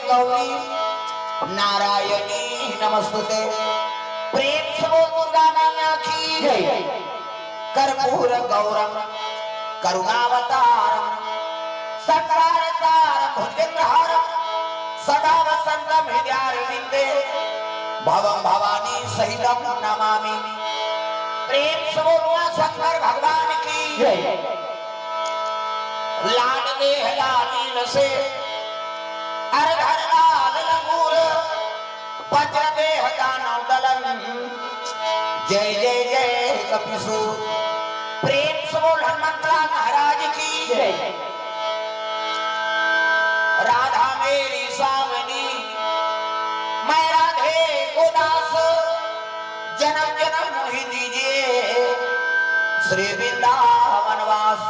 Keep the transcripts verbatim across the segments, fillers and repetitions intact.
गौरी नारायणी नमस्तुते। प्रेम से बोल दुर्गा मैया की जय। कर्पूर गौरम करुणावतारम सक्रारतारम भुजगेंद्रहारम सदा वसंतम हृदयारविंदे भवम भवानी सहितम नमामि। प्रेम से बोल उमा शंकर भगवान की जय। लाल देह लालीन से अरधर लाल लंगूर, वज्र देह दानव दलन, जय जय जय कपिसु। प्रेम से बोल हनुमंतलाल महाराज की जय। राधा मेरी सावनी, मैं राधे को दास, जन्म जन्म मोहि दीजिए श्री वृंदावन वास।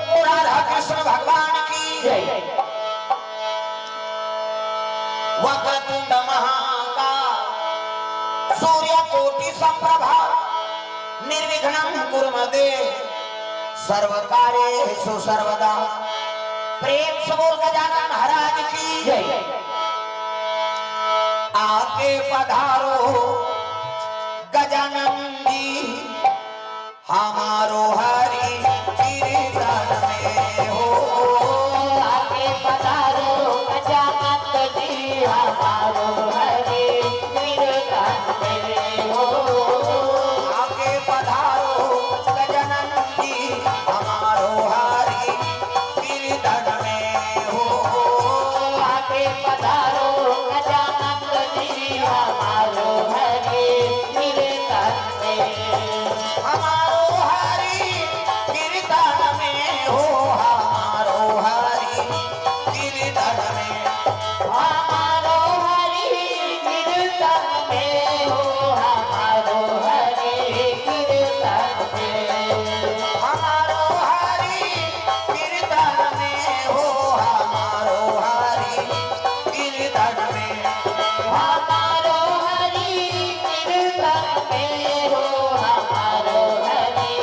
तो राधा कृष्ण भगवान की जय। वक्रतुंड महाकाय सूर्य कोटि संप्रभा निर्विघ्नं कुरु मे देव सर्व कार्येषु सर्वदा। प्रेम से बोल गजानन महाराज की जय। आके पधारो गजानन जी हमारो हरि कीर्तन में हो। आके पधारो गजानन जी हमारो हरि कीर्तन में हो। आके पधारो गजानन जी हमारो हरि कीर्तन में हो। आके पधारो गजानन जी हमारो हरि कीर्तन में। हमारो हरि कीर्तन में हो, हमारो हरि कीर्तन में। हमारो हरि कीर्तन में हो, हमारो हरि कीर्तन में। हमारो हरि कीर्तन में हो, हमारो हरि कीर्तन में। हमारो हरि कीर्तन में हो, हमारो हरि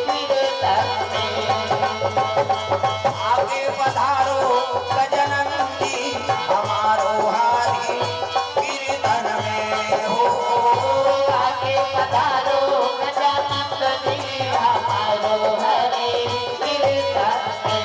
कीर्तन में। आके पधारो गजानन जी हमारो हरि कीर्तन में हो। आके पधारो गजानन जी हमारो हरि कीर्तन में।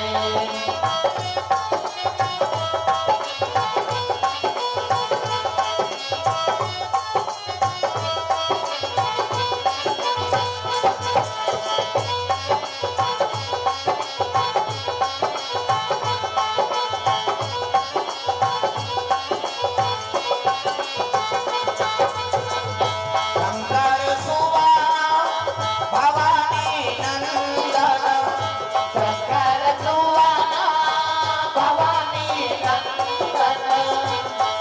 शंकर सुवन भवानी नंदन। शंकर सुवन भवानी नंदन।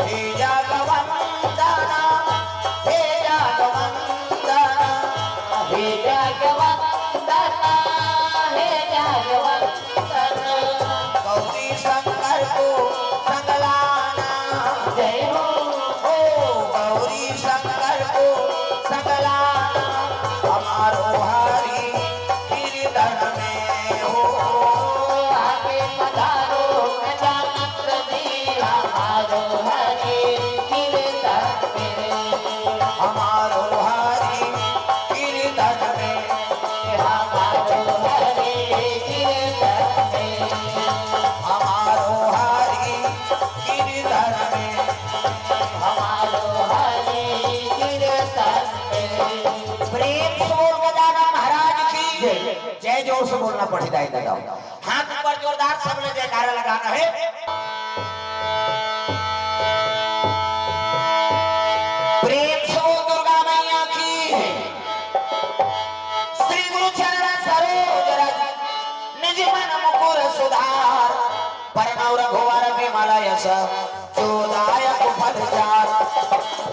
हे जगवंदन, हे जगवंदन। हे जगवंदन, हे जगवंदन। गौरी शंकर को संग लाना। जय हो। ओ गौरी शंकर को संग लाना, हमारो हरि कीर्तन में हो। आके पधारो गजानन जी, हमारो हरि कीर्तन में। हमारो हरि कीर्तन में। हमारो हरि कीर्तन में। हमारो हरि कीर्तन में। हमारो हरि कीर्तन में। प्रेम से बोल गजानन महाराज की जय। जय जोर से बोलना पड़ही दाई ददा। हाथ ऊपर जोरदार सब ले जयकारा लगाना है। प्रेम से बोल दुर्गा मैया की। श्री गुरु चरण सरोज रज निज मन मुकुर सुधार। बरनउँ रघुवर विमल यश जो दायक फल चार।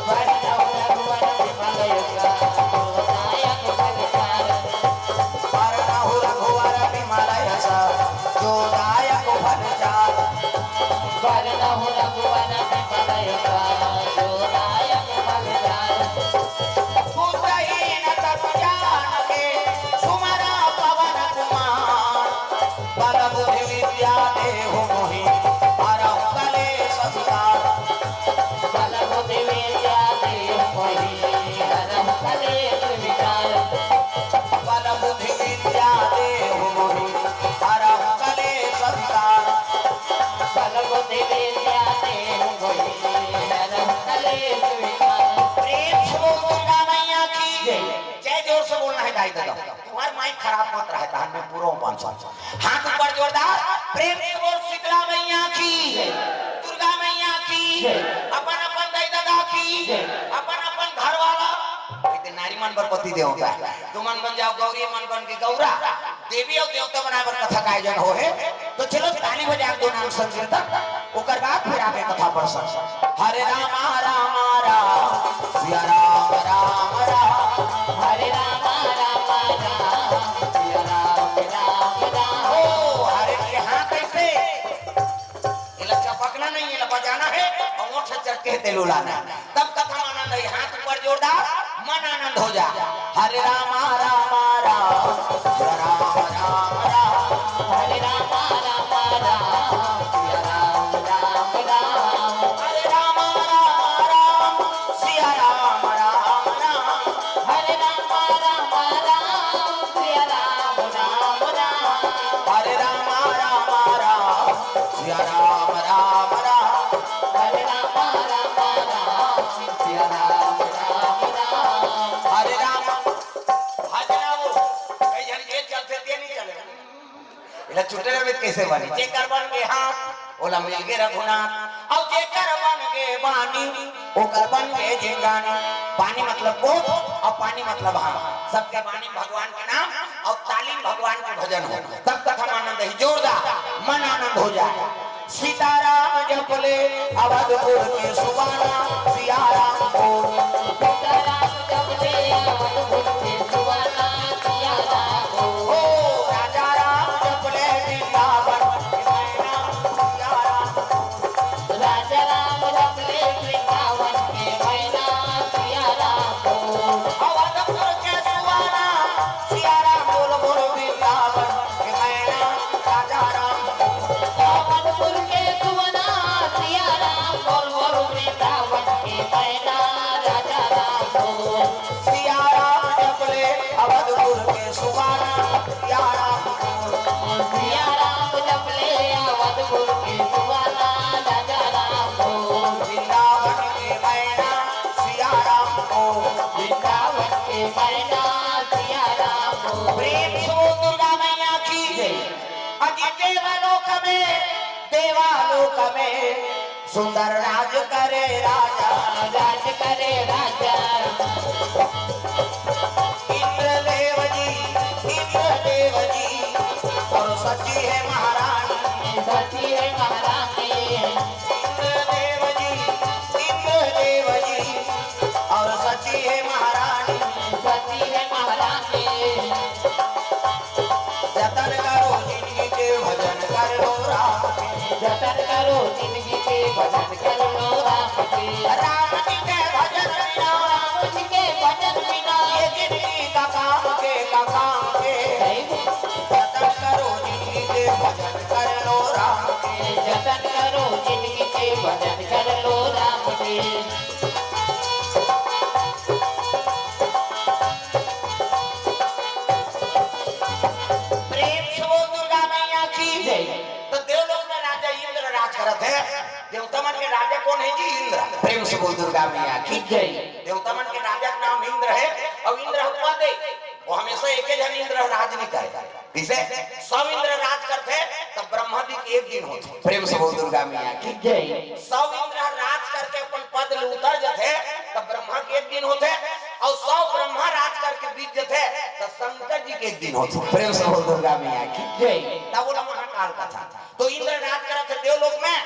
बरनउँ रघुवर विमल यश जो दायक फल चार। बरनउँ रघुवर विमल यश जो दायक फल चार। बरनउँ रघुवर विमल यश जो दायक फल चार। पुत्रहीन तनु जान के सुमरा पवन कुमार। बल बुद्धि विद्या देहु मोहि हरहु कलेस दादा, तुम्हार माई खराब मत रहे, तहन में पूरा पाँच सौ। हाथ ऊपर जोरदार, प्रेम से बोल शीतला मैया की, दुर्गा मैया की, अपन अपन दाई दादा की, अपन अपन घर वाला। एक दिन नारी मन बर पति देवता है, तुमन बन जाओ गौरी, मन बन के गौरा, देवी अउ देवता बनाए बर कथा का आयोजन हो हे। तो चलो ताली बजा के दो नाम संकीर्तन, ओकर बाद फिर आगे कथा प्रसंग। हरे रामा रामा राम, सिया राम राम राम। हरे रामा रामा राम, सिया राम राम राम। ओ, हरे के हाथ ऐसे, एला चपकना नहीं, एला बजाना है और ओठ चटके तेल उलाना है। तब कथा में आनंद है, हाथ ऊपर जोरदार, मन आनंद हो जा। हरे रामा रामा राम, सिया राम राम राम। हरे रामा रामा राम, सिया राम राम राम। हरे रामा रामा राम, सिया राम राम राम। हरे रामा रामा राम, सिया राम राम राम। हरे रामा रामा राम, सिया राम राम राम। हरे रामा रामा राम, सिया राम राम राम। हरे राम। भजना वो, कई झन ये चलथे, ते नहीं चले। एला छूटे रहे कैसे बनी? जेकर बन गे हाथ, ओला मिल गे रघुनाथ। अउ जेकर बन गे बानी, ओकर बन गे जिंगानी। बानी मतलब गोठ, अउ पानी मतलब हाथ। सबके बानी भगवान के नाम, अउ ताली में भगवान के भजन हो। तब कथा में आनंद ही जोरदार, मन आनंद हो जाए। सीताराम जप ले अवधपुर के सुबाना, सिया राम को। सीताराम जप ले अवधपुर के सुबाना, सिया राम को। ओ राजा राम जप ले वृंदावन के मैना, सिया राम को। राजा राम जप ले वृंदावन के मैना, सिया राम को। अवधपुर के सुबाना, सिया राम बोल बोल वृंदावन के मैना, राजा राम। अवधपुर के सुबाना, सिया राम बोल बोल वृंदावन के मैना, राजा राम। सिया राम जप ले अवधपुर के सुबाना, सिया राम। सिया राम जप ले अवधपुर के सुबाना, राजा राम। वृंदावन के मैना, सिया राम को। वृंदावन के मैना, सिया राम को। प्रेम से बोल दुर्गा मैया की जय। अजी देवालोक में, देवालोक में सुंदर राज करे राजा। राज करे राजा। इंद्रदेव जी, इंद्रदेव जी, और सची है महारानी। सची है महारानी। इंद्रदेव जी, इंद्रदेव जी, और सची है महारानी। सची है महारानी। जतन करो जिंदगी के, भजन कर लो राम के। जतन करो जिंदगी के, भजन कर लो राम के। राम जी के भजन बिना, राम जी के भजन बिना, ये जिंदगी का काम के, का काम के। सही में। जतन करो जिंदगी के, भजन कर लो राम के। जतन करो जिंदगी के, भजन कर लो राम के। प्रेम से बोल दुर्गा मैया की जय। तो देवलोक में राजा इंद्र राज करत हे। देवता मन के राजा कोन हे जी? इंद्र। प्रेम से बोल दुर्गा मैया की जय। देवता मन के राजा के नाम इंद्र हे, अउ इंद्र ह पद हे, वो हमेशा एके झन इंद्र राज नहीं करे। जैसे सौ इंद्र राज करथे, तब ब्रह्मा जी के एक दिन होथे। प्रेम से बोल दुर्गा मैया की जय। सौ इंद्र राज करके अपन पद ले उतर जथे, तब ब्रह्मा के एक दिन होथे, अउ सौ ब्रह्मा राज करके बीत जथे, तब शंकर जी के एक दिन होथे। प्रेम से बोल दुर्गा मैया की जय। तब बोला महाकाल कथा। तो इंद्र राज करत हे देवलोक में,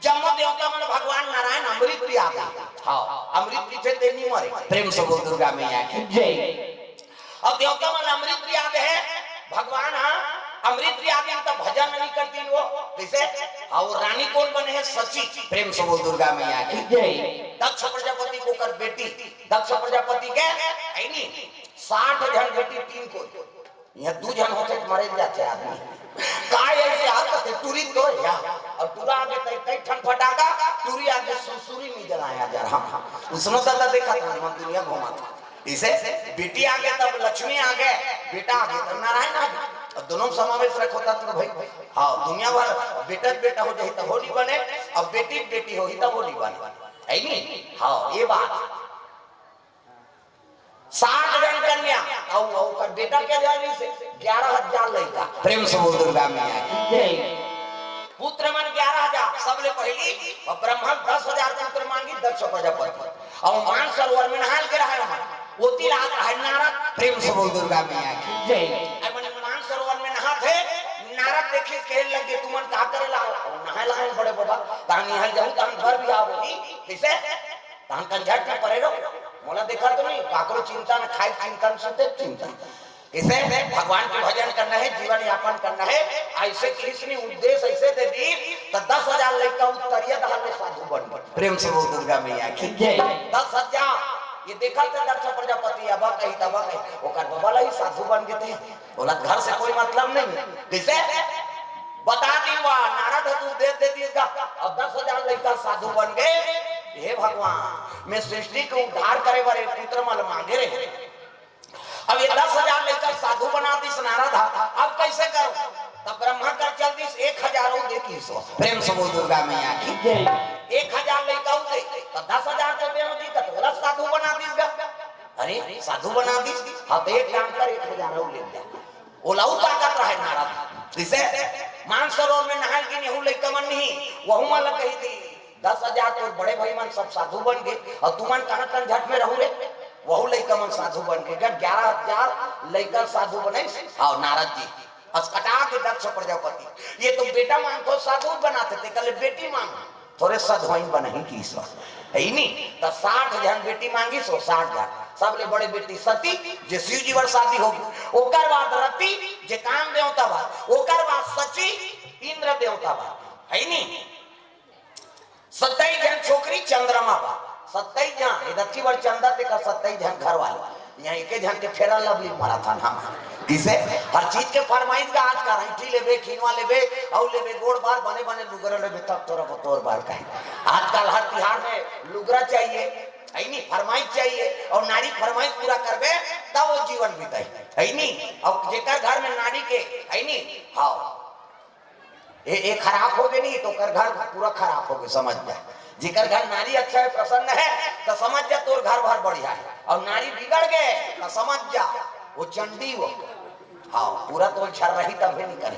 जम्मो देवता मन भगवान नारायण अमृत पिया दे। हाँ, अमृत पीथे ते नहीं मरे। प्रेम से बोल दुर्गा मैया की जय। अब देवता मन अमृत पिया दे हे, भगवान हा अमृत पिया दे, तब भजन नहीं करती वो। जैसे, हाँ, वो रानी कोन बने हे? सची। प्रेम से बोल दुर्गा मैया की जय। दक्ष प्रजापति के ओकर बेटी, दक्ष प्रजापति के, है नी, साठ झन बेटी, तीन कोई। यहाँ दू झन होथे त मरे जाथे आदमी। काय ऐसे हाल करथे, टूरी तो या। अब टूरा आगे तई कई ठन फटाका, टूरी आगे सुरसुरी नहीं जलाया जा रहा। हाँ, हाँ। उसनो दादा देखा था, मन दुनिया घुमा था। इसे बेटी आगे तब लक्ष्मी आगे, बेटा आगे तब नारायण आगे। अब दोनों समावेश रखो तत्व भाई। हाँ, दुनिया भर बेटा बेटा हो जाही तब होली बने, अब बेटी बेटी होही तब होली बने। है नी? हाँ, ये बात। साठ झन कन्या, अउ ओकर बेटा के जानी से ग्यारह हजार लइका। प्रेम से बोल दुर्गा मैया की। जय। पुत्र मन ग्यारह हजार, सबले पहिली, अउ ब्रह्मा दस हजार पुत्र मांगी दक्ष प्रजापति। अउ मानसरोवर में नहाल के रहे मन। ओती रात रहे नारद। प्रेम से बोल दुर्गा मैया की। जय। अउ मन मानसरोवर में नहात हे, नारद देखिस, कहे लगे, "तुमन का करे ला?" अउ नहाए ला बड़े बाबा, "तहां निहाल जाहूं, तहां बर बिहाव होही।" कइसे? तहां कंझट में परे रहो, मोला देखा तो नहीं, काकरो चिंता में खाए, चिंता में सुते, चिंता। इसे भगवान के भजन करना हे, जीवन यापन करना हे। अइसे किहिस नहीं, उपदेश अइसे दे दिस, त दस हजार लइका उत्तरिया दहार ले साधु बन गए। प्रेम से बोल दुर्गा मैया की। जय। दस हजार, ये देखा थे दक्ष प्रजापति, अब कही, तब कही, ओकर बाबा ला ही साधु बन गए थे। बोला, घर से कोई मतलब नहीं। कइसे? बता दी, वाह, नारद ह तू दे, दे दिस गा। अब दस हजार लइका साधु बन गए। हे भगवान, मैं सृष्टि के उद्धार करे बर एक पुत्र मन मांगे रहे। अब ये दस हजार लइका साधु बना दिस नारद ह, अब कइसे करो? तब ब्रह्मा कर चल दिस, एक हजार अउ दे किहिस। प्रेम से बोल दुर्गा मैया की। जय। एक हजार लइका अउ दे, त दस हजार तो दे जी, त तोला साधु बना दिस गा। अरे, साधु बना दिस, हाँ, त एक काम कर, एक हजार अउ ले जा। ओला अउ ताकत रहे नारद। जइसे मानसरोवर में नहाए गिन, यहू लइका मन नहीं, वहू मन ला कही दी, "दस हजार तोर बड़े भाई मन सब साधु बन गए, अउ तुमन कहाँ कंझट में रहू रे?" वहू लइका मन साधु बन गए, ग्यारह हजार लइका साधु बने। हाँ, नारद जी, असकटा के दक्ष प्रजापति, ये तो बेटा मांगथो, साधु बनाथे, तेकर ले बेटी मांग। थोरे सधवाइन बनही किहिस। हे नी? त साठ झन बेटी मांगिस, साठ झन। सबले बड़े बेटी सती, जे शिव जी बर शादी होगे। ओकर बाद रति, जे काम देवता बर। ओकर बाद सची, इंद्र देवता बर। हे नी? सत्ताईस झन छोकरी चंद्रमा बर। सत्ताईस झन, ए रति बर चंदा तेकर सत्ताईस झन घर वाले। इहां एके झन के Fair and Lovely मारथन हम। कइसे? हर चीज के फरमाइश गा आजकल, अंगठी लेबे, खिनवा लेबे, अउ लेबे, गोड़ बार, बने बने लुगरा लेबे, तब तोर बर कही। आजकल हर तिहार में लुगरा चाहिए, हे नी, फरमाइश चाहिए, अउ नारी फरमाइश पूरा करबे, तब वो जीवन बिताही, हे नी। अउ जेकर घर में नारी के, हे नी, हाँ, ए, ए खराब होगे नहीं, त ओकर घर पूरा खराब होगे, समझ जा। जेकर घर नारी अच्छा हे, प्रसन्न हे, त समझ जा तोर घर भर बढ़िया हे। अउ नारी बिगड़ गे, त समझ जा, वो चंडी वो। हाँ, पूरा तोल छर रही तभे नहीं करही।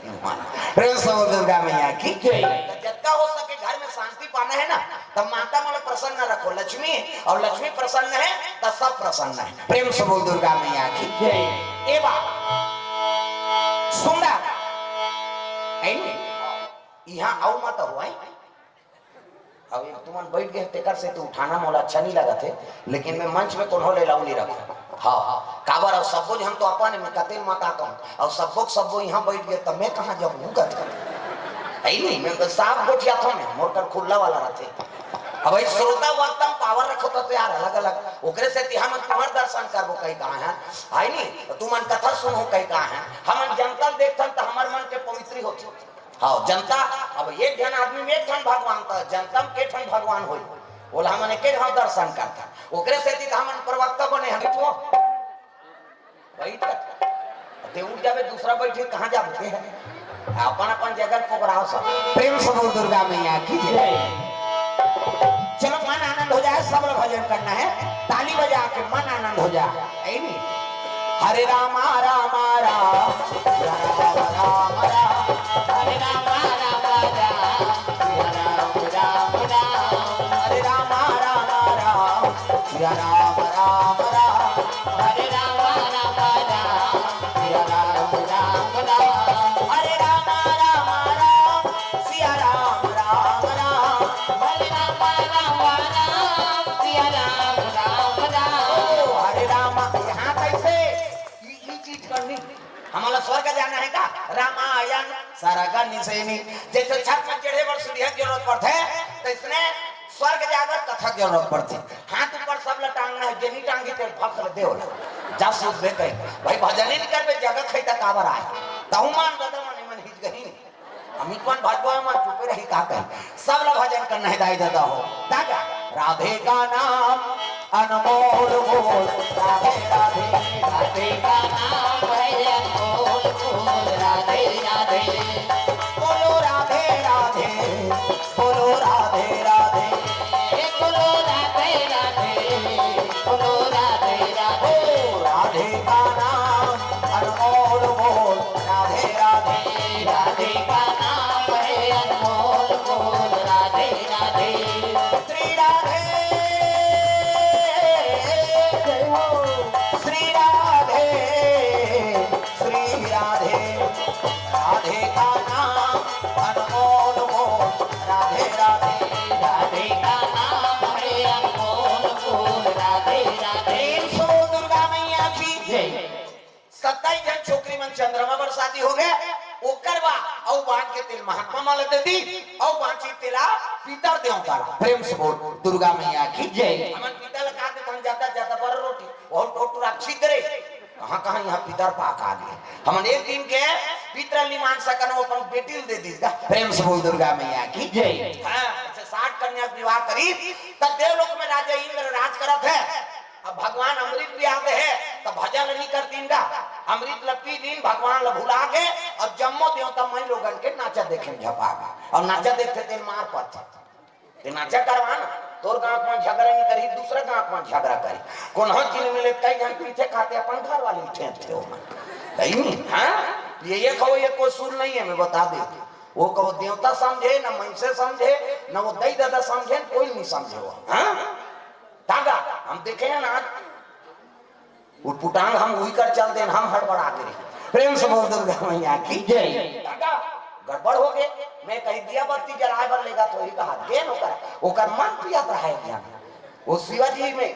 प्रेम से बोल दुर्गा मैया की। जय। त जतका हो सके घर में शांति पाना हे ना, त माता मन प्रसन्न रखो, लक्ष्मी, अउ लक्ष्मी प्रसन्न हे, त सब प्रसन्न हे। प्रेम से बोल दुर्गा मैया की। जय। ए बात सुंदर हे नी? इहां अउ मत होवय। अब एक तुमन बइठ गे, तेकर से तो उठाना मोला अच्छा नहीं लगत हे, लेकिन मैं मंच में कोनो ले लाऊ नहीं रखो। हाँ, हाँ। काबर अउ सब्बो झन तो अपन में कतेक मत आता हूँ, अउ सब्बो के सब्बो इहां बइठ गे, त मैं कहां जाहूं, कथे। हे नी, मैं साफ गोठियाथों मैं, मोर कर खुल्ला वाला रथे। अब भाई श्रोता वक्ता म power रखो त यार अलग-अलग। ओकरे सेती हमन तुंहर दर्शन करबो कहि कहा हन। हे नी? तुमन कथा सुनहू कहि कहा हन। हमन जनता ल देखथन त हमर मन के पवित्री होथे। हाँ, जनता, अब एक झन आदमी में एक ठन भगवान, त जनता म के ठन भगवान होही? ओला हमन एके घांव दर्शन करथन। ओकरे सेती त हमन प्रवक्ता बने हन। बइठ जा। ते उठ जाबे, दूसरा बइठे, कहाँ जाबे ते? अपन अपन जगह पकड़ाओ सब। प्रेम से बोल दुर्गा मैया की जय। चलो, मन आनंद हो जाए, सब लोग भजन करना हे, ताली बजा के मन आनंद हो जाए। हे नी? हरे रामा रामा राम, राम राम राम, हरे रामा रामा राम, राम राम राम, हरे रामा रामा राम, सिया राम राम राम। हरे राम राम राम, सिया राम राम राम। हरे राम राम राम, सिया राम राम राम। हरे राम राम राम, सिया राम राम राम। ओ, हरे राम, यहाँ कैसे? ई, ई चीज करनी। हमला स्वर्ग जाना हे का? रामायण सरग निसेनी। जइसे छत में चढ़े बर सीढ़िया के जरूरत पड़थे, तइसने स्वर्ग जाए बर कथा के जरूरत पड़थे। हाथ ऊपर सब ल टांगना हे, जे नहीं टांगी ते भक्त ल दे ओला। जा सूत बे कहे। भाई भजन ही नहीं करबे, जगह खई त काबर आए? तहु मान ददा मन, मन हिच गही नहीं। अमित मन भजबो मन चुपे रही का कही। सब ल भजन करना हे दाई ददा हो। दादा, राधे का नाम अनमोल मोल। राधे राधे। राधे का नाम है अनमोल मोल। राधे राधे। बोलो राधे राधे। बोलो राधे राधे। ए बोलो राधे राधे। बोलो राधे राधे। ओ राधे का नाम सत्ताईस झन छोकरी मन चंद्रमा बर शादी हो गए, ओकर बाद अउ बांच के तेला महात्मा मन ला दे दी, अउ बांची तेला पितर देवता ला। प्रेम से बोल दुर्गा मैया की जय। हमन पितर ला का देथन, जादा जादा बर रोटी, बहुत ठोटुरा छिद्रे। कहाँ कहाँ यहाँ पितर पाक आ गए। हमन एक दिन के पितर नी मान सकन, वो अपन बेटी ला दे दीस गा। प्रेम से बोल दुर्गा मैया की जय। हाँ, ऐसे साठ कन्या के विवाह करी, तब देवलोक में राजा इंद्र राज करत हे। अब भगवान अमृत पिया दे हे, तब भजन नी करतीन गा। अमृत ल पी दीन, भगवान ल भुला के, अउ जम्मो देवता मन लोगन के नाचा देखे झपा गे। अउ नाचा देखथे तेन मार पड़थे। ते नाचा करवा ना, तोर गांव में झगड़ा नी करही, दूसरा गांव में झगड़ा करही। कोनो चीज मिले, कई झन पीथे खाथे, अपन घर वाले ठेंठथे ओमन। सही नहीं? हाँ, ये, ये खाओ, ये कोई सुर नहीं है, मैं बता दे। वो कहो देवता समझे, ना मनसे समझे, ना वो दई दादा समझे, कोई नहीं समझे वो। हाँ, तागा हम देखे हैं ना, उटपुटांग हम उही कर चल देन, हम हड़बड़ा के रही। प्रेम से बोल दुर्गा मैया की जय। दादा, गड़बड़ हो गए, मैं कही दिया बत्ती जलाए बर लेगा तो ही कहा देन ओकर, ओकर मन पियात रहा एक झन। वो शिवाजी में,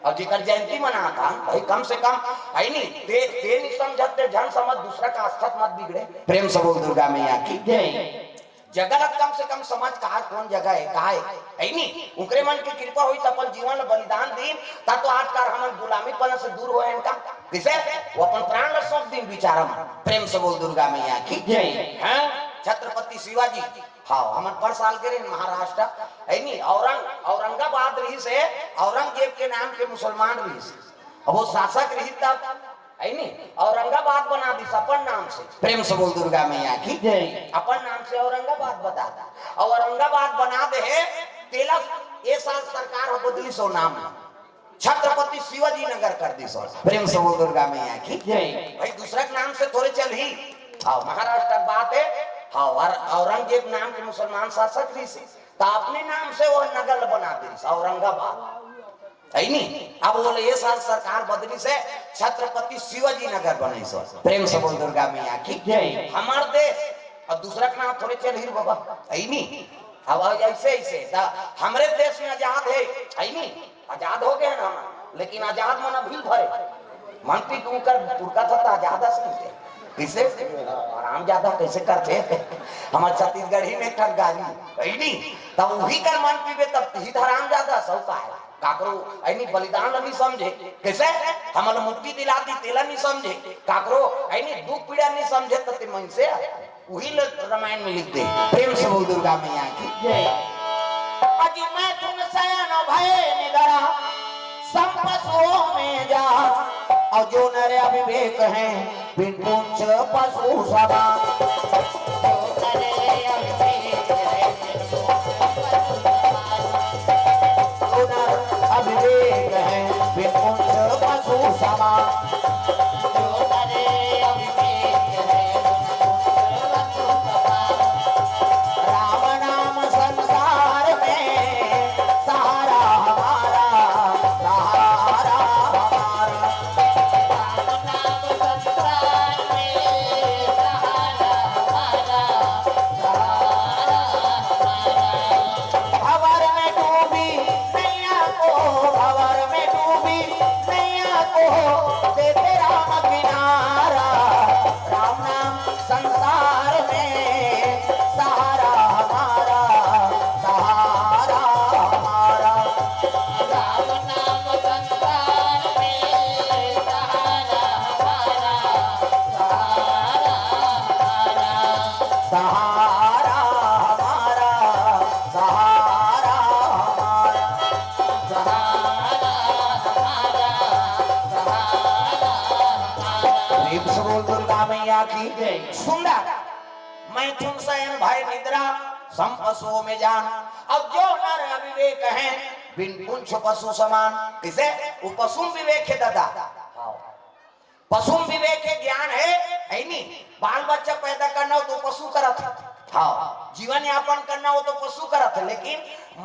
अउ जेकर जयंती मनात हन भाई, कम से कम, है नी, ते, ते नी समझत ते झन समझ, दूसरा का आस्था मत बिगड़े। प्रेम से बोल दुर्गा मैया की जय। जगह ला कम से कम समझ, कहा कौन जगह है, का है, है नी? उकरे मन की कृपा होई त अपन जीवन ला बलिदान दीन, ता तो आजकल हमन गुलामी पना से दूर होए हन का। किसे? वो अपन प्राण ला सौंप दीन बिचारा मन। प्रेम से बोल दुर्गा मैया की जय। हाँ, छत्रपति शिवाजी, हाँ, हमन पर साल गे रहेन महाराष्ट्र, है नी? औरंग-, औरंगाबाद रहिस हे, औरंगजेब के नाम के मुसलमान रहिस हे। अब वो शासक रहिस तब, है नी? औरंगाबाद बना दीस अपन नाम से। प्रेम से बोल दुर्गा मैया की जय। अपन नाम से औरंगाबाद बता दा। अउ औरंगाबाद बना दे हे, तेला ए साल सरकार ह बदलिस ओ नाम, छत्रपति शिवाजी नगर कर दीस ओ। प्रेम से बोल दुर्गा मैया की जय। भाई दूसरा के नाम से थोड़े चलही। हाँ, महाराष्ट्र के बात है। हाँ, और औरंगजेब नाम के मुसलमान शासक रहिस हे, त अपने नाम से वो नगर बना दीस औरंगाबाद। है नी? अब बोले, ये साल सरकार बदलिस हे, छत्रपति शिवाजी नगर बनइस हे। प्रेम से बोल दुर्गा मैया की जय। हमार देश अउ दूसरा के नाम थोड़े चलही रे बाबा, है नी? अब ऐसे, ऐसे त हमरे देश में आजाद है, है नी? आजाद हो गए ना हम, लेकिन आजाद मन अभी भरे। मन पी के उनकर पुरखा था त आजाद अस नहीं थे। किसे? हराम ज्यादा कैसे करते? हमार छत्तीसगढ़ी में एक ठन गाली, है नी? तब वही कर मन पीबे तब ही हराम ज्यादा सौ का है। काकरो ऐनी बलिदान ला नी समझे, कैसे? हमन ला मुक्ति दिला दी, तेला नी समझे। काकरो ऐनी दुख पीड़ा नी समझे, त ते मनसे उही ले रामायण में लिख दे। प्रेम से बोल दुर्गा मैया की जय। अजी मैथुन सयन भय निदरा, संपसो में जा, और जो नर अविवेक हैं, बिन पूंछ पशु समान। जो नर अविवेक हैं, जो नर अविवेक हैं, बिन पूंछ पशु समान। जो नर अविवेक हैं, बिन पूंछ पशु समान। राम नाम संसार में सहारा हमारा, सहारा हमारा। राम नाम संसार में सहारा हमारा, सहारा हमारा। भंवर में डूबी नैया को, भंवर में डूबी नैया को, देते राम किनारा। राम नाम संसार में सहारा हमारा, सहारा हमारा। राम नाम संसार में सहारा हमारा, सहारा हमारा। सहारा हमारा, सहारा हमारा, सहारा हमारा, सहारा हमारा। प्रेम से बोल दुर्गा मैया की जय। सुंदर। मैथुन सयन भय निद्रा, संपसो में जान। अब जो नर अविवेक हैं, बिन पूंछ पशु समान। किसे? वो पशु में विवेक है दादा। पशु में विवेक है, ज्ञान है, है नी? बाल बच्चा पैदा करना हो तो पशु करत है। हाँ, जीवन यापन करना हो तो पशु करत है, लेकिन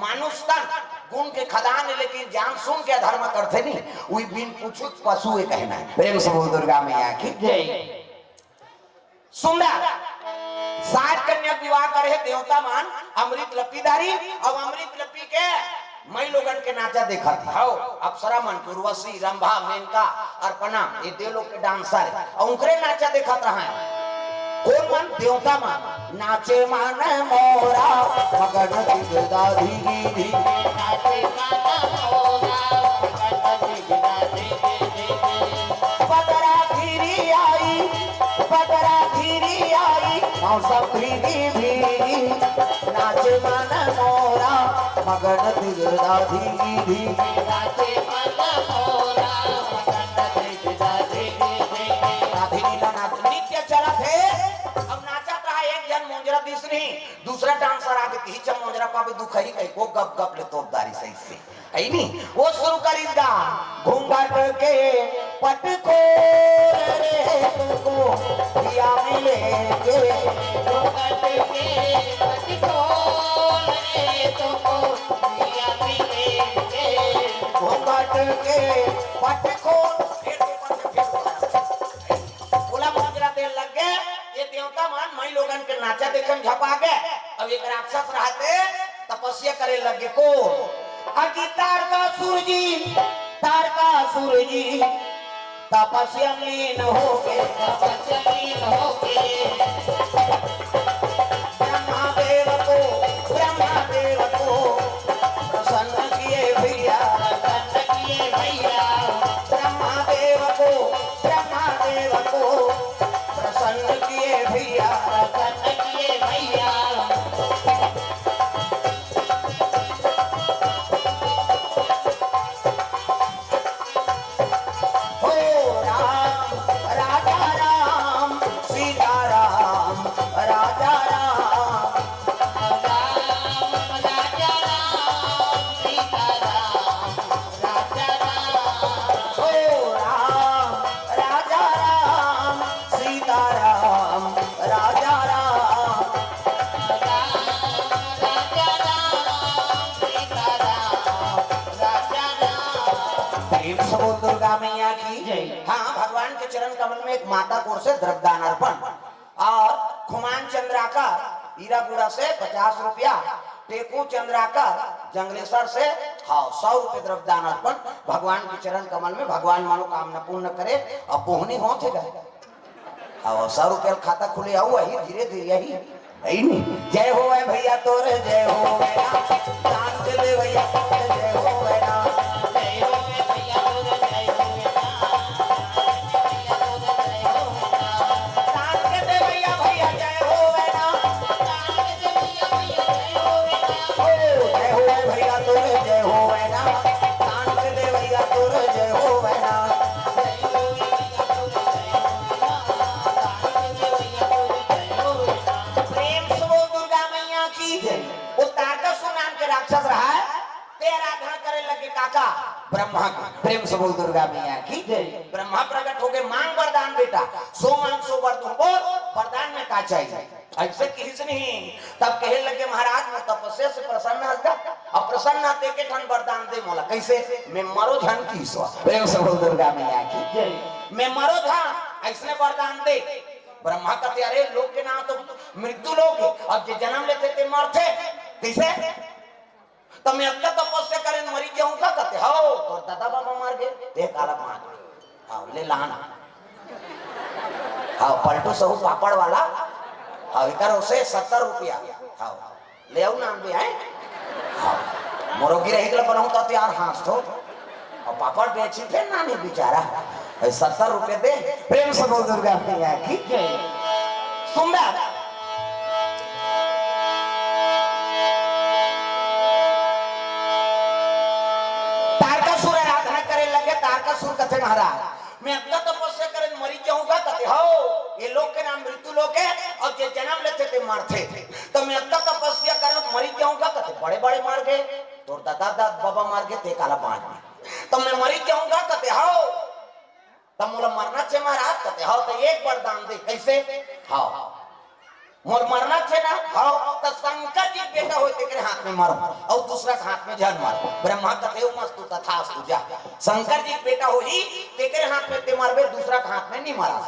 मानुष तन गुण के खदान है, लेकिन जान सुन के अधर्म करथे नी, वही बिन पूछुत पशु है कहना है। प्रेम से बोल दुर्गा मैया की जय। सुंदर। सात कन्या विवाह करे हे देवता मन, अमृत ल पी डारिन, अउ अमृत ल पी के मई लोगन के नाचा देखत हे। हव। अप्सरा मन के, उर्वशी, रंभा, मेनका, अर्पणा, ये देव लोग के डांसर हे। अउ उनकरे नाचा देखत रहा हे। कोन मन? देवता मन। नाचे मन मोरा, मगन धिगदा धिगी धी। नाचे मन मोरा, मगन धिगदा धिगी धी। बदरा घिरी आई, बदरा घिरी आई, मौसम भीगी भीगी। नाचे मन मोरा, मगन धिगदा धिगी धी। नाचे मन मोरा, मगन धिगदा धिगी धी। राधे लीला नाच नृत्य चलत हे। अब नाचत रहा एक झन मोंजरा दिस नहीं, दूसरा डांसर आगे, तिही च मोंजरा पाबे दुखही कही को गप गप ले तोप दारी सही से। है नी? वो शुरू करिस गा। घूंघट के पट खोल रे तुमको पिया मिलेंगे। घूंघट के पट खोल रे तुमको पिया मिलेंगे। घूंघट के पट खोल। फिर ऊपर से फिर ऊपर। ओला मोंजरा दे लग गे, ये देवता मन मई लोगन के नाचा देखे म झपा गे। अब एक राक्षस रहते तपस्या करे लग गे को। अजी तारकासुर जी, तारकासुर जी, तपस्या में लीन होके, तपस्या में लीन होके। ब्रह्मा देव को, ब्रह्मा देव को प्रसन्न किए भैया, प्रसन्न किए भैया। ब्रह्मा देव को, ब्रह्मा देव को प्रसन्न किए भैया, प्रसन्न किए भैया। हो राम, राजा राम, सीता राम, राजा राम। राम, राजा राम, सीता राम, राजा राम। हो राम, राजा राम, सीता राम, राजा राम। राम, राजा राम, सीता राम, राजा राम। प्रेम से बोल दुर्गा मैया की। जय। हाँ, भगवान के चरण कमल में एक माता कोर से द्रव्यदान अर्पण। और खुमान चंद्राकर हीरागुड़ा से पचास रुपया, टेकू चंद्राकर जंगलेसर से, हाँ, सौ रुपये द्रव्यदान अर्पण भगवान के चरण कमल में, भगवान मनोकामना पूर्ण करे। अब बोहनी होत हे गा। अब सौ रुपया खाता खुले आऊ, अही धीरे धीरे अही, है नी? जय होवय भैया तोर, जय होवय ना। दान के दे भैया तोर, जय होवय ना। जय होवय भैया तोर, जय होवय ना। दान के दे भैया, भैया जय होवय ना। दान के दे भैया, भैया जय होवय ना। ओ, जय होवय भैया तोर, जय होवय ना। दान के दे भैया तोर, जय होवय ना। जय होवय भैया तोर, जय होवय ना। दान के दे भैया तोर, जय होवय ना। प्रेम से बोल दुर्गा मैया की। जय। वो तारकासुर नाम के राक्षस रहा है, ते आराधना करे लगे काका ब्रह्मा के। प्रेम से बोल दुर्गा मैया की। जय। ब्रह्मा प्रकट होके मांग वरदान बेटा, सो मांग सो वर दूं। बोल वरदान में का चाहिए? ऐसे किहिस नहीं। तब कहे लगे महाराज मैं तपस्या से प्रसन्न हस गा, अब प्रसन्न हस ते के ठन वरदान दे मोला। कैसे? मैं मरो झन किहिस। प्रेम से बोल दुर्गा मैया की। जय। मैं मरो झन, ऐसने वरदान दे। ब्रह्मा कहते अरे लोग के नाम तो मृत्यु लोक हे, अब जे जन्म लेथे ते मरथे, कैसे? त मैं अतका तपस्या करें मरी जाहूं का कहते, हव तोर दादा बाबा मर गे, ते काला बांच। हव ले लान। हव पलटू सहू पापड़ वाला। हव एकर ओसे सत्तर रुपया। हव ले आऊ नान बे हैं। हव मोरो गिरही ला बनाहूं त यार हाँस थो। अउ पापड़ बेची फेर नानी बेचारा। अउ सत्तर रुपये दे। प्रेम से बोल दुर्गा मैया की। जय। सुंदर। तारकासुर आराधना करे लगे। तारकासुर कथे महाराज, मैं अतका तपस्या करें मरी जाहूं का कहते, हव ये लोक के नाम मृत्यु लोक हे, अउ जे जन्म लेथे ते मरथे। त मैं अतका तपस्या करें मरी जाहूं का कहते, बड़े बड़े मर गे, तोर दादा दादा बाबा मर गे, ते काला बांच गे। त मैं मरी जाहूं का कहते, हव। त मोला मरना छे महाराज कहते, हव त एक वरदान दे। कैसे? हव मोर मरना छे ना, हव त शंकर जी के बेटा होय तेकरे हाथ में मरहूं, अउ दूसरा के हाथ में झन मरहूं। ब्रह्मा कहते, ओम अस्तु तथास्तु जा। शंकर जी के बेटा होही तेकरे हाथ में ते मरबे, दूसरा के हाथ में नी मरा।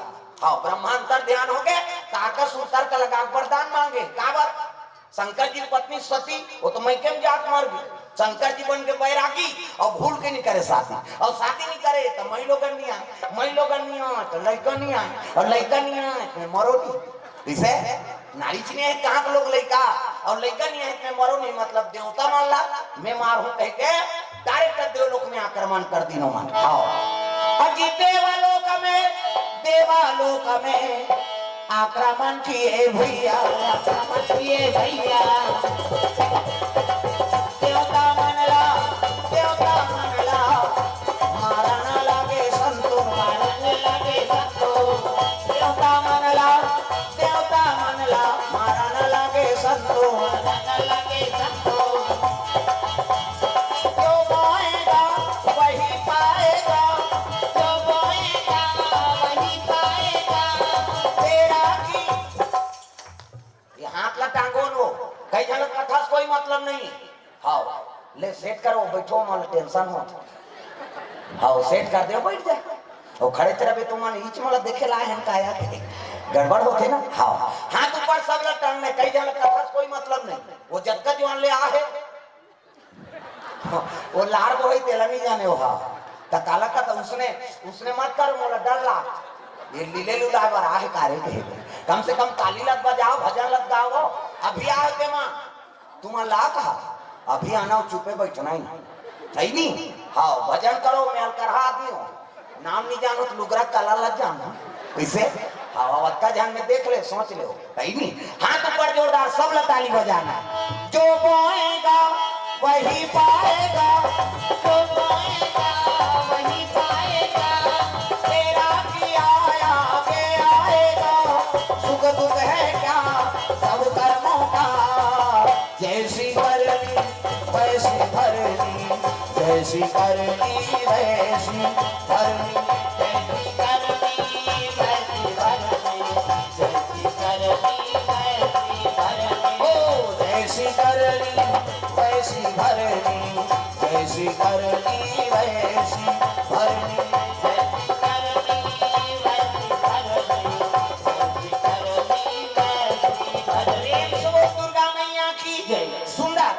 हव ब्रह्मा अंतर ध्यान होगे, तारकासुर तर्क लगा के वरदान मांगे। काबर? शंकर जी की पत्नी सती, वो तो मइके में जाके मर गई। शंकर जी बन के बैरागी और भूल के नहीं करे शादी, और शादी नहीं करे तो मई लोगन नहीं आए, मई लोगन नहीं आए तो लइका नहीं आए, और लइका नहीं आए तो मरो नहीं। इसे नारी च नहीं है, कहाँ के लोग लइका, और लइका नहीं है तो मरो नहीं, मतलब देवता मान ला, मैं मार हूँ कह के डायरेक्ट देवलोक में आक्रमण कर दीन ओमन। हाँ, अजी देवलोक में, देवलोक में आक्रमण किए भैया, आक्रमण किए भैया। देवता मन ला, देवता मन ला मारन लागे संतो, मारन लागे संतो। देवता मन ला, देवता मन ला मारन लागे संतो, मारन लागे संतो। जो बोएगा वही पाएगा, जो बोएगा वही पाएगा। तेरा की ये हाथ ला टांगो न वो, कई झन कथा से कोई मतलब नहीं। हाँ, ले सेट करो, बैठो, मन टेंशन मत। हाँ, सेट कर दे, बैठ जा। वो खड़े तेरा भी तुमन ईच मला देखे ला है काया के गड़बड़ होते ना। हाँ, हाथ ऊपर, सब ला टांगने, कई झन कथा से कोई मतलब नहीं। वो जतका जुआन ले आ है, वो लाड़ को ही तेला नहीं जाने हो। हाँ, त काला का त उसने, उसने मत करो, मोला डर लाग। ये लीले लुलाए बर आहे कारे के। कम से कम ताली लत बजाओ, भजन लत गाओ। अभी आओ ते माँ, तुम ला कहा, अभी आना हो, चुपे बैठना ही। सही नहीं? हाँ, भजन करो, मैं अलकरहा आदमी हूँ। नाम नहीं जानो तो लुगरा कला लग जाना। कैसे? हवा वत्ता जान में देख ले, सोच ले हो। सही नहीं? हाथ ऊपर जोरदार, सब ला ताली बजाना। जो बोएगा वही पाएगा, जो बोएगा वही पाएगा। तेरा किया आगे आएगा, सुख दुख है क्या सब कर्मों का। जैसी करनी वैसी भरनी, जैसी करनी वैसी भरनी। जैसी करनी वैसी भरनी, जैसी करनी वैसी भरनी। ओ, जैसी करनी वैसी भरनी, जैसी करनी वैसी भरनी। जैसी करनी वैसी भरनी, जैसी करनी वैसी भरनी। प्रेम से बोल दुर्गा मैया की जय। सुंदर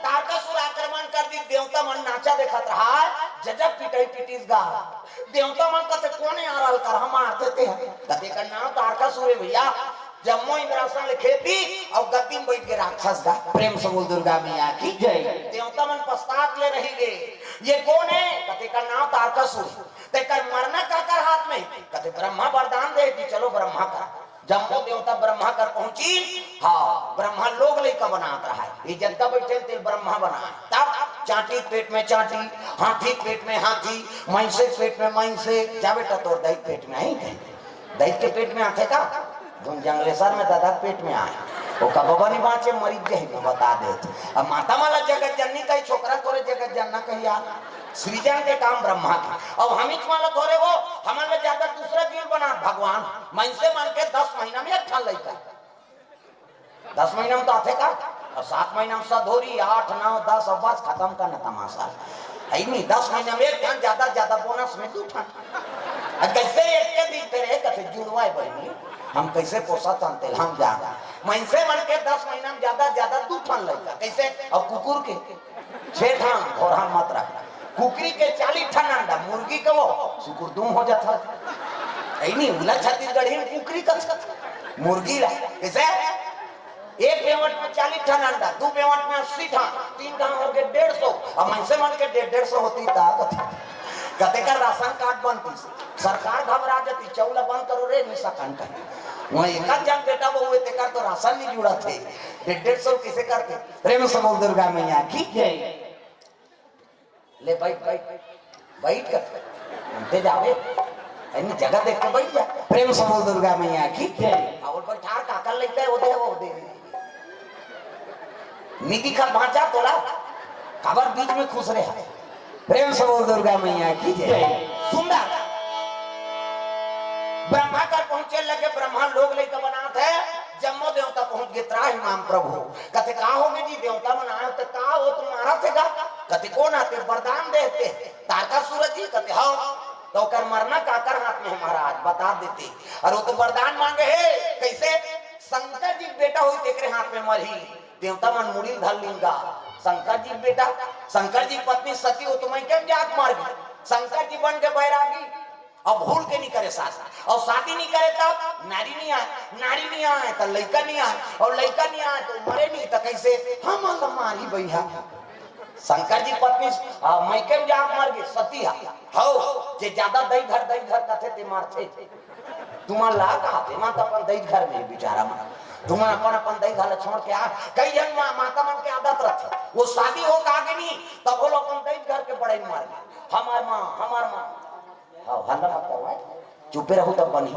तारकासुर आक्रमण कर दी, देवता मन नाचा देखत रहा, जजब पिटाई पिटिस गा। देवता मन कथे, "कोन यार अलकरहा मारथे ते ह?" कथे, "एकर नाम तारकासुर हे भैया।" जम्मो इंद्रासन ले खेदी और गद्दी में बैठ के राक्षस गा। प्रेम से बोल दुर्गा मैया की जय। देवता मन पछतात ले रही गे, "ये कोन हे?" कथे, "एकर नाम तारकासुर हे।" "तेकर मरना काकर हाथ में?" कथे, "ब्रह्मा वरदान दे दी, चलो ब्रह्मा का।" जम्मो देवता ब्रह्मा कर पहुंची। हाँ, ब्रह्मा लोग लइका बनात रहा है, ये जतका बैठे तेल ब्रह्मा बनाए। तब चांटी के पेट में चांटी, हाथी के पेट में हाथी, मइसे के पेट में मइसे। जा बेटा, तोर दाई के पेट में आई थे, दाई के पेट में आथे का? तुम जंगलेसर में दादा के पेट में आए, वो का बाबा नहीं बाँचे, मरीज गए, मैं बता देत। अब माता मन ला जगत जननी कही, छोकरा तोरे जगत जनना कही यार। सृजन के काम ब्रह्मा के। अब हमीच मन ला थोरे वो, हमन ले ज्यादा दूसरा जीव बना भगवान। मनसे मन के दस महीना में एक ठन लइका, दस महीना में तो आथे का, और सात महीना में सधोरी, आठ, नौ, दस, और बस खत्म करना तमाशा। है नहीं, दस महीना में एक ठन, ज्यादा ज्यादा बोनस में दू ठन। अब कैसे एक के दिन तेरे कथे जुड़वाए बहिनी, हम कैसे पोसा तन तेल हम जान। मनसे मन के दस महीना में ज्यादा ज्यादा दू ठन लइका, कैसे? और कुकुर के छे ठन, और हम मत रख। कुकरी के चालीस ठन अंडा, मुर्गी के वो सुकुर दूम हो जाता। ऐ नहीं, उला छत्तीसगढ़ी में कुकरी का, मुर्गी ला। कैसे? एक बेवट में चालीस ठन अंडा, दू बेवट में अस्सी ठन, तीन गांव हो गए डेढ़ सौ। अब मनसे मन के डेढ़, डेढ़ सौ होती ता कथे, कते का राशन कार्ड बनती। सरकार घबरा जाती, "चौला बंद करो रे, निशा कांड कर।" वहाँ एक आध जन बेटा बहू है, तेकर तो राशन नहीं जुड़ा थे। डेढ़, डेढ़ सौ कैसे करते? प्रेम से बोल दुर्गा मैया की जय। ले बैठ, बैठ, बैठ कर। अंते जावे। ऐनी जगह देख के बैठ जा। प्रेम से बोल दुर्गा मैया की जय। और बैठार काकर लेके वो दे, वो दे। नी दिखा बाँचा तोला। काबर बीच में खुश रहे। प्रेम से बोल दुर्गा मैया की जय। सुंदर। ब्रह्मा कर पहुंचे लगे, ब्रह्मा लोग लइका बनात हे, जम्मो देवता पहुंच गे, "त्राहि माम प्रभु।" कथे, "का हो गे जी, देवता मन आए हो, त का हो, तुम मारा थे गा?" कथे, "कोन आते, वरदान देते, तारकासुर जी?" कथे, "हाँ।" "तो ओकर मरना काकर हाथ में है महाराज, बता देते।" "और वो तो वरदान मांगे हे, कैसे?" "शंकर जी के बेटा होई, तेकरे हाथ में मरही।" देवता मन मुड़ी ल धर लिन गा। शंकर जी बेटा, शंकर जी पत्नी सती, वो तो मइके म जाके मर गे। शंकर जी बन के बैरागी, अब भूल के नहीं करे शादी, और शादी नहीं करे तब नारी नहीं आए, नारी नहीं आए तो लइका नहीं आए, और लइका नहीं आए तो मरे नहीं, तो कैसे हम मारी भैया। शंकर जी पत्नी, आ, मइके म जाके मर गे सती हा। हौ, जे ज्यादा दई घर, दई घर कथे ते मरथे। तुमन ला कहा, तेमन तो अपन दई घर में बिचारा मन। तुमन अपन, अपन दई घर ला छोड़ के आ, कई झन मा-, माता मन के आदत रथे। वो शादी हो के आगे नहीं, तब वो लोग अपन दई घर के बड़ई मार गे। हमार माँ, हमार माँ। हाँ, हल्ला मत करवाए। चुपे रहू तब बनी।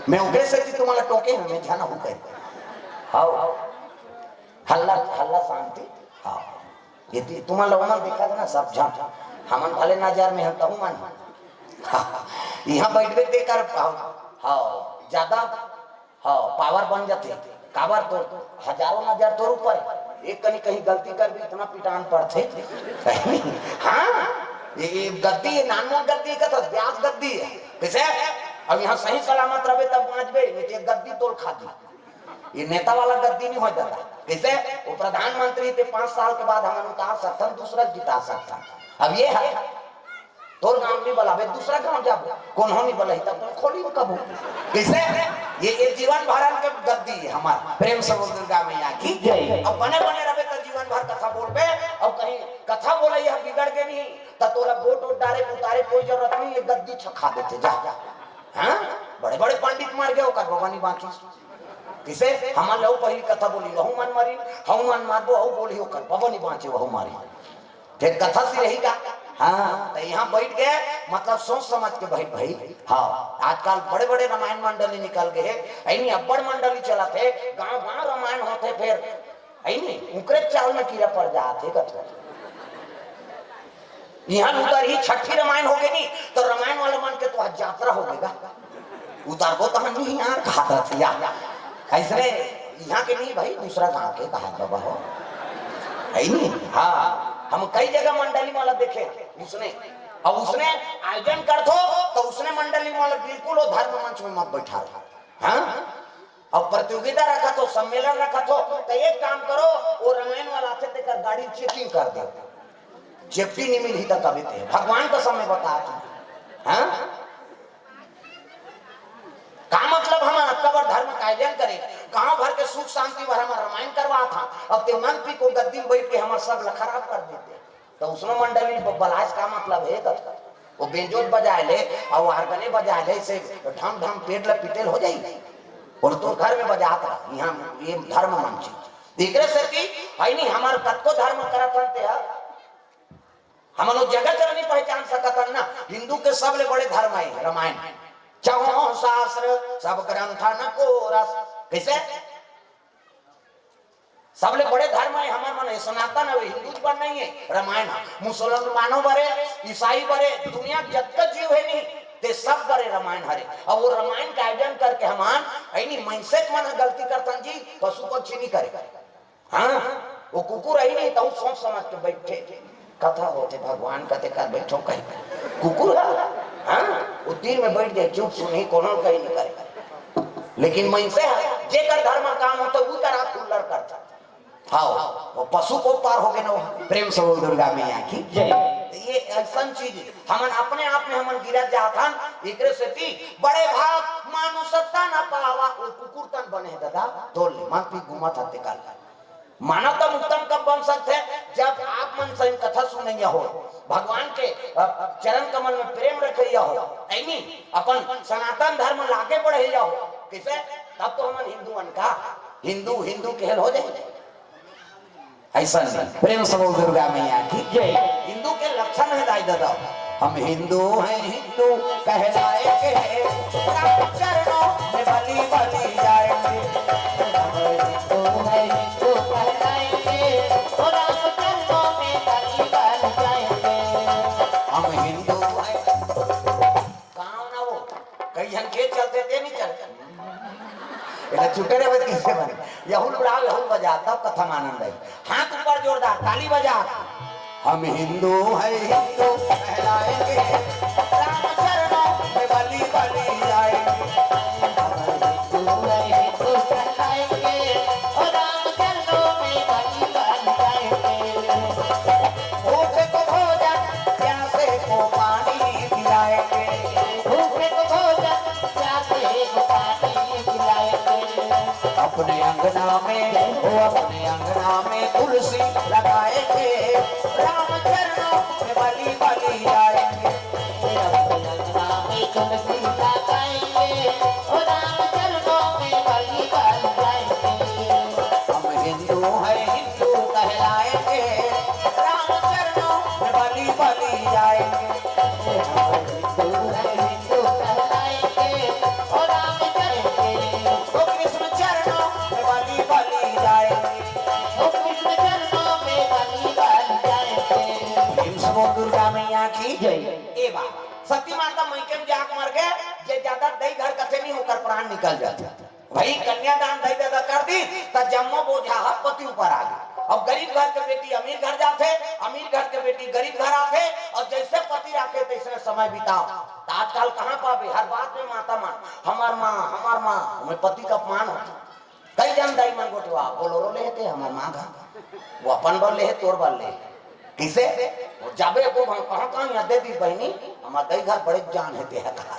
मैं ओकरे से कि तुमन ला टोके हूँ, मैं झन हूँ कहे। हाँ, हल्ला, हल्ला शांति। हाँ। ये ती-, तुमन ला ओमन दिखत ना सब झन। हमन भले नजर में हन तहू मन। इहाँ बइठबे ते कर, हाँ, हाँ, ज्यादा, हाँ, पावर बन जाथे। काबर तोर हजारों नजर तोर ऊपर हे। एक कनी कहीं गलती कर भी इतना पिटान पड़थे। हाँ, ये, ये गद्दी, ये नानमोन गद्दी का तो ब्याज गद्दी हे। कैसे? अब यहाँ सही सलामत रहबे तब बाँचबे, नहीं तो ये गद्दी तोल खा दी। ये नेता वाला गद्दी नहीं हो जाता। कैसे? वो प्रधानमंत्री थे, पाँच साल के बाद हमन उतार सकथन, दूसरा जिता सकथन। अब ये है, तोर गांव नहीं बलाबे, दूसरा गांव जाबो, कोनो नहीं बलही तब तो खोली वो कबू। कैसे? ये, ये जीवन भरन के गद्दी है हमार। प्रेम से बोल दुर्गा मैया की जय। अब बने बने रहबे तो जीवन भर कथा बोलबे, अब कहीं कथा बोले यह बिगड़ के नहीं, तो तोला वोट वोट डारे उतारे कोई जरूरत नहीं, ये गद्दी छखा देते जा। हाँ, बड़े बड़े पंडित मर गए, ओकर बबा नहीं बाँचिस। किसे? हमन लहू पहली कथा बोली, लहू मन मरी, हऊ मन मारबो, हऊ बोली, ओकर बबा नहीं बाँचे, वहू मारी। फिर कथा से रही का? हाँ, तो यहाँ बैठ गए, मतलब सोच समझ के बैठ भाई। हाँ, आजकल बड़े बड़े रामायण मंडली निकल गए हैं, ऐनी अब्बड़ मंडली चलत हे, गांव गांव रामायण होथे, फिर ऐनी उकरे चाल में कीड़ा पड़ जात हे कथा। यहाँ उतर ही छठी रामायण हो गई नहीं, तो रामायण वाले मन के तो आज यात्रा हो गएगा। उतारबो तो हम नहीं यार, कहा था या। ऐसने यहाँ के नहीं भाई, दूसरा गांव के कहा बाबा हो, है नहीं? हाँ, हम कई जगह मंडली वाला देखे उसने, और उसने आयोजन कर दो तो उसने मंडली वाला बिल्कुल वो धर्म मंच में मत बैठा। हाँ, और प्रतियोगिता रखत हो, सम्मेलन रखत हो, तो एक काम करो, वो रामायण वाला आथे तेकर गाड़ी चेकिंग कर दे, सेफ्टी नहीं मिलही तो कभी ते भगवान का समय बता तू। हाँ, का मतलब हम अतका बड़ धर्म का आयोजन करे, गांव भर के सुख शांति बर हम रामायण करवा था, अब ते मन पी को गद्दी में बैठ के हमार सब ला खराब कर देते, तो उसनो मंडली ब-, बलास का मतलब है कथका? वो बेंजोज बजाए ले और आर्गने बजाए ले, से ढम ढम पेट ला पिटेल हो जाई। और तो घर में बजाता, यहाँ ये धर्म मंच। एकरे सेती है नहीं, हमार कतको धर्म करत हन ते ह, हमन वो जगत ला नहीं पहचान सकत हन ना। हिंदू के सबले बड़े धर्म है रामायण, चौं शास्त्र सब ग्रंथन को रस। कैसे? सबले बड़े धर्म है हमर मन, ये सनातन है, हिंदू बर नहीं है रामायण। मुसलमानों बरे, ईसाई बरे, दुनिया के जतका जीव है नहीं, ते सब बरे रामायण हरे। और वो रामायण का आयोजन करके हमान, ऐनी मनसे मन गलती करतन जी, पशु पक्षी नहीं करे। हाँ, वो कुकुर आई नहीं, तो सोच समझ के बैठे। कथा होते भगवान कथे कर बैठो कहीं। कुकुर है, हाँ, वो तीर में बैठ जाए, चुप सुनी, कोनो कहीं नहीं करे। लेकिन मनसे है, जेकर धर्म काम होता, वो कर आप उल्लड़ करता। हाँ, वो पशु को पार हो गए ना, वो प्रेम से बोल दुर्गा मैया की जय। ये ऐसा चीज, हमन अपने आप में हमन गिरत जात हन, एकरे सेती बड़े भाग मानुष तन पावा, वो कुकुर तन बने दादा, तोल ले, मन पी घूमत हते काल। मानव तन उत्तम कब बन सकते हैं? जब आप मन सही कथा सुनैया हो, भगवान के, अ, चरण कमल में प्रेम रखैया हो, ऐनी अपन सनातन धर्म लागे बढ़ैया हो, किसे? तब तो हमन हिंदू अन का हिंदू, हिंदू कहल हो जाए। ऐसा नहीं, प्रेम से बोल दुर्गा मैया की जय। हिंदू के लक्षण है दाई दादा, हम हिंदू हैं, हिंदू कहलाएंगे, राम चरणों में बलि बलि जाएंगे। हम हिंदू हैं, हिंदू कहलाएंगे, तो राम चरणों में बलि बलि जाएंगे। हम हिंदू हैं। गाँव ना वो, कई झन के चलते ते नहीं चलते। एला छूटे रे बज कैसे बने? यहू उड़ाओ, यहू बजा, तब कथा में आनंद आई। हाथ ऊपर जोरदार, ताली बजा। हम हिंदू हैं, हिंदू कहलाएंगे, राम चरणों में बलि बलि आएंगे। हम हिंदू हैं, हिंदू कहलाएंगे, और राम चरणों में भूखे को भोजन, प्यासे को पानी पिलाएंगे। अपने अंगना में, वो अपने अंगना में तुलसी लगाएंगे, राम चरणों में बलि बलि जाएंगे। अपने अंगना में तुलसी लगाएंगे, वो राम चरणों में बलि बलि जाएंगे। हम हिंदू हैं, हिंदू कहलाएंगे, राम चरणों में बलि बलि जाएंगे। हिंदू है, हिंदू कहलाएंगे, ओ राम जाएंगे, ओ कृष्ण चरणों में बलि बलि जाएंगे, ओ कृष्ण चरणों में बलि बलि जाएंगे। प्रेम से बोल दुर्गा मैया की जय। ए बात, सती माता मइके में जाके मर गे, जे जादा दई घर कथे नहीं, ओकर प्राण निकल जाथे। भाई, कन्यादान दई ददा कर दी, त जम्मो बोझा ह पति ऊपर आ गे। अब गरीब घर के बेटी अमीर घर जाथे, अमीर घर के बेटी गरीब घर आथे, और जैसे पति राखे तैसने समय बिताओ। त आजकल कहाँ पाबे, हर बात में माता मन, हमर माँ, हमर माँ, ओमे पति का अपमान होथे। कई जन दाई मन गोठवा, बोलोरो ले हे ते हमर माँ घर, वो अपन बर ले हे, तोर बर ले हे। किसे? वो जाबे को भाव कहाँ कहाँ यहाँ दे दी बहिनी, हमर दई घर बड़े जान हे ते ह कहा।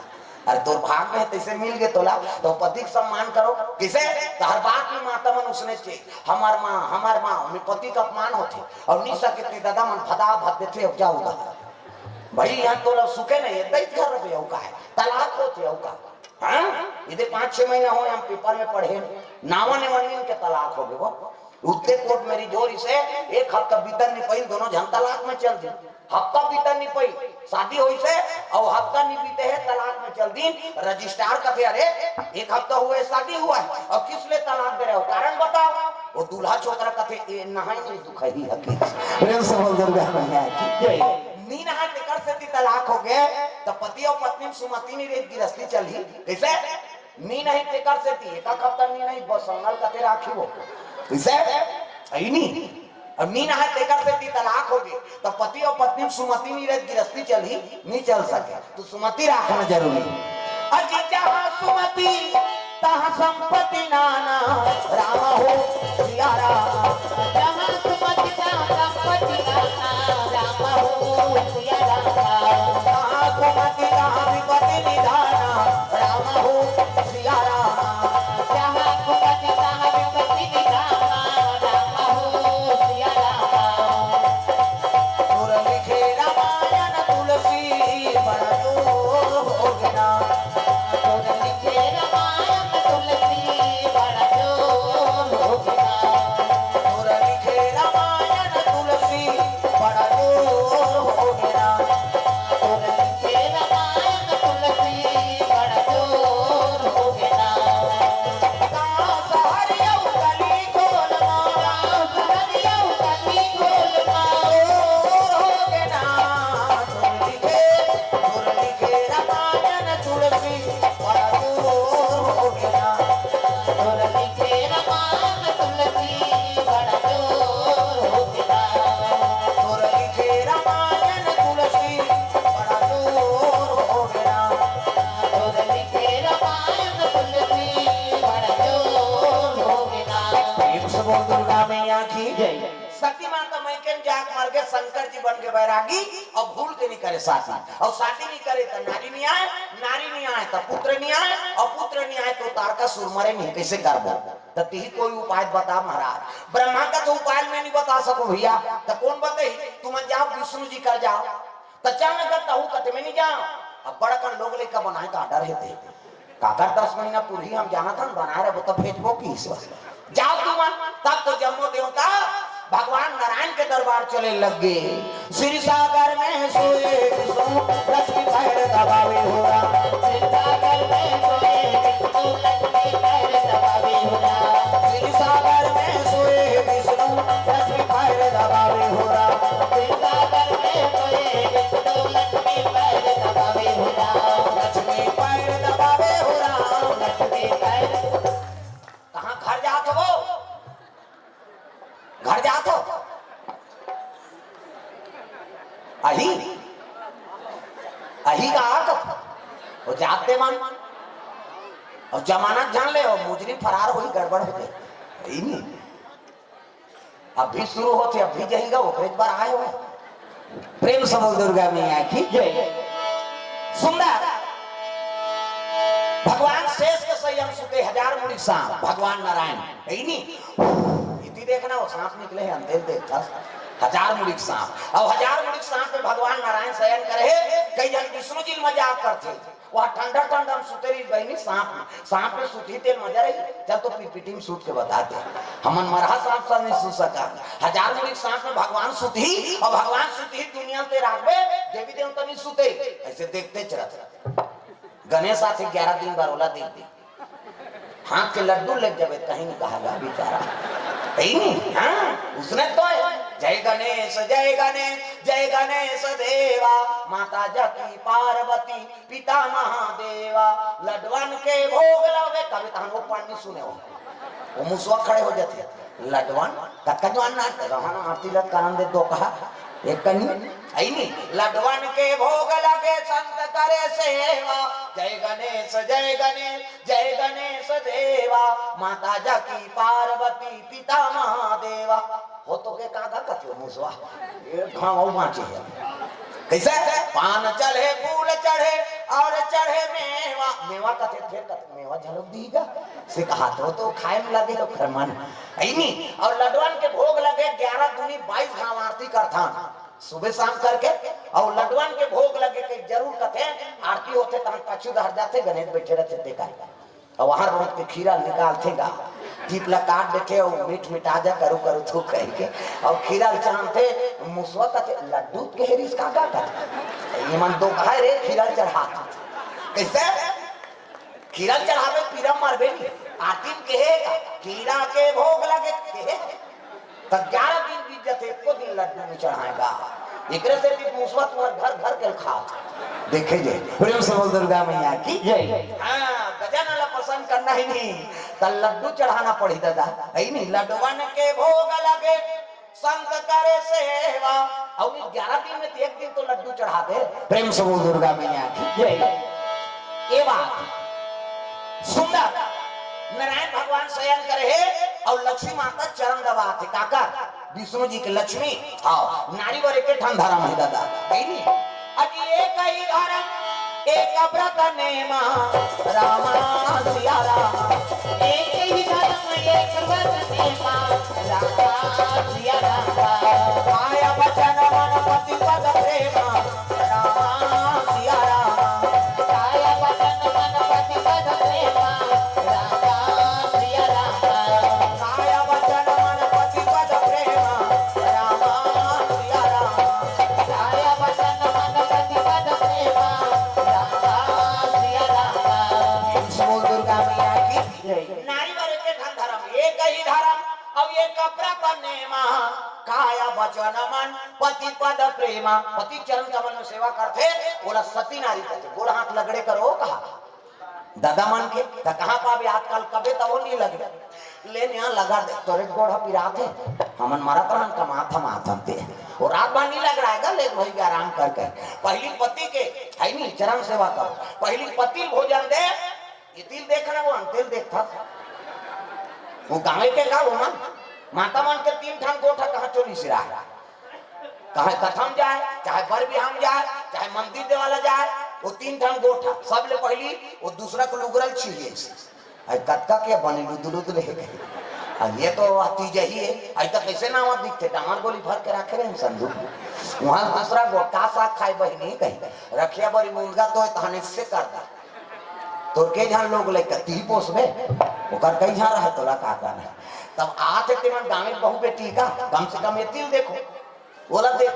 अरे तोर भाग में हे, तैसे मिल गे तोला, तो पति के सम्मान करो। किसे? तो हर बात में माता मन उसने चे, हमर माँ, हमर माँ, ओमे पति का अपमान होथे, और निशा के ते दादा मन भदा भद देथे, अब जाओ उधर। भाई यहाँ तोला सुखे नहीं है, दई घर रहे, अउ का है? तलाक होथे, अउ का? हाँ? इधर पाँच छह महीना हो, हम पेपर में पढ़े, नावा ने वनवीन के तलाक हो गए वो। उत्ते कोर्ट मेरी जोर इसे एक हफ्ता बीतन नहीं पाई, दोनों झन तलाक में चल दी। हफ्ता बीतन नहीं पाई, शादी होइसे, और हफ्ता नहीं बीते है, तलाक में चल दी। रजिस्ट्रार कथे, "अरे, एक हफ्ता हुआ है, शादी हुआ है, और किस लिए तलाक दे रहे हो? कारण बताओ।" वो दूल्हा छोकरा कथे, "ए नहाई नहीं दुखही हकी।" प्रेम से बोल दुर्गा मैया की जय। नी नहाए तेकर सेती तलाक हो गए, तो पति और पत्नी में सुमति नहीं रही, गिरस्ती चली। कैसे? नी नहीं तेकर सेती, एक आध हफ्ता नी नहीं, बस संगल कते राखी वो। इसे? सही नहीं। अब नी नहाए तेकर सेती तलाक हो गई, तो पति और पत्नी में सुमति नहीं रहे, गिरस्ती चली, नहीं चल सके। तो सुमति राखना जरूरी। अजी जहाँ सुमति, तहाँ संपत्ति नाना, राम हो सिया राम। जहाँ सुमति, तहाँ संपत्ति नाना, राम हो सिया राम। जहाँ सुमति, तहाँ विपत्ति निधाना, राम हो सिया राम। जहाँ सुमति, तहाँ विपत्ति निधाना, राम हो सिया राम। तोर लिखे रामायण तुलसी बड़ा जोर हो गे ना। तोर लिखे रामायण तुलसी बड़ा जोर हो गे ना। तोर लिखे रामायण तुलसी बड़ा जोर हो गे ना। तोर लिखे रामायण तुलसी बड़ा जोर हो गे ना। प्रेम से बोल दुर्गा मैया की जय। सती माता मइके में जाके मर गे, शंकर जी बन गे बैरागी, अउ भूल के नहीं करे शादी। अउ शादी नहीं करे त नारी नहीं आए, नारी नहीं आए त पुत्र नहीं आए, अउ पुत्र नहीं आए त तारकासुर मरे नहीं, कैसे करबो? त तिही कोई उपाय बता महाराज। ब्रह्मा का तो उपाय मैं नहीं बता सकूं भैया, त कौन बताही? तुम जाओ विष्णु जी कर जाओ। त चल न कर तहू कथे मैं नहीं जाओ। अब बड़कन लोग लइका बनाए का डर हे ते। काकर दस महीना पूरी हम जानत हन, बनाए रहो तो भेजबो की ईश्वर। जाओ तुमन, तब तो जम्मो देवता भगवान नारायण के दरबार चले लग गे। क्षीर सागर में सोए विष्णु, लक्ष्मी पैर दबावे हो राम। क्षीर सागर में सोए विष्णु, लक्ष्मी पैर दबावे हो राम। क्षीर सागर में सोए विष्णु, लक्ष्मी पैर दबावे हो राम। क्षीर सागर में सोए विष्णु, लक्ष्मी पैर दबावे हो राम। लक्ष्मी पैर दबावे हो राम। लक्ष्मी पैर। कहाँ घर जात हो? घर जात हो? अही? अही का आकत? वो जाते मन। और जमानत जान ले, वो मुजरिम फरार होई, गड़बड़ हो जाए। यही नहीं। अभी शुरू होथे, अभी जाएगा, वो एक बार आए हुए। प्रेम से बोल दुर्गा मैया की जय। सुंदर। भगवान शेष के संयम सुते हजार मुड़ी सांप, भगवान नारायण। हे नी? इति देखना, वो सांप निकले हे, अंधेर देखथस। हजार मुड़ी सांप। अउ हजार मुड़ी सांप में भगवान नारायण शयन करे हे। कई झन विष्णु जी ल मजाक करथे। वह ठंडा ठंडा में सुते रही बहिनी सांप में। सांप में सुतही तेल मजा रही। चल तो पिटपिटी में सूत के बता दे। हमन मरहा सांप सा नहीं सुत सका। हजार मुड़ी सांप में भगवान सुतही अउ भगवान सुतही दुनिया ते राखबे, देवी देवता नहीं सुते। ऐसे देखते चलत। गणेश आथे ग्यारह दिन बर ओला देख दे। हाथ के लड्डू ले जाबे, कहीं नहीं कहा बेचारा। हे नी? हाँ, उसने तो है। जय गणेश, जय गणेश, जय गणेश देवा, माता जाकी पार्वती, पिता महादेवा, लड्डवन के भोग लावे, कभी तहन वो पानी सुने हो। वो मुसवा खड़े हो जाथे। लड्डवन, कतका जवान ना, रहन आरती लग करन दे दो कहा, एक कनी, हे नी, लड्डवन के भोग लगे संत करे सेवा, जय गणेश, जय गणेश, जय गणेश देवा, माता जाकी पार्वती, पिता महादेवा। हो तो के का का कथे मुसवा? ये घाव बाँचे हे। कैसे? पान चढ़े, फूल चढ़े अउ चढ़े मेवा। मेवा कथे, फेर कथे, मेवा झलक दीगा। से कहा तो, तो खाए में लगे हो खरमन। हे नी? अउ लड्डवन के भोग लगे, ग्यारह दूनी बाईस घाव आरती करथन। सुबह शाम करके, अउ लड्डवन के भोग लगे के जरूर कथे, आरती होथे तहन पाछू डहर जाथे, गणेश बैठे रहथे ते का। अउ वहाँ रोज के खीरा निकालथे गा, टीप ला काट देथे अउ मीठ मिठा जा करू करू थू कह के, अउ खीरा ल चांदथे, मुसवा कथे, "लड्डू के हेरिस का का कथे?" ये मन दो कहा रे, खीरा चढ़ात। कैसे? खीरा चढ़ावे पीरा मरबे नहीं, आतिम कहेगा, "खीरा के भोग लगे," कहे। त ग्यारह दिन बीत जथे, एको दिन लड्डू नहीं चढ़ाएगा। एकरे से भी मुसवा तुम्हार घर घर के खात। देखे जे, प्रेम से बोल दुर्गा मैया की जय। हाँ, गजानन ला प्रसन्न करना ही नहीं, त लड्डू चढ़ाना पड़ी दादा, हे नी? लड्डवन के भोग लगे, संत करे सेवा। अउ ये ग्यारह दिन में तो एक दिन तो लड्डू चढ़ा दे। प्रेम से बोल दुर्गा मैया की जय। ये बात सुंदर। नारायण भगवान शयन करे हे अउ लक्ष्मी माता चरण दबात हे। काकर? विष्णु जी के लक्ष्मी। हाँ, नारी बर एक ठन धर्म हे दादा, हे नी? अजी एक ही धर्म, एक व्रत नेमा, रामा सिया रामा। एक ही धर्म, एक व्रत नेमा, रामा सिया रामा। काय वचन मन पति पद प्रेमा, रामा सिया रामा। काय वचन मन पति पद प्रेमा, रामा सिया रामा। काय वचन मन पति पद प्रेमा, रामा सिया रामा। काय वचन मन पति पद प्रेमा, रामा सिया रामा। प्रेम से बोल दुर्गा मैया की जय। नारी बर एक ठन धर्म, एक ही धर्म, अउ एक व्रत नेमा। काय वचन मन पति पद प्रेमा। पति चरण कमल में सेवा करथे, ओला सती नारी कथे। गोड़ हाथ लगड़े करो कहा। दादा मन के, त कहाँ पाबे आजकल, कबे तब नहीं लगड़े। ले निया लगा दे, तोरे गोड़ ह पिरात हे, हमन मरत रहन, कमात हम, आत हम ते। वो रात भर नहीं लगड़ाएगा, ले भाई आराम करके। पहली पति के, हे नी, चरण सेवा करो। पहली पति ल भोजन दे, ये तिल देखना, वो अंतिल देखता। वो गाँव के का, वो मन, माता मन के तीन ठन गोठ कहाँ चोरी सिरा हे। चाहे कथा म जाए, चाहे बर बिहाव म जाए, चाहे मंदिर देवाला जाए, वो तीन ठन गोठ। सबले पहली वो दूसरा के लुगरा ल छीहे। आई कतका के बने लुदलुद ले गए। आ ये तो आती जही है, आई तो कैसे नावा दिखथे, डामर गोली भर के रखे रहे संदूक। वहाँ दूसरा गोठ का साग खाए बहिनी कही, रखिया बरी मुंदगा तो तहने से कर दा। तोर के झन लोग लइका तिही पोसबे, ओकर कई झन रहे तोला का करना। तब आथे तेमन गाँव के बहू बेटी का, कम से कम ये तिल देखो, ओला देख।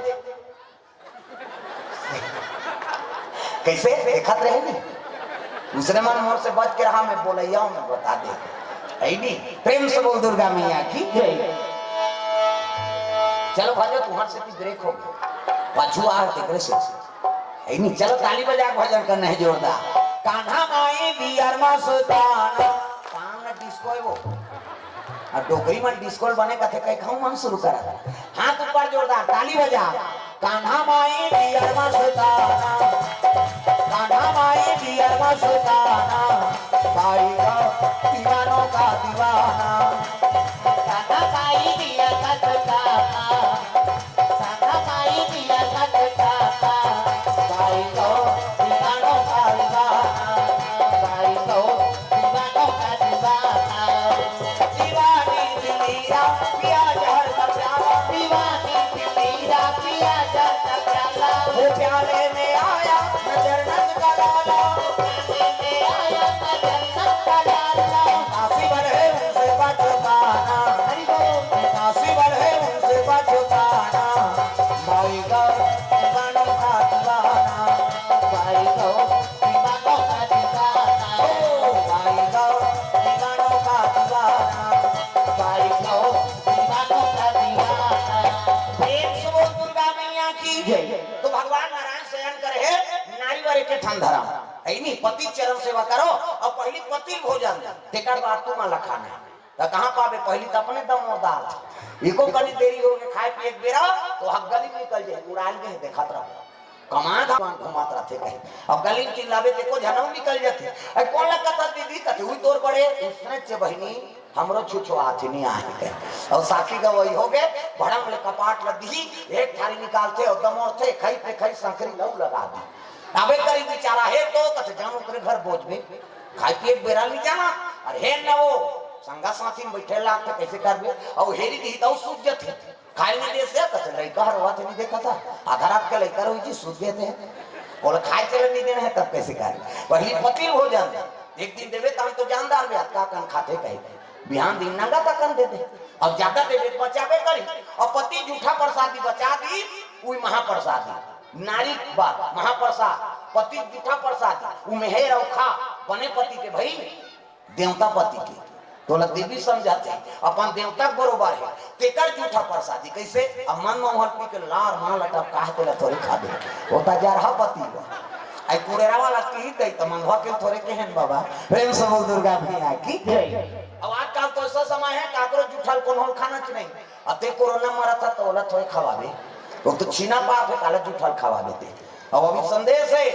कैसे देखत रहे नी? दूसरे मन मोर से बच के रहा, मैं बोलैया हूँ, मैं बता दे। हे नी? प्रेम से बोल दुर्गा मैया की जय। चलो भाजो, तुम्हार से भी ब्रेक हो गया। पाछू आ तेकरे से। हे नी? चलो ताली बजा के भजन करना है जोरदार। कान्हा माई बियर मस्ताना। पान डिस्को है वो। अउ डोकरी मन डिस्को ल बने कथे, कहे खाऊ मन शुरू करा। हाथ ऊपर जोरदार, ताली बजा। कान्हा माई बियर मस्ताना, कान्हा माई बियर मस्ताना, भाई का दीवानों का दीवाना। कान्हा माई बियर मस्ताना, कान्हा माई बियर मस्ताना, भाई का दीवानों काशी बढ़े उनसे बच पाना, काशी बढ़े उनसे बच पाना। भाई गौ दीवानों का दीवाना, भाई गौ दीवानों का दीवाना, ओ भाई गौ दीवानों का दीवाना, भाई गौ दीवानों का दीवाना। प्रेम से बोल दुर्गा मैया की जय। तो भगवान नारायण शयन करे हे नारी बर एक ठन धरम। है नी, पति चरण सेवा करो अउ पहिली पति भोजन, तेकर बाद तुमन ला खाना हे। त कहाँ पाबे, पहिली त अपने दम मोर दार। एको कनी देरी होगे खाए पिए के बेरा, त हक गली में निकल जाही, उड़ाल गे हे, देखत रहो। कमा धमान घुमात रथे कहीं। अब गली में चिल्लाबे, त एको झन अउ निकल जाथे। अरे कोन ला कथस दीदी? कथे, "उही तोर बड़े।" उसने चे बहिनी, हमरो छुछुआत ही नहीं आए कहे। अउ साखी गवई होगे, भड़म ले कपाट ल दिही, एक थारी निकालथे अउ दमोरथे, खई पे खई संकरी लऊ लगा दी। अबे करी बिचारा हे तो कथे, "जान ओकरे घर बोझबे, खाए पिए के बेरा नहीं जाना।" अरे हे न वो, संगा साथी में बैठे लागथे, कैसे करबे? अउ हेरी दिही त अउ सूझ जथे। खाए नहीं दे से कथे, "लइका हर होवत हे नहीं देखत हे, आधा रात के लइका रही जी, सूझ गे हे।" बोले, "खाए चले नहीं देना हे, तब कैसे करबे?" पहिली पति भोजन, एक दिन देबे, तहन तो जानदार बे, अतका कन खाथे कहे। बिहान दिन नंगा तकन दे दे। अब ज्यादा देबे त बचाबे करी। अब पति जूठा प्रसादी बचा दी, उही महाप्रसादी। नारी के बात, महाप्रसाद, पति जूठा प्रसादी, उ मेहर अउ खा, बने पति के भई, देवता पति के। तोला देवी समझाथे, अपन देवता के बरोबर हे, तेकर जूठा प्रसादी। कैसे? अब मन म ओहल पी के लार मार लटक काहे तेला थोरे खा दे। वो त जरहा पति हुआ। आई कुरेरा वाला की दई त मंगवा के थोरे केहेन बाबा। प्रेम से बोल दुर्गा मैया की जय। अब आजकल तो ऐसा समय हे, काकरो जूठल कोनो खाना च नहीं। अते कोरोना मरत हे, त ओला थोरे खवाबे। वो तो छीना पाप हे, काला जूठल खवाबे ते। अब अभी संदेश हे,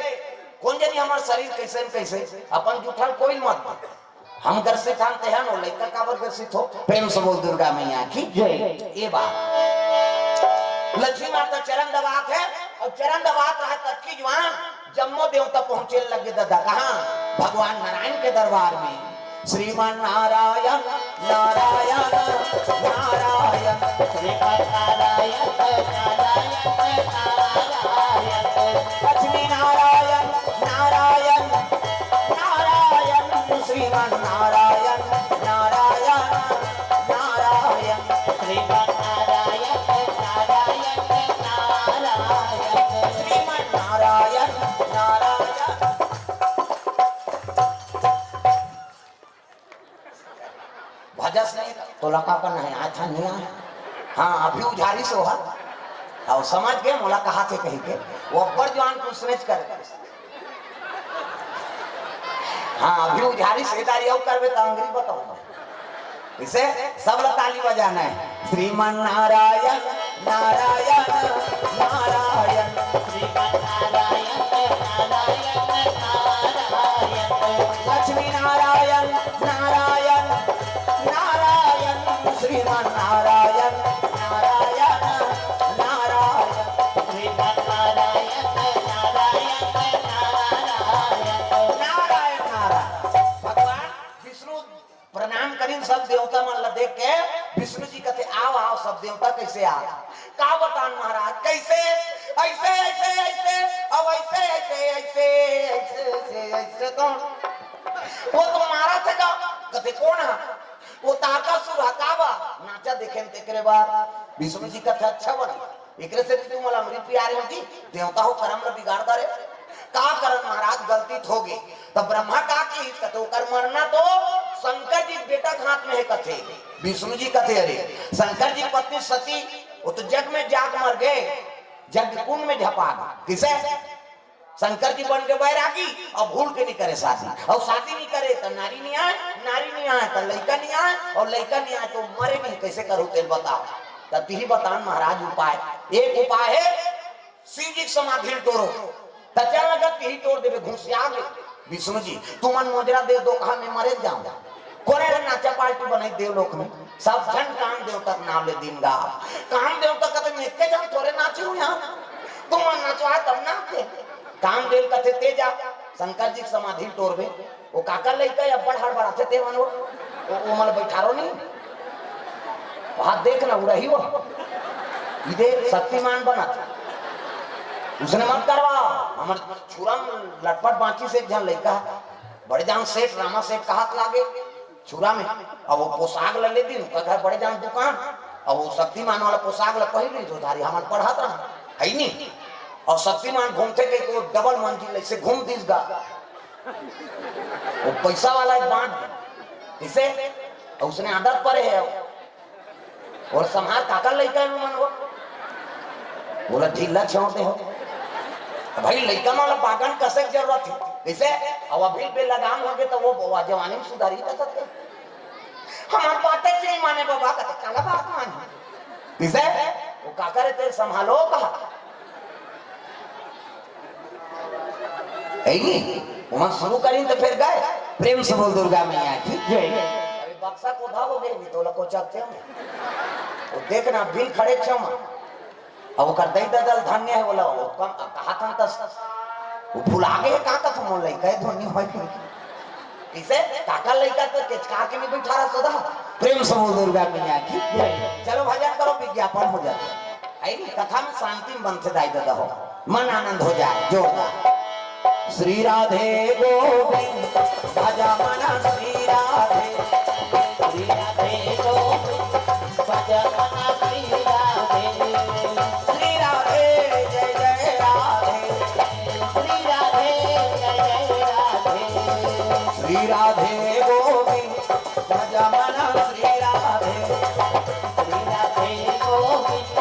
कोन जनी हमर शरीर कैसे न कैसे, अपन जूठल कोई मत दे। हम ग्रसित हन, तेहन ओ लइका काबर ग्रसित हो? प्रेम से बोल दुर्गा मैया की जय। ए बात। लक्ष्मी माता चरण दबात हे अउ चरण दबात रहा तब की जुआन जम्मो देवता पहुंचे लगे ददा। कहाँ? भगवान नारायण के दरबार में। श्रीमन नारायण, नारायण, नारायण, श्रीमन नारायण, नारायण, नारायण, लक्ष्मी नारायण, नारायण, नारायण, श्रीमन नारायण, नारायण, नारायण, श्रीमन नारायण, नारायण, नारायण, श्रीमन नारायण, नारायण। भजस नहीं, तोला का करना हे, आय था नहीं आय। हाँ, अभी उझारी से हो, अउ समझ गे, मोला कहाथे कही के, वो अब्बड़ जुआन कुछ नहीं करे। हाँ, अभी उझारी से दारी अउ करबे त अंगरी बताऊंगा। इसे सब ला ताली बजाना हे। श्रीमन नारायण, नारायण, नारायण, श्रीमन नारायण, नारायण, नारायण, लक्ष्मी नारायण, नारायण, नारायण, श्रीमन नारायण, नारायण, नारायण, श्रीमन नारायण, नारायण, नारायण, नारायण, नारायण। भगवान विष्णु प्रणाम करिन सब देवता मन ला देख के। विष्णु जी कथे, "आओ, आओ, सब देवता कैसे आ?" का बतान महाराज, कैसे? ऐसे, ऐसे, ऐसे, अब ऐसे, ऐसे, ऐसे, ऐसे, ऐसे, ऐसे तो वो तो मारा थे का? कथे, "कौन है?" वो तारकासुर है। "का बा?" "नाचा देखे तेकरे बाद।" विष्णु जी कथे, "अच्छा बने, एकरे से तुम वाला अमृत पिया रहे हो जी, देवता हो करम ला बिगाड़ डारे।" "का करन महाराज, गलती तो होगे।" तब ब्रह्मा का की कथे, "ओकर मरना तो शंकर जी के बेटा के हाथ में हे," कथे। विष्णु जी कथे, "अरे, शंकर जी की पत्नी सती, वो तो जग में जाग मर गे, जग कुंड में झपा गे।" किसे? शंकर जी बन के बैरागी, अउ भूल के नहीं करे शादी, अउ शादी नहीं करे त नारी नहीं आय, नारी नहीं आय त लइका नहीं आय, अउ लइका नहीं आय त मरे नहीं, कैसे करू तेल बताओ। त तिही बतान महाराज उपाय। एक उपाय हे, शिव जी के समाधि ल टोरो। त चल लगत तिही टोर देबे, घुसिया ले। विष्णु जी, तुमन मोजरा दे दो, कहा मैं मरे जाऊं। कोने रे नाचा पार्टी बनाई देवलोक में, सब झन काम देवता के नाम ले दिन गा। काम देवता कथे, "मैं के जाऊं, थोरे नाचू यहाँ, तुमन नचवा तब ना दे।" काम देव कथे, "ते जा, शंकर जी के समाधि ल टोरबे।" वो काका लइका या बड़ हड़बड़ाथे, ते मन वो, वो, वो मन बैठारो नहीं। वहां देख ना, उड़ही वो। ई देख, शक्तिमान बनत। उसने मत करवा। हमर छुरा में लटपट बांची से एक झन लइका, बड़े जान सेठ, रामा सेठ कहात लागे छुरा में। अब वो पोशाक ल ले दिन, ओकर घर बड़े जान दुकान। अब वो शक्तिमान वाला पोशाक ल पहिर ली, जो धारी हमन पढ़त रहा, है नी? और शक्तिमान घूमते गए तो डबल मंजिल ऐसे घूम दिस गा, वो पैसा वाला एक बांट दे। किसे? और उसने आदत पड़े है। और संभाल काकर लइका है मन वो। बोला, "ढीला छोड़ दे हो।" भाई, लइका मन ला बागन कसे के जरूरत है। जैसे अब अभी बेलगाम हो गए तो वो बउआ जवानी में सुधारी का सकते। हमार बातें से नहीं माने बाबा, कहते, "काला बात मानी?" जैसे वो काकर है, तेरे संभालो कहा। है नी? वहां शुरू करी तो फिर गए। प्रेम से बोल दुर्गा मैया की। जय। अरे बक्सा कोधा हो गए, नहीं तो लको चाहते हो। वो देखना, बिन खड़े छमा। अब ओकर दई ददल धन्य है, बोला, वो कम, कहा था तस, वो भुला गए, कहाँ का तुम लइका है, धोनी होय। इसे काका लइका तो केचका के नहीं बैठा रहा सोदा। प्रेम से बोल दुर्गा मैया की। चलो भजन करो, विज्ञापन हो जाए। है नी? कथा में शांति में बनते दाई दादा हो, मन आनंद हो जाए, जोरदार। श्री राधे गोविंद, भजा मन श्री राधे। श्री राधे गोविंद, भजा मन श्री राधे। श्री राधे, जय जय राधे। श्री राधे, जय जय राधे। श्री राधे गोविंद, भजा मन श्री राधे। श्री राधे गोविंद,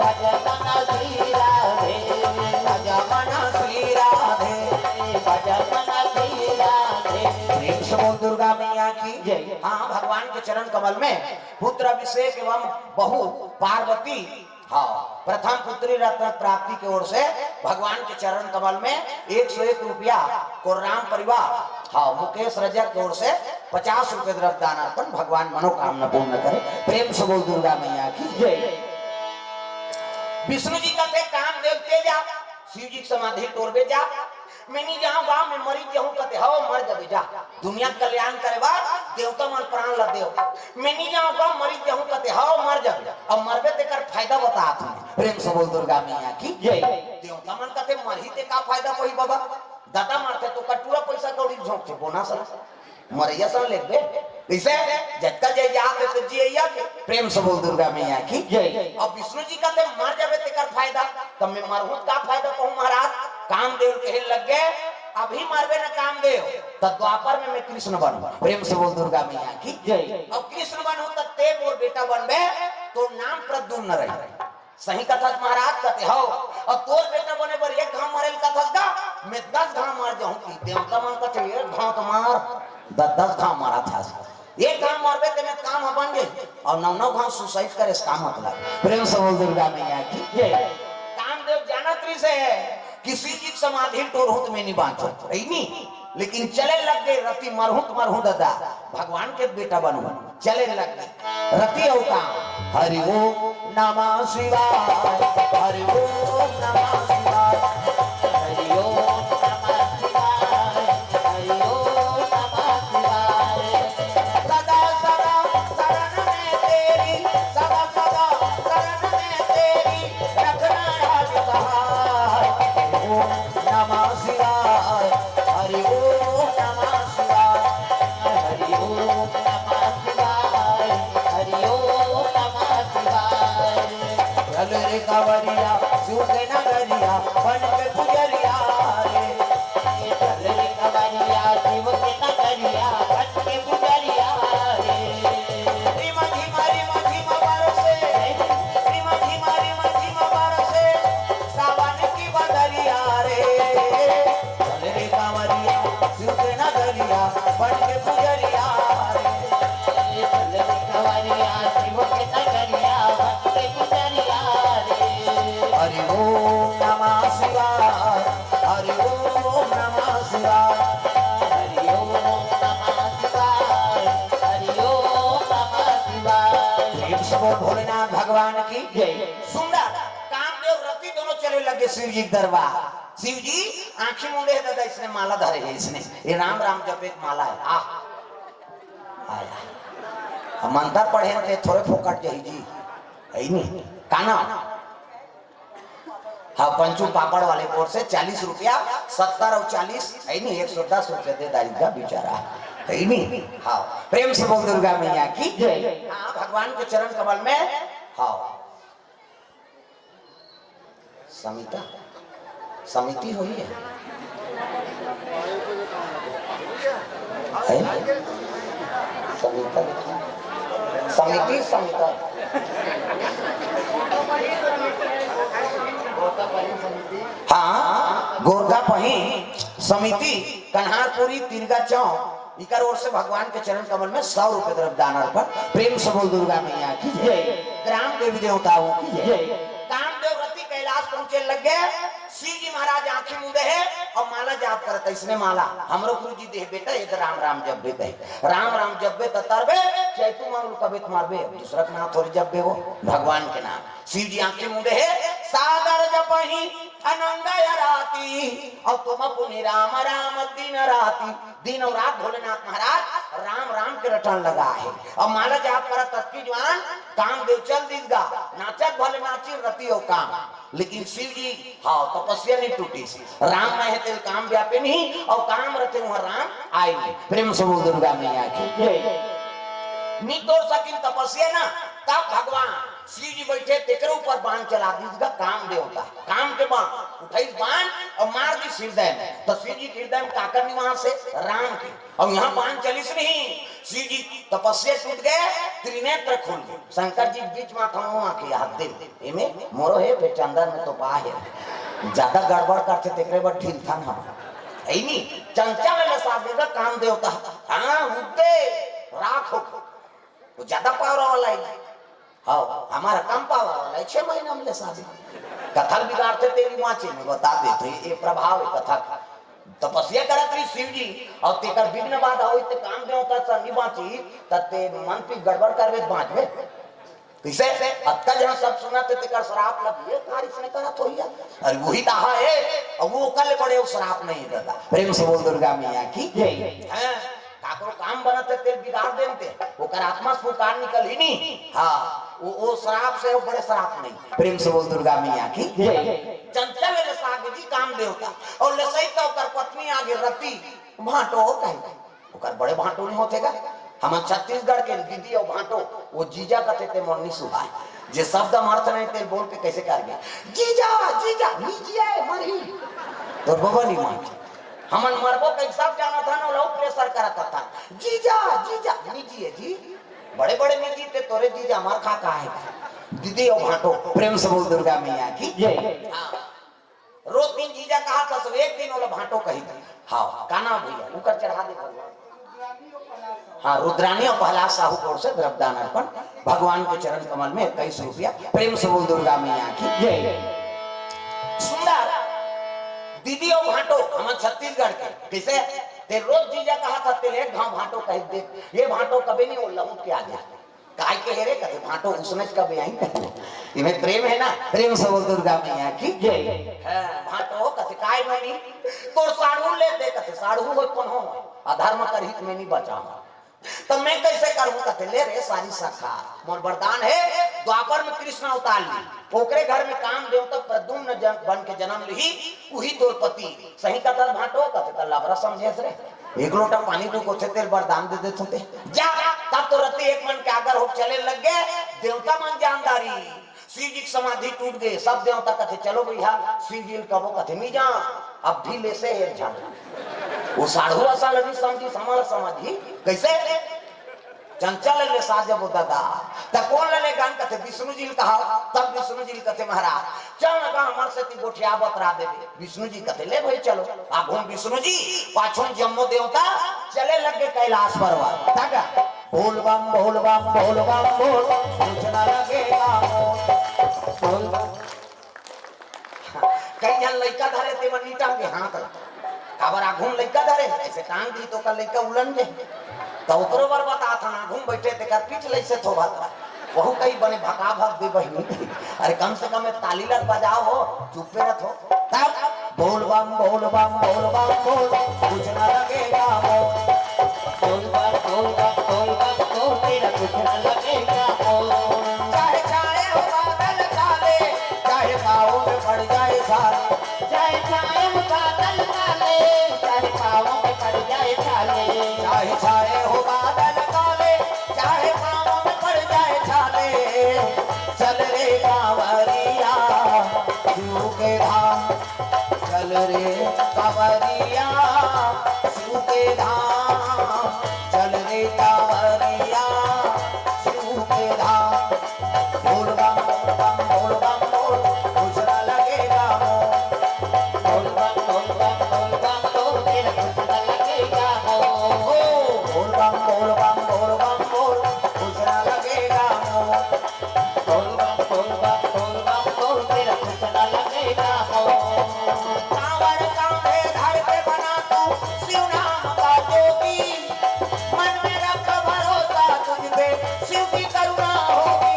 भजा मन श्री राधे। भजा मन श्री राधे। भजा मन श्री राधे। प्रेम से बोल दुर्गा मैया की। जय। हाँ, भगवान के चरण कमल में पुत्र अभिषेक एवं बहू पार्वती, हाँ, प्रथम पुत्री रत्न प्राप्ति की ओर से भगवान के चरण कमल में एक सौ एक रुपया कोर्राम परिवार, हाँ, मुकेश रजक की ओर से पचास रुपए द्रव्य दान अर्पण, भगवान मनोकामना पूर्ण करे। प्रेम से बोल दुर्गा मैया की। जय। विष्णु जी कहते, काम देव तेजा, शिव जी के समाधि टोरबे जा। मैं नहीं जाऊंगा, मैं मरी जाऊं, कहते, "हव, मर जाबे जा।" दुनिया के कल्याण करे बर देवता मन प्राण ला देव। "मैं नहीं जाऊंगा, मरी जाऊं," कहते, "हव, मर जाबे।" अब मरबे तेकर फायदा बतात हूं। प्रेम से बोल दुर्गा मैया की। जय। देवता मन कहते, "मरही ते का फायदा पही बाबा? दादा मरते तो कटूरा पैसा कौड़ी झोंकते, बोनस ला।" मरैया सन लेबे। इसे जतका जे याद है तो जियैया के। प्रेम से बोल दुर्गा मैया की। जय। अब विष्णु जी कहते, "मर जाबे तेकर फायदा।" तब मैं मरहूं का फायदा कहूं महाराज? कामदेव कहे लग गए, "अभी मरबे न कामदेव, तो द्वापर में मैं कृष्ण बनूं।" प्रेम से बोल दुर्गा मैया की। जय। अब कृष्ण बनूं तो ते मोर बेटा बनबे, तो नाम प्रद्युम्न रही। सही कथस महाराज कहते हो। अब तोर बेटा बने बर एक घाव मरे ल कथस गा, मैं दस घाव मर जाऊं कि देवता मन कहते, "एक घाव तो मार, दस दस घाव मारा था, एक घाव मरबे ते में काम ह बन गए।" और नौ नौ घाव सुसाइड करे से का मतलब? प्रेम से बोल दुर्गा मैया की। जय। कामदेव जानत रही से कि शिव जी के समाधि टोर हो तो मैं नहीं बांचो, रही नहीं। लेकिन चले लग गए, रति मरहूं त मरहूं दादा, भगवान के बेटा बनहूं। चले लग गए रति अउ काम। हरि ओम नमः शिवाय, हरि ओम नमः शिवाय, हरि ओम नमः शिवाय, हरि ओम नमः शिवाय। सदा सदा शरण में तेरी, सदा सदा शरण में तेरी, रखना राज सहाय। ओम नमः शिवाय, हरि ओम नमः शिवाय, हरि ओम नमः शिवाय, हरि ओम नमः शिवाय। चल रे कांवरिया शिव के नगरिया बन के पुजरिया रे। चल रे कांवरिया शिव के नगरिया बन के पुजरिया रे। रिम झिम रिम झिम बरसे, रिम झिम रिम झिम बरसे सावन की बदरिया रे। चल रे कांवरिया शिव के नगरिया बन के पुजरिया रे। चल रे कांवरिया शिव के नगरिया बन के पुजरिया रे। हरि ओम नमः शिवाय, हरि ओम नमः शिवाय, हरि ओम नमः शिवाय, हरि ओम नमः शिवाय। प्रेम से बोल भोलेनाथ भगवान की। जय। सुंदर कामदेव रति दोनों चले लगे शिव जी के दरबार। शिव जी आंखी मूंदे है दादा, इसने माला धरे है, इसने ये राम राम जपे के माला है। आ आया। हम मंत्र पढ़े थे, थोड़े फोकट जही जी। है ही नहीं। का नाम? अब पंचू पापड़ वाले कोर से चालीस रुपया, सत्तर और चालीस है नहीं, एक सौ दस रुपया दे दारी का बेचारा, है नहीं? हाँ, प्रेम से बोल दुर्गा मैया की। जय। हाँ, भगवान के चरण कमल में। हाँ, समिता, समिति होई है, है? समिता, समिति, समिता। हाँ, गोरका पही समिति, कन्हारपुरी, तिरगा चौक, इकर ओर से भगवान के चरण कमल में सौ रुपए द्रव्य दान अर्पण। प्रेम से बोल दुर्गा मैया की जय। जय। ग्राम देवी देवताओं की जय। जय। कामदेव रति कैलाश पहुंचे लग गए। शिव जी महाराज आंखें मूंदे है और माला जाप करता, इसने माला हमरो गुरु जी दे, बेटा, ये तो राम राम जप भी कहे, राम राम जप बे तरबे, चैतू मांगलू कबे तुम्हार बे, दूसरा के नाम थोड़ी जप बे, वो भगवान के नाम। शिव जी आंखें मूंदे है, सादर जपही अनंग राती, और तुम पुनि राम राम दिन राती। दिन और रात भोलेनाथ महाराज राम राम के रटन लगा है। और माला जाप करत तब की जवान कामदेव चल दिस गा, नाचत भले नाची रति और काम। लेकिन शिव जी, हाँ, तपस्या नहीं टूटी सी। राम में है तेल काम व्यापे नहीं, और काम रथे वहाँ राम आए नहीं। प्रेम से बोल दुर्गा मैया की। जय। नितोर सकिन तपस्या ना, तब भगवान शिव जी बैठे, तेकरे ऊपर बाण चला दीस गा काम देवता। काम के बाण, उठाइस बाण और मार दीस हृदय में। तो शिव जी के हृदय में काकर निवास है? राम के। और यहाँ बाण चलिस नहीं, शिव जी तपस्या टूट गए, त्रिनेत्र खुल गए। शंकर जी के बीच में थमो आके हाथ दे, एमे मोरो है, फिर चंदन में तो पा है। ज्यादा गड़बड़ करते तेकरे बर ढील था ना। है नहीं, चंचल में साथ देगा काम देवता। हाँ, उद्दे राख हो। वो ज्यादा पावर वाला है। हाँ, हमारा कम पावर वाला है, छह महीना में ले शादी। कथा ल बिगाड़ते तेरी माची में बता दे, तो ये, ये प्रभाव है कथा का। तपस्या करत रही शिव जी, और तेकर विघ्न बाधा होई, ते काम देवता से नहीं बांची, त ते मन पी गड़बड़ करबे त बांचबे। कैसे? अतका जहाँ सब सुनत हे, तेकर श्राप लग ये, कार इसने करत होइया। अरे वही तो है, और वो कल बड़े वो श्राप नहीं देता। प्रेम से बोल दुर्गा मैया की। जय। हैं? काकरो काम बनत है, तेल बिगाड़ देते, ओकर आत्मा से पुकार निकल ही नहीं। हाँ, वो, वो श्राप से वो बड़े श्राप नहीं। प्रेम से बोल दुर्गा मैया की। जय। चंचल ले साग जी काम देवता, और लसई तो ओकर पत्नी आगे रति भांटो कहे, ओकर बड़े भांटो नहीं होते का? हमन छत्तीसगढ़ के दीदी और भांटो, वो जीजा कथे ते मोर नहीं सुहाय। जे शब्द हम अर्थ नहीं तेल बोल के कैसे कर गया? जीजा, जीजा, नी जिया है, मरही। तोर बबा नहीं मानते। हमन मरबो कई सब जाना था ना, ओला प्रेशर करत था। जीजा, जीजा, नी जिए जी। बड़े बड़े नी जीते तोरे जीजा, मार खा का है। दीदी और भांटो, प्रेम से बोल दुर्गा मैया की। जय। हाँ। रोज दिन जीजा कहा था, सब एक दिन ओला भांटो कही थी। हाँ, काना भैया, ऊपर चढ़ा दे भगवान। हाँ, रुद्रानी और प्रहलाद साहू की ओर से द्रव्यदान अर्पण भगवान के चरण कमल में इक्कीस रुपया। प्रेम से बोल दुर्गा मैया की। जय। सुंदर दीदी और भांटो, हम छत्तीसगढ़ के, कैसे? ते रोज जीजा कहा था, ते एक घाव भांटो कह दे, ये भांटो कभी नहीं वो लौट के आ जाए। काय के हे रे? कथे, भांटो उसने कभी आई कहे। इमे प्रेम है ना, प्रेम से बोल दुर्गा मैया की। जय। हाँ, भांटो कथे, काय मनी? तोर साढ़ू ले दे, कथे, साढ़ू हो कौन हो? अधर्म करही त मैं नहीं बचाऊं। तो मैं कैसे करूं? कथे, ले रे सारी शाखा, मोर वरदान है, द्वापर में कृष्ण अवतार ली, ओकरे घर में काम देवता प्रद्युम्न जन-, बन के जन्म ली, उही तोर पति। सही कथा भांटो? कथे, त लबरा समझे रे। एक लोटा पानी तू कोथे तेल वरदान दे देत होते। जा, तब तो रति एक मन के आगर हो चले लग गए। देवता मन जानदारी, शिव जी की समाधि टूट गई। सब देवता कथे, चलो भैया, शिव जी कबो कथे नहीं जा, अब भी ले से एक झन। वो साढ़ू असल नहीं समझी, समाल समझी। कैसे? चंचल ले साज वो दादा। त कौन ले गन कथे? विष्णु जी ल कहा। तब विष्णु जी ल कथे, महाराज, चल ना गा, हमर से ती गोठिया बतरा देबे। विष्णु जी कथे, ले भाई चलो। आघुम विष्णु जी, पाछुम जम्मो देवता चले लग गए कैलाश पर्वत। तक बोल बम, बोल बम, बोल बम, बोल, कुछ ना लगेगा मोल। बोल बम। कई झन लइका धरे ते मन नी टांगे हाथ ला। काबर आघुम लइका धरे, ऐसे टांग दी तो का लइका उलन जे। त ओकरो बर बतात हन, आघुम बैठे तेकर पीठ लइसे थोबा था। वहू कई बने भका भक दे बहिनी। अरे कम से कम एक ताली लग बजाओ हो, चुप्पे रथो। तब बोल बम, बोल बम, बोल बम, बोल, कुछ ना लगेगा मोल। बोल बम, बोल बम, बोल बम, बोल, तेरा कुछ ना लगेगा मोल। चाहे छाए हो बादल काले, चाहे पाँव में पड़ जाए धाम, चल रे कांवरिया, शिव के धाम। बोल बम, बोल बम, बोल बम, बोल, कुछ ना लगेगा मोल। बोल बम, बोल बम, बोल बम, बोल, तेरा कुछ ना लगेगा मोल। ओ, बोल बम, बोल बम, बोल बम, बोल, कुछ ना लगेगा मोल। बोल बम, बोल बम, बोल बम, बोल, तेरा कुछ ना लगेगा मोल। कांवर कांधे धर के बना तू शिव नाम का जोगी, मन में रख भरोसा तुझ पे, शिव की करुणा होगी।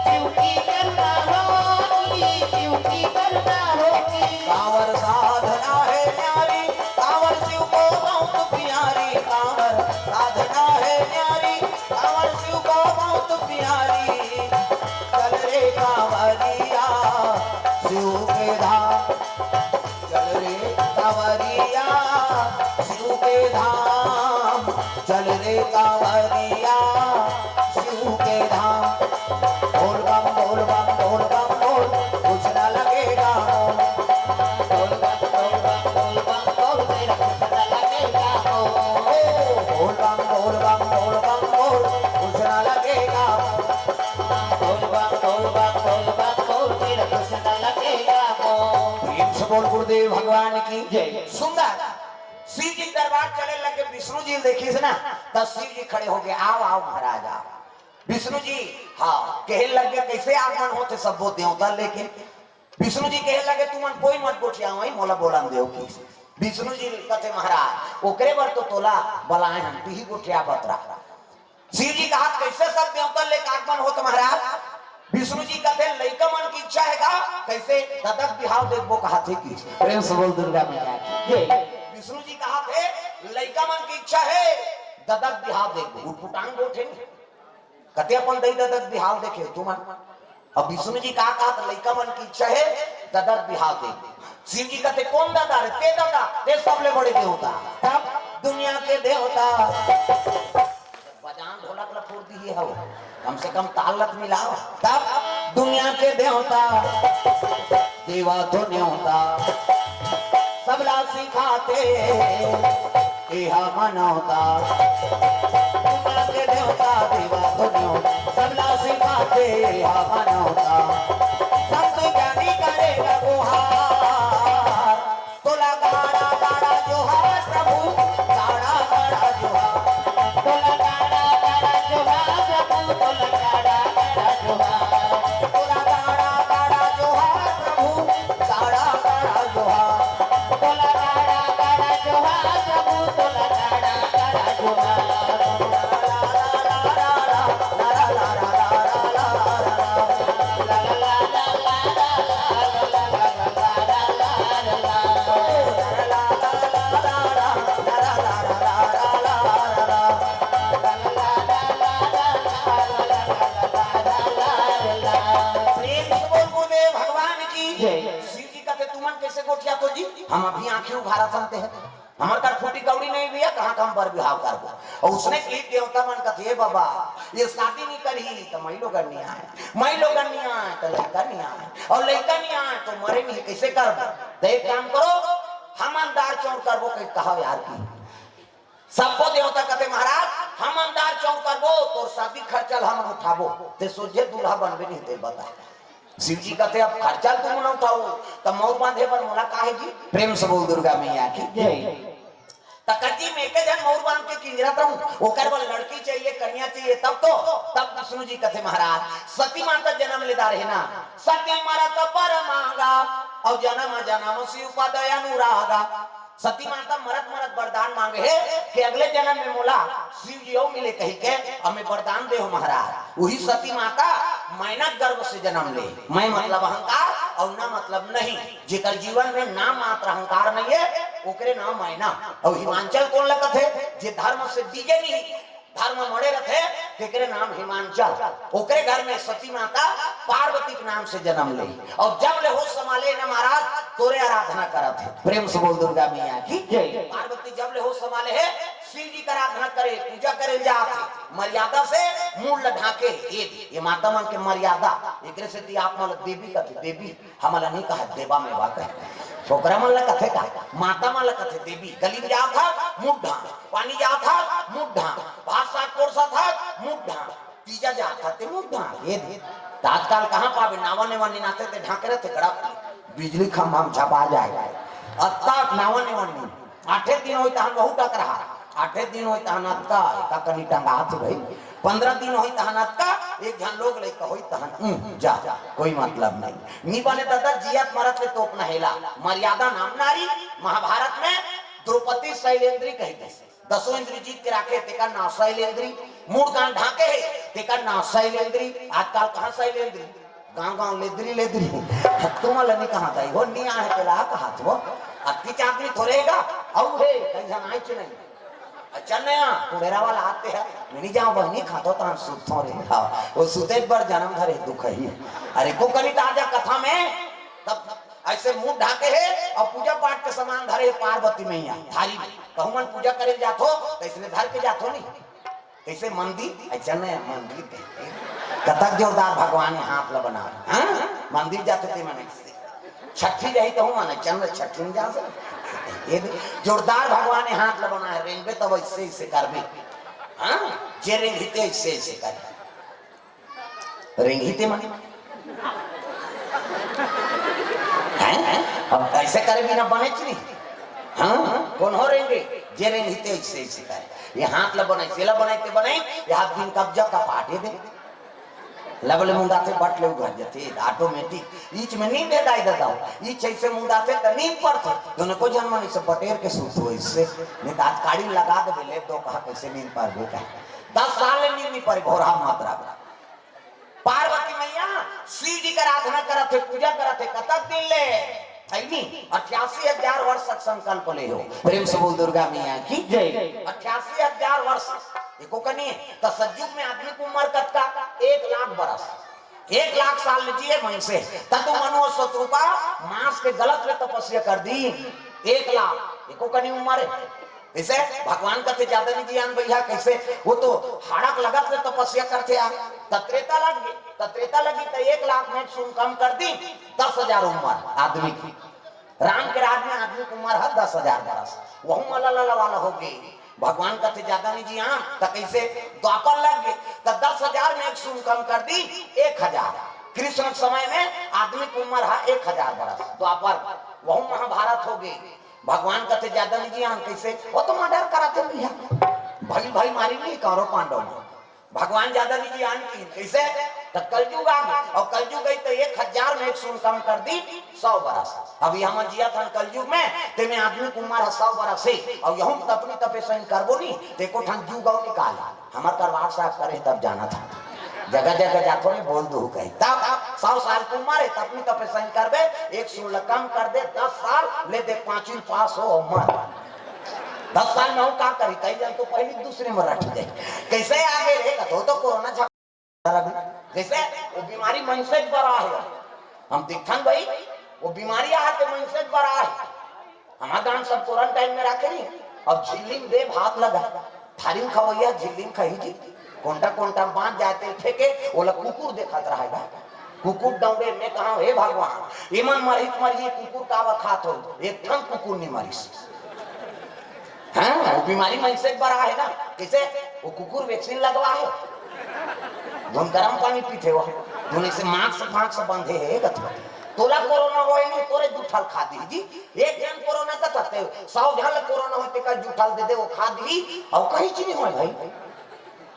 शिव की करुणा होगी, शिव की करुणा होगी। कांवर साधना है न्यारी, कांवर शिव को बहुत प्यारी, कांवर साधना है न्यारी, कांवर शिव को बहुत प्यारी। चल रे कांवरिया, शिव के धाम। चल रे कांवरिया, शिव के धाम। चल रे कांवरिया, शिव के धाम। बोल बम, बोल बम, बोल बम, बोल, कुछ ना लगेगा मोल। बोल बम, बोल बम, बोल बम, बोल, तेरा कुछ ना लगेगा मोल। ओ, बोल बम, बोल बम, बोल बम, बोल, कुछ ना लगेगा मोल। बोल बम, बोल बम, बोल बम, बोल, तेरा कुछ ना लगेगा मोल। प्रेम से बोल गुरुदेव भगवान की जय। सुंदर। शिव जी दरबार चले लगे, विष्णु जी देखिस ना, त शिव जी खड़े हो गए, "आओ, आओ महाराज, आओ।" विष्णु जी, हाँ, कहे लगे, "कैसे आगमन होथे सब्बो देवता?" लेकिन विष्णु जी कहे लगे, "तुमन कोई मत गोठियाओ, मोला बोलन देव।" कि विष्णु जी कथे, "महाराज, ओकरे बर तो तोला बलाए हन, तिही गोठिया बतरा।" शिव जी कहा, "कैसे सब देवता लेके आगमन होत महाराज?" विष्णु जी कहते, "लइका मन की इच्छा है का, कैसे ददक बिहाव देखबो?" कहा थे कि प्रेम से बोल दुर्गा मैया की जय। विष्णु जी कहा थे, "लइका मन की इच्छा है ददक बिहाव देखबो।" उटपुटांग गोठे नहीं, कते अपन दई ददक बिहाव देखे तुमन। अब विष्णु जी का कहा, "लइका मन की इच्छा है ददक बिहाव देखबो।" शिव जी कहते, "कौन ददा रे?" "ते ददा, ते सबले बड़े देवता।" तब दुनिया के देवता बजान ढोलक ला फोड़ दिए हो, कम से कम ताल लत मिलाओ। तब दुनिया के देवता, देवा तो न्योता, सबला सिखाते, एहा मनौता। दुनिया के देवता, देवा तो न्योता, सबला सिखाते, एहा मनौता। संत ज्ञानी करेगा गुहार, तोला गाड़ा गाड़ा जोहार प्रभु, गाड़ा गाड़ा जोहार। तोला गाड़ा गाड़ा जोहार प्रभु, तोला गाड़ा गाड़ा जोहार। तोला गाड़ा गाड़ा जोहार प्रभु, गाड़ा गाड़ा जोहार। तोला गाड़ा गाड़ा जोहार प्रभु, तोला गाड़ा गाड़ा जोहार। प्रेम से बोल गुरुदेव भगवान की जय। शिव जी कहते, "तुमन कैसे गोठिया तो जी? हम अभी आंखें उघारा चलते हैं, हमारे घर फूटी कौड़ी नहीं भैया, कहाँ का हम बर बिहाव करबो?" और उसने की देवता मन कथे, "ए बाबा, ये शादी नहीं करी तो मई लोगन नहीं आए, मई लोगन नहीं आए तो लइका नहीं आए, और लइका नहीं आए तो मरे नहीं, कैसे करबो? तो एक काम करो, हम अंधार चौर करबो," कही कहा यार की। सब्बो देवता कथे, "महाराज, हम अंधार चौर करबो, तोर शादी खर्चा ल हम उठाबो, ते सोझे दूल्हा बनबे नहीं, ते बता।" शिव जी कथे, "अब खर्चा ल तुम न उठाओ, त मौर बांधे बर मोला काहे जी?" प्रेम से बोल दुर्गा मैया की जय। त कति में एक झन मौर बांध के किंजरत रहूं, ओकर बर लड़की चाहिए, कन्या चाहिए, तब तो, तब विष्णु जी कथे, "महाराज, सती माता जन्म ले डारे ना, सती मरत बर मांगा, और जन्म जन्म शिव पद अनुरागा।" सती माता मरत मरत वरदान मांगे हे कि अगले जन्म में मोला शिव जी अउ मिले कही के, अउ मैं वरदान दे हो महाराज। वही सती माता मैना गर्भ से जन्म ले। मैं मतलब अहंकार अउ ना मतलब नहीं। जेकर जीवन में नाम मात्र अहंकार नहीं है, ओकरे नाम मैना। अउ हिमांचल कोन लगत है? जे धर्म से डीजे नहीं, धर्म मड़े रथे, तेकरे नाम हिमांचल। ओकरे घर में सती माता पार्वती के नाम से जन्म ले। और जब ले होश संभाले न महाराज, तोरे आराधना करत है। प्रेम से बोल दुर्गा मैया की जय। पार्वती जब ले होश संभाले है, शिव जी के आराधना करे, पूजा करे जात हे, मर्यादा से मुड़ ल ढांके हे। ये, ये माता मन के मर्यादा, एकरे सेती आप मन ल देवी कथे, देवी, हमन ल नहीं कहा देवा मेवा कहे। छोकरा मन ल कथे का, माता मन ल कथे देवी। गली में जात हा, मुड़ ढांक, पानी जात हा, मुड़ ढांक, भात साग परोसत हा, मुड़ ढांक, तीजा जात हा, ते मुड़ ढांक। ये दे। त आजकल कहाँ पाबे, नावा नेवा निनाथे ते ढांके रहथे गड़ा, बिजली खंभा में झपा जाए। अत्ता नावा नेवा नी। आठे दिन होई तहन वहू टकरहा, आठे दिन होई तहन अतका, एका कनी टंगात हे भाई। पंद्रह दिन होई तहन अतका, एक झन लोग लइका होई तहन, उम, जा, कोई मतलब नहीं। नी बने दादा, जियत मरत ले तोपना हेला। मर्यादा नाम नारी। महाभारत में द्रौपदी शैलेंद्री कही गई। दसों इंद्री जीत के राखे, तेकर नाम शैलेंद्री। मूड़ कान ढांके हे, तेकर नाम शैलेंद्री। आजकल कहाँ शैलेंद्री? गांव गांव लेदरी लेदरी। तुमन ल नी कहा दाई हो, नी आहे तेला कहा तो। अतकीच आदमी थोरे हे गा, अउ हे, कहीं झन आइच नहीं। अच्छा नया, कुबेरा वाला आते हैं, मैं नहीं जाऊँ बहनी, खातो तान सुतों रे। हाँ, वो सुते बर जन्म धरे दुख ही। अरे को कनी ताजा कथा में, तब ऐसे मुंह ढाके हे अउ पूजा पाठ के सामान धरे हे पार्वती मैया थारी में। कहूँ मन पूजा करे जाथो, त इसने धर के जाथो नहीं। कइसे मंदिर? अच्छा नया मंदिर कहिथे। कतक जोरदार भगवान हे हाथ ल बनाए। हाँ? मंदिर जाथे ते मन अइसे। छट्ठी जाही तहूँ मन चंद्र छट्ठी में जा सकथे। ये दे, जोरदार भगवान हे हाथ ल बनाए, रेंगबे तब अइसे अइसे करबे। हाँ? जे रेंगही ते अइसे अइसे करबे। रेंगही ते मन। हैं? अब अइसे करे बिना बनेच नहीं। हाँ, कौन हो रेंगे? जे रेंगही ते अइसे अइसे करे। ये हाथ ला बनाई, सेला बनाई ते बनाई, ये हाथ बिन कब्जा का पाटे दे। लबले मुंडाथे बट ले उघर जथे, automatic। ईच में नींद हे दाई ददा। ईच अइसे मुंडाथे त नींद पड़थे। दोनों को जन्म नहीं से बटेर के सूत हो इससे। नहीं त आज काड़ी लगा दे बेले, दो कहा कइसे नींद पड़बे का। दस साल ले नींद नहीं पड़े, घोरहा मात्रा में। पार्वती मैया शिव जी के आराधना करत हे, पूजा करत हे, कतक दिन ले, है नी? अठासी हजार वर्ष तक संकल्प ले हो। प्रेम से बोल दुर्गा मैया की जय। अठासी हजार वर्ष, एको कनी, त सतयुग में आदमी के उम्र कतका? एक लाख बरस, एक लाख साल ले जिए मनसे। तदु मनु शतरूपा मांस के गलत ले तपस्या कर दी, एक लाख, एको कनी उम्र हे। जइसे भगवान कथे ज्यादा नहीं जियान भैया, कइसे वो तो हाड़क लगत ले तपस्या करथे यार। त त्रेता लग गे, त त्रेता लगी त एक लाख में सुन कम कर दी, दस हजार उम्र आदमी की। राम के राज में आदमी के उम्र हे दस हजार बरस, वहू मलल वाला हो गे। भगवान कथे ज्यादा नहीं जियान, त कइसे द्वापर लग गे, त दस हजार में एक सुन कम कर दी, एक हजार। कृष्ण के समय में आदमी के उम्र हे एक हजार बरस, द्वापर, वहू महाभारत हो गे। भगवान कथे ज्यादा नहीं जियान, कइसे? वो तो मर्डर कराथे भैया। भई भई मारी नहीं कौरव पांडव में। भगवान ज्यादा नहीं जियान की, कइसे? त कलयुग आ गे, अउ कलयुग आई त एक हजार में एक सुन कम कर दी, सौ बरस। अभी हमन जियत हन कलयुग में, तेमे आदमी के उम्र हे सौ बरस हे, अउ यहू तपनी तपे सही करबो नहीं, ते एको ठन जुग अउ निकाल। हमर दरबार साहब करे तब जाना था। जगह जगह जाथो रे, बोल दू कही। तब सौ साल के उम्र हे, तपनी तपे सही करबे, एक सुन ल कम कर दे, दस साल ले दे, पांचवी पास हो अउ मर। दस साल में हूँ का करी, कई जन तो पहली दूसरी में रट जाए। कइसे आगे रे, कथो तो कोरोना झप-, कइसे? वो बीमारी मनसे बर आहे। हम देखथन भाई, वो बीमारी आहे के मनसे बर आहे। हमार गांव सब क्वारंटाइन में राखे नहीं। अब झिल्ली में दे भात लगा, थारी में खवैया झिल्ली में खही जी। कोंटा कोंटा बांध जाए तेल फेंके, ओला कुकुर देखत रहेगा। कुकुर दौड़े, मैं कहा, "हे भगवान, एमन मरही त मरही, कुकुर काबर खात हो?" एक ठन कुकुर नहीं मरिस। हाँ, वो बीमारी मनसे बर आहे ना, कइसे? वो कुकुर वैक्सीन लगवा हे, धुन गरम पानी पीथे हो, धुन अइसे मास्क फास्क बंधे हे, कथे, "तोला कोरोना होए नहीं, तोरे जूठल खा दी जी।" एक झन कोरोना का थते, सौ झन ल कोरोना होते का जूठल दे दे, वो खा दी, अउ कहीं चीज नहीं होए भाई।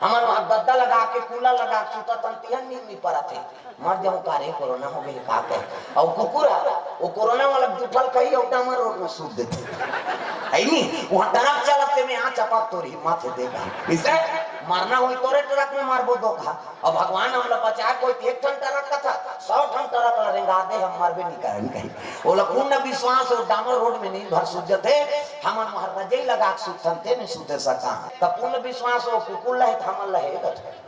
हमन वहाँ गद्दा लगा के, कूलर लगा के सुतत हन, तिहन नींद नहीं परत हे। मर जाऊं का रे, कोरोना हो गई का कहे? अउ कुकुर हे, वो कोरोना वाला जूठल कही, अउ डामर रोड में सूत देथे। है नी? वहाँ ट्रक चलत ते में आ चपक तोर हिम्मत हे दे कही। इसे मरना होई तोरे ट्रक में मरबो दो कहा। अब भगवान हमला बचाए कोई एक ठन ट्रक का था, सौ ठन ट्रक ला रेंगा दे, हम मरबे नहीं करन कही। ओला पूर्ण विश्वास हो, डामर रोड में नींद भर सूत जथे, हमन वहाँ रजई लगा के सुतथन, ते नहीं सुते सका। त पूर्ण विश्वास हो, कुकुर लहे, त हमन लहे, कथे।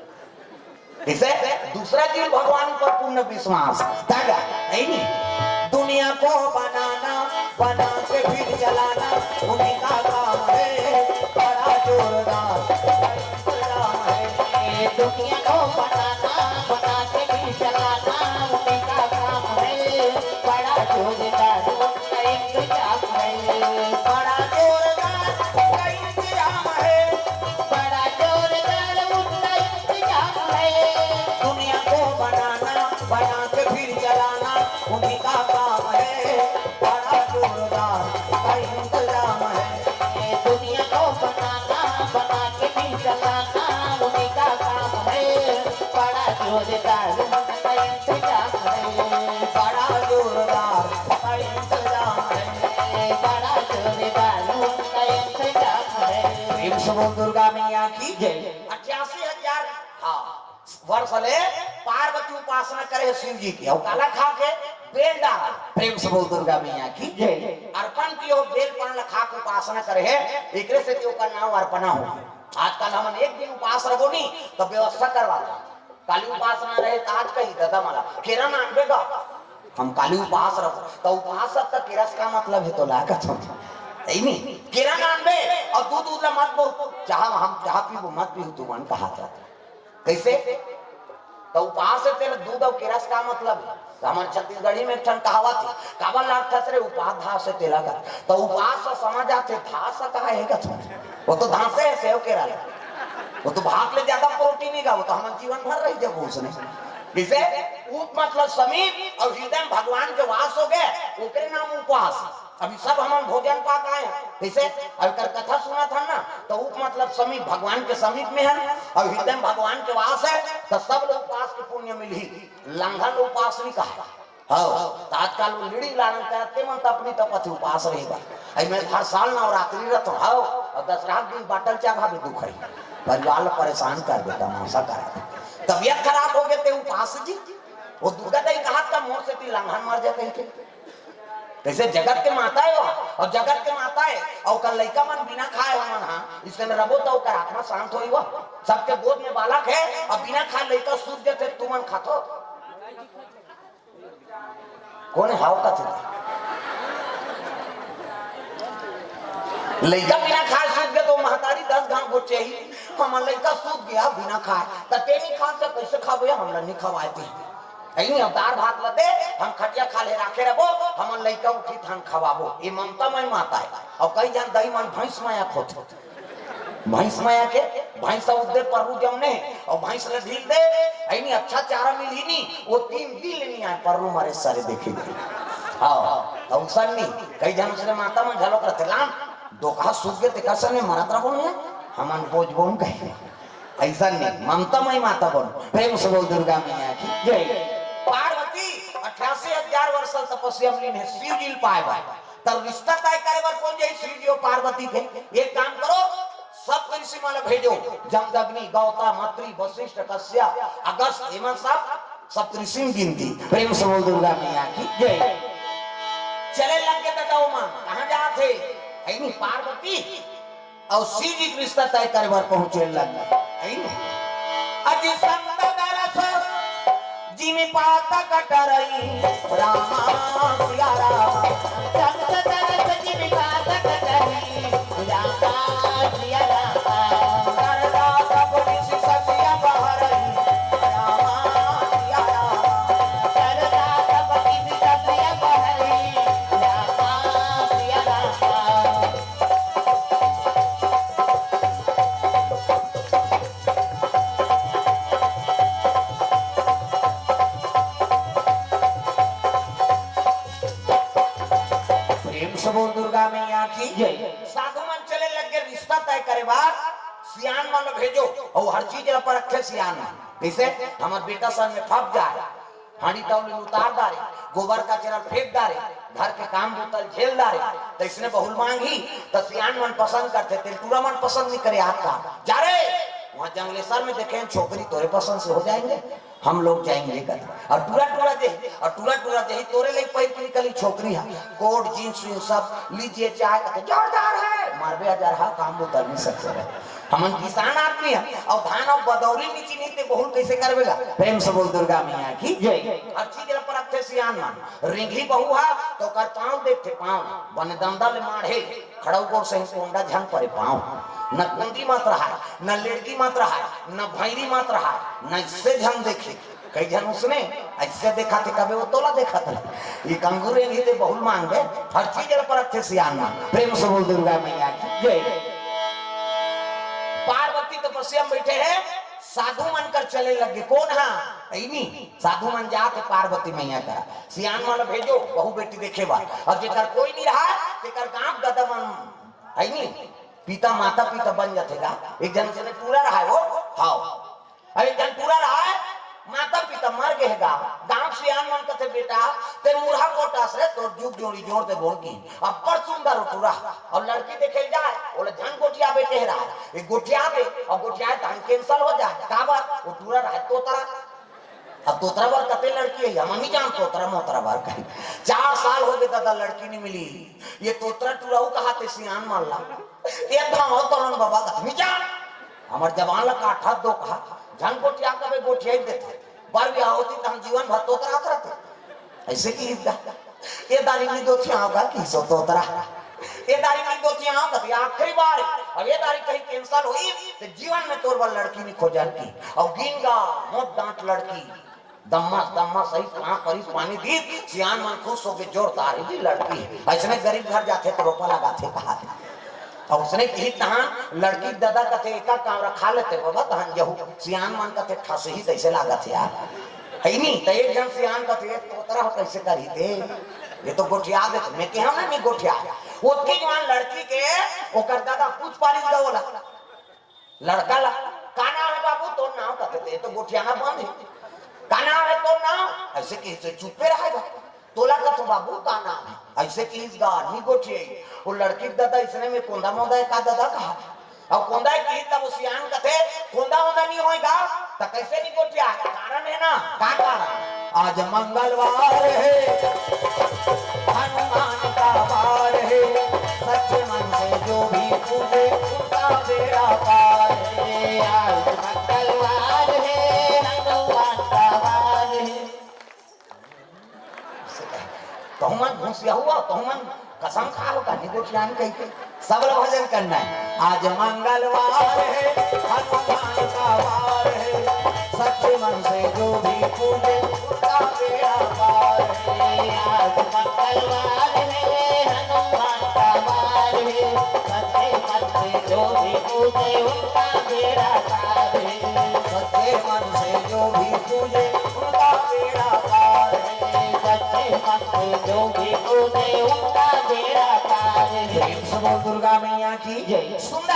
इसे दूसरा चीज भगवान पर पूर्ण विश्वास, तब है नहीं? दुनिया को बनाना, बना के फिर जलाना, उन्हीं का काम है, बड़ा जोर जोरदार उनका इंतजाम है, बड़ा जोरदार उनका इंतजाम है, बड़ा जोरदार उनका इंतजाम है। प्रेम से बोल दुर्गा मैया की जय। अठासी हजार, हाँ, वर्ष ले पार्वती उपासना करे हे शिव जी के, अउ काला खा के? बेल डाल। प्रेम से बोल दुर्गा मैया की जय। अर्पण किए हो, बेल पान ला खा के उपासना करे हे, एकरे से ओकर नाम अर्पणा हो। आजकल हमन एक दिन उपास रहो नी, तो व्यवस्था करवा ला। काली उपासना रहे त आज कही, "ददा मला केरा नानबे गा।" हम काली उपास रहो, त उपास सब त केरा से का मतलब हे तोला कथों? सही नहीं, केरा नानबे अउ दूध उध ला मत बहु, चाह हम चाह पीबो मत पीहू तुमन कहा था। कैसे? त उपास हे तेला दूध अउ केरा से का मतलब? त हमर छत्तीसगढ़ी में एक ठन कहावत हे, "काबर लागथस रे उपास धास हे तेला का?" त उपास से समझ आथे, धास से कहा हे कथों? वो तो धासे हे सेव केरा ला। वो तो भात ले ज्यादा प्रोटीन ही गा, वो तो हमन जीवन भर रही जब उसने। जैसे उप मतलब समीप अउ हृदय में भगवान के वास हो गए, ओकरे नाम उपास। अभी सब हमन भोजन पा के आए हैं। जैसे अब एकर कथा सुनत हन ना, तो उप मतलब समीप, भगवान के समीप में हन अउ हृदय में भगवान के वास हे, तो सब लोग उपास के पुण्य मिलही। लंघन उपास नहीं कहा। हव, त आजकल वो लीड़ी लानन करत, ते मन त अपनी तपत ही उपास रहे गा। अई मैं हर साल नवरात्रि रथों, हव, अउ दसरा के दिन बाटल चा खाबे दुख हे। परिवार ला परेशान कर दे, तमाशा करा दे। तबीयत खराब हो गए ते उपास जी। वो दुर्गा दाई कहा था मोर से ती लंघन मर जाते हैं। कैसे जगत के माता हे वो, अउ जगत के माता हे, अउ ओकर लइका मन बिना खाए हमन हा, इसने रबो त ओकर आत्मा शांत होई वो। सबके गोद में बालक हे, अउ बिना खाए लइका सूत जाते, तुमन खाथो? कोन हे हाव कथे? लइका बिना खाए सूत गे तो महतारी दस घाव गोचेही, हमर लइका सूत गया बिना खाए, त ते नहीं खा से कैसे खाबो या हमला नहीं खवाए ते? ऐनी हम दार भात ल दे, हम खटिया खाल्हे राखे रबो, हमर लइका उठी त हम खवाबो। ये ममता मय माता हे। अउ कई झन दई मन भैंस मया खोथे। भैंस मया के, भैंस उद्दे पर्रू जमने, अउ भैंस ल ढील दे, ऐनी अच्छा चारा मिलही नी, वो तीन दिन ले नहीं आए, पर्रू मारे सारे देखे। हाँ, तो उसन नहीं, कई झन उसने माता मन घलो करते, लान, डोकहा सूत गे, तेकर सने मरत रहो नहीं, हमन बोझ बोन कहे। ऐसा नहीं, ममता मय माता बोन, प्रेम से बोल दुर्गा मैया की जय। पार्वती अठासी हजार वर्ष तपस्या में लीन हे, शिव जी ल पाए बर। तब रिश्ता तय करे बर कोन जाही? शिव जी अउ पार्वती के। एक काम करो, सप्त ऋषि मन भेजो, जमदग्नि, गौतम, अत्रि, वशिष्ठ, कश्यप, अगस्त, एमन सब सप्त ऋषि में गिनती। प्रेम से बोल दुर्गा मैया की जय। चले लग गे ददा ओमन, कहाँ जात हे? ऐनी पार्वती अउ शिव जी के रिश्ता तय करे बर पहुंचे लग गे। ऐनी अजी संत दरस जिमि पातक टरई रामा सिया रामा। संत दरस जिमि पातक टरई रामा सिया रामा। करदा तब निशि सतिया बहरई रामा सिया रामा। करदा तब निशि सतिया बहरई रामा सिया रामा। प्रेम से बोल दुर्गा मैया की जय। साधु मन चले लग गे रिश्ता तय करे बर, सियान मन ल भेजो, अउ हर चीज ल परखे सियान मन। जैसे हमर बेटा सन में फंस जाए, हांडी तौली उतार डारे, गोबर कचरा फेंक डारे, घर के काम बूता ल झेल डारे, त इसने बहुल मांगही, त सियान मन पसंद करथे, तेल टूरा मन पसंद नहीं करे। आप का जा रे, वहाँ जंगलेसर में देखे हैं छोकरी तोरे पसंद से हो जाएंगे, हम लोग जाएंगे कथे। अउ टूरा टूरा जे, अउ टूरा टूरा जे तोरे ले पहिर के निकली छोकरी हा, कोट जींस वींस सब लीजिए चाहे कथे जोरदार है, मारबे हजार हा काम बूता नहीं सकते रहे। हमन किसान आदमी हे, अउ धान अउ बदौरी नी चिन्ही ते बहुल कैसे करबे गा? प्रेम से बोल दुर्गा मैया की जय। हर चीज ल परखथे सियान मन। रेंगही बहू हा, त ओकर पाँव देखथे, पाँव। बने दंदा ले माढ़े, खड़ऊ गोड़ से ही कोंडा झन परे पाँव। न कुंदी मत रहाय, न लेड़गी मत रहाय, न भैरी मत रहाय, न इससे झन देखे। कई झन उसने ऐसे देखा थे, कबे वो तोला देखा था। ये कंगूरे भी ते बहुल मांग दे, हर चीज ल परखथे सियान मन। प्रेम से बोल दुर्गा मैया की जय। पार्वती तपस्या में बैठे हैं, साधु मन कर चले लगे। कौन हा? ऐनी साधु मन जात हे पार्वती मैया करा, सियान मन भेजो, बहू बेटी देखे बर। अउ जेकर कोई नहीं रहा, तेकर गांव गदा मन, ऐनी पिता, माता पिता बन जाथे गा। एक झन से टूरा रहा है वो, हाव। अउ एक झन टूरा रहा है, माता पिता मर गे हे गा। गांव सियान मन कथे, "बेटा, ते मुरहा कोटास रे, तोर जुग जोड़ी जोड़ दे बोल की।" अब्बड़ सुंदर ओ टूरा। अउ लड़की देखे जाए, ओला झन गोठियाबे कहे रहा है। ये गोठियाबे, अउ गोठियाए तहां cancel हो जाए। काबर? ओ टूरा रहा तोतरा। अब तोतरा बर कते लड़की हे, हम नहीं जान तोतरा मोतरा बर कहीं। चार साल हो गे दादा, लड़की नहीं मिली। ये तोतरा टूरा उ कहाथे सियान मन ला। ये धाव तलन बाबा कथे, "नहीं जान।" हमर जबान ला काठा दो कहा, झन गोठिया कबे गोठियाई देथे। बर बिहाव होती त हम जीवन भर तोतरात रहते। ऐसे की हिद्दा। ये दारी नहीं दोथिया होगा कि सो तोतरा। ये दारी नहीं दोथिया होगा तो ये आखिरी बार है। अब ये दारी कहीं cancel हुई तो जीवन में तोर बर लड़की नहीं खोजन की। अउ गिन गा, मोट डांट लड़की। दम्मा, दम्मा सही कहाँ परिस पानी दी, सियान मन खुश होके जोरदार ही जी लड़की है। ऐसने गरीब घर जाथे तो रोपा लगाथे कहा। अउ उसने कही तहां लड़की दादा कथे, "एका कांवरा खा लेते बाबा, तहां जहू।" सियान मन कथे, "ठसही तैसे लागत हे यार।" है नी? त एक झन सियान कथे, "ये तोतरा हो कैसे करही ते? ये तो गोठिया देते।" मैं कहा ना, नहीं गोठिया। ओतके जवान लड़की के ओकर दादा पूछ पारिस गा ओला। लड़का ला, "का नाम है बाबू तोर नाम?" कथे, "ते तो गोठियाना बंद है।" "का नाम है तोर नाम?" ऐसे कही से चुप्पे रहेगा। "तोला कथो बाबू का नाम है?" ऐसे कही इस गा नहीं गोठियाई। वो लड़की के दादा इसने में कोंदा मोंदा है का दादा कहा। अब कोंदा है कि तब वो सियान कथे, "कोंदा मोंदा नहीं होएगा, त कैसे नहीं गोठिया?" कारण है ना, का कारण? आज मंगलवार है, हनुमान का वार है, सच्चे मन से जो भी पूजे, उनका बेड़ा पार है। आज मंगलवार है, हनुमान का वार है। कहूँ मन घुसिया हुआ, कहूँ मन कसम खा हो, कहीं गोठियान कही के। सब लोग भजन करना है। आज मंगलवार है, हनुमान का वार है, सच्चे मन से जो भी पूजे, उनका बेड़ा पार है। आज मंगलवार है, हनुमान का वार है, सच्चे मन से जो भी पूजे, उनका बेड़ा पार है। सच्चे मन से जो भी पूजे, उनका बेड़ा पार है। सच्चे मन से जो भी पूजे, उनका बेड़ा पार है। प्रेम से बोल दुर्गा मैया की जय। सुंदर,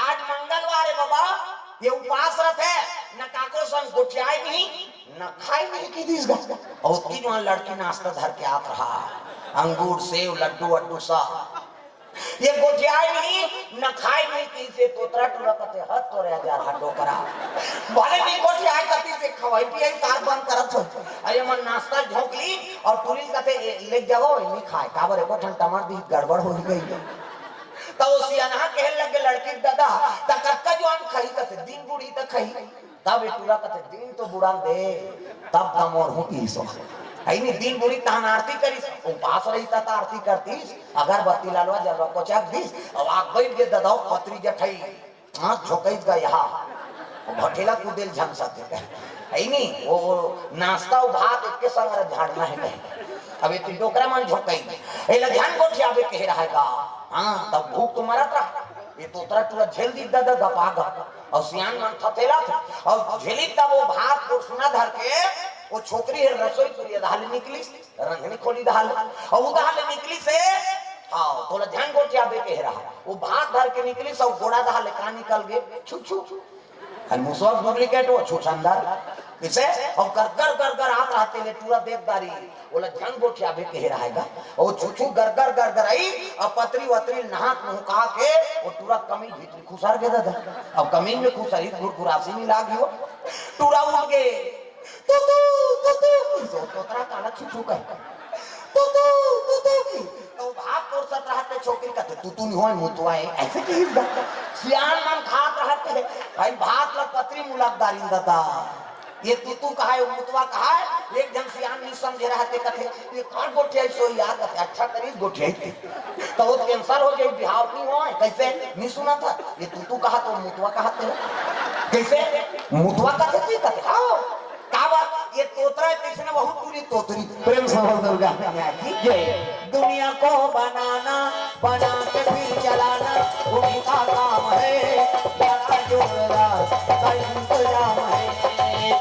आज मंगलवार है बाबा, ये उपास रथे, न काको संग गोठियाए नहीं, न खाए नहीं की दिस गा। अउ ओतकी जवान लड़की नाश्ता धर के आत रहा, अंगूर, सेव, लड्डू वड्डू सब। ये गोठियाए नहीं, न खाए नहीं, कइसे तोतरा टूरा कथे, "हद तोरे हजार हा डोकरा।" भले नहीं गोठियाए कती से खवाई पियाई कार बंद करत हो। अरे मन नाश्ता झोंक ली अउ टूरी कथे, "ए, ले जाओ, ये नहीं खाए।" काबर एको ठन टमार दी गड़बड़ हो ही गई। त वो सियानहा कहे लगे लड़की के दादा, "त कतका जुआन खाई?" कथे, "दिन बूढ़ी त खाई।" तब ये टूरा कथे, "दिन तो बुड़न दे, तब दमोर हूँ की सो।" है नी, दिन बुड़ी तहन आरती करिस, उपास रही त आरती करतीस, अगरबत्ती लालवा जलवा कोचक दीस, अब आग बैठ के ददाओ पतरी जठई, हाँ, झोंकई गा यहाँ, भठेला कूदेल झन सके कहे। है नी, वो, वो नाश्ता, वो भात एक के संग झाड़ना है कहे। अब ये तो डोकरा मन झोंकई, एला झन गोठियाबे कहे रहेगा। हाँ, तब भूख तो मरत रहा, ये तोतरा टूरा झेल दी ददा गपा गप। अउ सियान मन थथेला थे। अउ झेली तब वो भात पोसना धर के, वो छोकरी हे रसोई पुरिया धाले निकली, रंधनी खोली धाले। अउ उ धाले निकली से, हाँ, तोला झन गोठियाबे कहे रहा। वो भात धर के निकली, सब गोड़ा धाले का निकल गे, छू छू। अरे मुसवा duplicate वो छू शानदार। इसे, अउ कर कर कर कर आत रहते ले टूरा देख दारी। ओला झन गोठियाबे कहे रहेगा। ओ छुछू गरगर गरगर आई, अब पतरी वतरी नहात मुहका के, ओ टूरा कमीज भीतरी खुसर गे ददा। अब कमीज में खुसरी गुरगुरासी मिला गयो। टूरा उठ गे। "तू, तू, तू, तू" की, तो तोतरा काला छुछू कहे। "तू, तू, तू, तू" की, तो भात तोर सत रहते छोकरी का, तो "तू, तू नहीं होए, मुतवा है", ऐसे की इस बात। सियान मन खात रहते हैं, भाई भात ला पतरी मुलाकदारी ददा। ये तू तू कहा है, वो मुतवा कहा है, एक झन सियान नहीं समझे रहा ते कथे, "ये कौन गोठियाई सो यार?" कथे, "अच्छा करीस गोठियाई थे।" तो वो cancel हो जाए, बिहाव नहीं हो, कैसे नहीं सुना था? ये तू तू कहा तो मुतवा कहा थे। कैसे? मुतवा कथे थी, कथे, "हाँ।" का बात? ये तोतरा है, किसने बहुत पूरी तोतरी। प्रेम से बोल दुर्गा मैया की जय। दुनिया को बनाना, बना के फिर चलाना, उन्हीं का काम है। बड़ा जोरदार का इंतजाम है।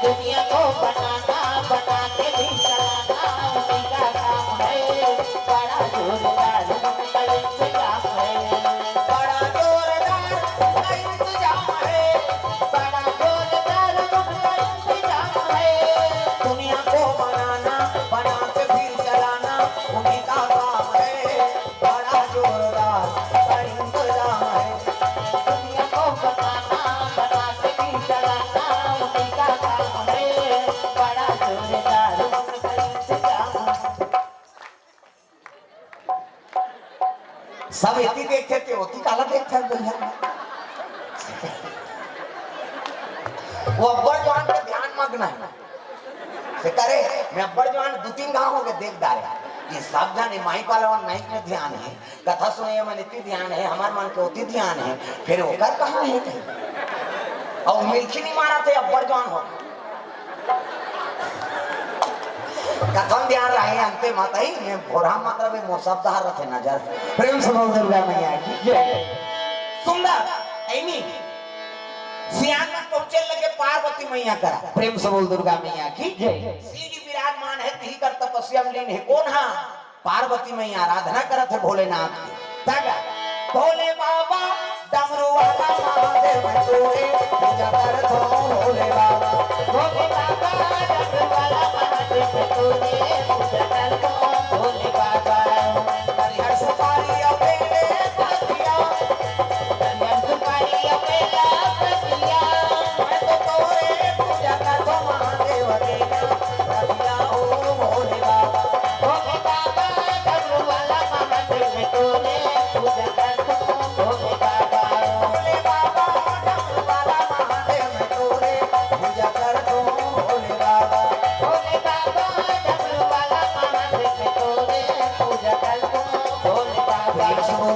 दुनिया को बनाना, बना के भी चलाना, उन्हीं का काम है। बड़ा जोरदार का इंतजाम है। बड़ा जोरदार का इंतजाम है। बड़ा जोरदार का इंतजाम सब एती देखथे, ते ओती काला देखथे भैया? वो अब्बड़ जुआन के ध्यान मग्न हे। से करे, मैं अब्बड़ जुआन दू तीन घांव होगे देख डारे। ये सब झन माई पालवन माई में ध्यान हे, कथा सुने मन एती ध्यान हे, हमर मन के ओती ध्यान हे, फिर ओकर कहाँ हे? अउ मिलखी नहीं मारा थे, अब्बड़ जुआन हो। कथम ध्यान रहे अंते माता ही, मैं भोरा मात्रा में मोर सब दहार रथे नजर। प्रेम से बोल दुर्गा मैया की जय। सुंदर, ऐनी, सियान मन पहुंचे लगे पार्वती मैया करा। प्रेम से बोल दुर्गा मैया की जय। शिव जी विराजमान हे, तिही कर तपस्या में लीन हे। कोन हा? पार्वती मैया आराधना करत हे भोलेनाथ के। तब भोले बाबा डमरू वाला महादेव मैं तोरे पूजा करत हूँ भोले बाबा। भोले बाबा डमरू वाला महादेव मैं तोरे पूजा करत हूँ भोले बाबा। हरिहर सुपारी और बेले पतिया, हरिहर सुपारी और बेला पतिया, मैं तो तोरे पूजा करत हूँ महादेव के नाम।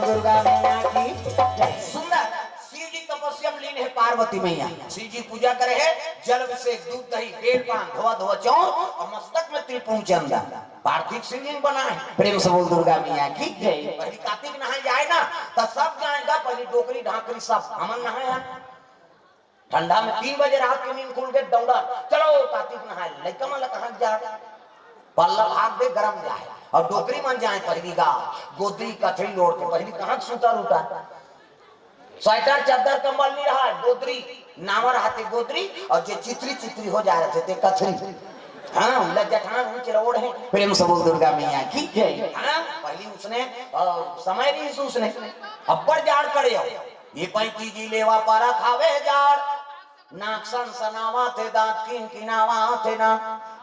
दुर्गा मैया की जय। सुंदर शिव जी तपस्या में लीन हे पार्वती मैया। शिव जी पूजा करे हे, जल अभिषेक, दूध, दही, बेल, पान, धोआ धोआ चौर और मस्तक में त्रिपुर चंदन। पार्थिव शिवलिंग बना हे। प्रेम से बोल दुर्गा मैया की जय। पहली कातिक नहाए जाए ना, तो सब जाएगा, पहली डोकरी ढाकरी सब। हमन नहाए हन ठंडा में, तीन बजे रात के नींद खुल के दौड़ा, चलो कातिक नहाए। लइका मन ला कहाँ जा, पल्ला भाग दे, गरम जाए। और डोकरी मन जाए पहली गा, गोदरी कथरी लोड़ के, पहली कहाँ सूता रूता। स्वेटर, चद्दर, कंबल नहीं रहा, गोदरी, नावा रहते गोदरी, और जे चित्री चित्री हो जा रहे थे, कथरी। हाँ, उला जठान ऊंच रोड़ है। प्रेम से बोल दुर्गा मैया की जय। हाँ, पहली उसने, अ, समय नहीं उसने, अब्बड़ जाड़ पड़े हो। ये पैंती जी लेवा परत हावे जाड़, नाक सनसनावा थे, दांत किनकिनावा थे ना,